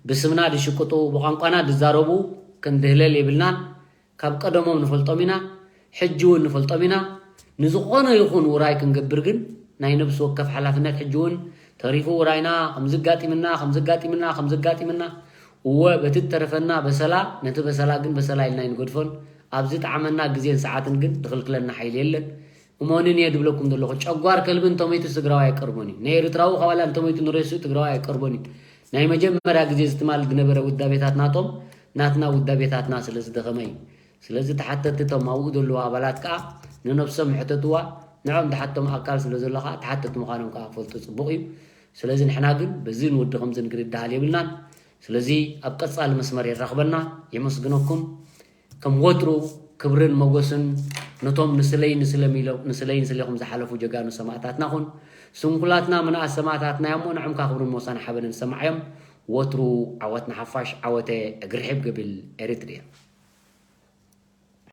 ብስምና ድሽቅጡ፣ ብቋንቋና ድዛረቡ ክንድህለል የብልናን። ካብ ቀደሞም ንፈልጦም ኢና፣ ሕጂ እውን ንፈልጦም ኢና። ንዝኾነ ይኹን ውራይ ክንገብር ግን ናይ ነብሲ ወከፍ ሓላፍነት ሕጂ እውን ተሪፉ ውራይና ከምዚ ኣጋጢምና፣ ከምዚ ኣጋጢምና፣ ከምዚ ኣጋጢምና። እወ፣ በቲ እተረፈና በሰላ፣ ነቲ በሰላ ግን በሰላ ኢልና ኣይንገድፎን። ኣብ ዝጠዓመና ግዜን ሰዓትን ግን ድኽልክለና ሓይሊ የለን። እሞንን እየ ድብለኩም ዘለኹ፣ ጨጓር ከልቢ እንተሞይቱ ትግራዋይ ኣይቀርቦን እዩ። ናይ ኤርትራዊ ካዋላ እንተሞይቱ ንሬስኡ ትግራዋይ ኣይቀርቦን እዩ። ናይ መጀመርያ ግዜ እዚ ትማል ዝነበረ ውዳቤታት ናቶም፣ ናትና ውዳቤታትና ስለ ዝደኸመ እዩ። ስለዚ ተሓተትቲ እቶም ኣብኡ ዘለዉ ኣባላት ከኣ ንነብሶም ይሕተትዋ፣ ንዕኦም ዝሓቶም ኣካል ስለ ዘሎ ከኣ ተሓተትቲ ምዃኖም ከኣ ክፈልጡ ጽቡቕ እዩ። ስለዚ ንሕና ግን በዚ ንወዲ ከምዚ ንክንደሃል የብልናን። ስለዚ ኣብ ቀጻሊ መስመር የራኽበና። የመስግነኩም። ከም ወትሩ ክብርን ሞገስን ነቶም ንስለይ ንስለም ኢሎ-፣ ንስለይ ንስሌኹም ዝሓለፉ ጀጋኑ ሰማእታትና ኹን። ስንኩላትና ምንኣስ ሰማእታትና እዮም እሞ ንዕምካ ክብርን ሞሳን ሓበንን ሰማዕዮም። ወትሩ ዓወት ንሓፋሽ፣ ዓወተ እግሪ ሕብ ገብል ኤሪትሪያ።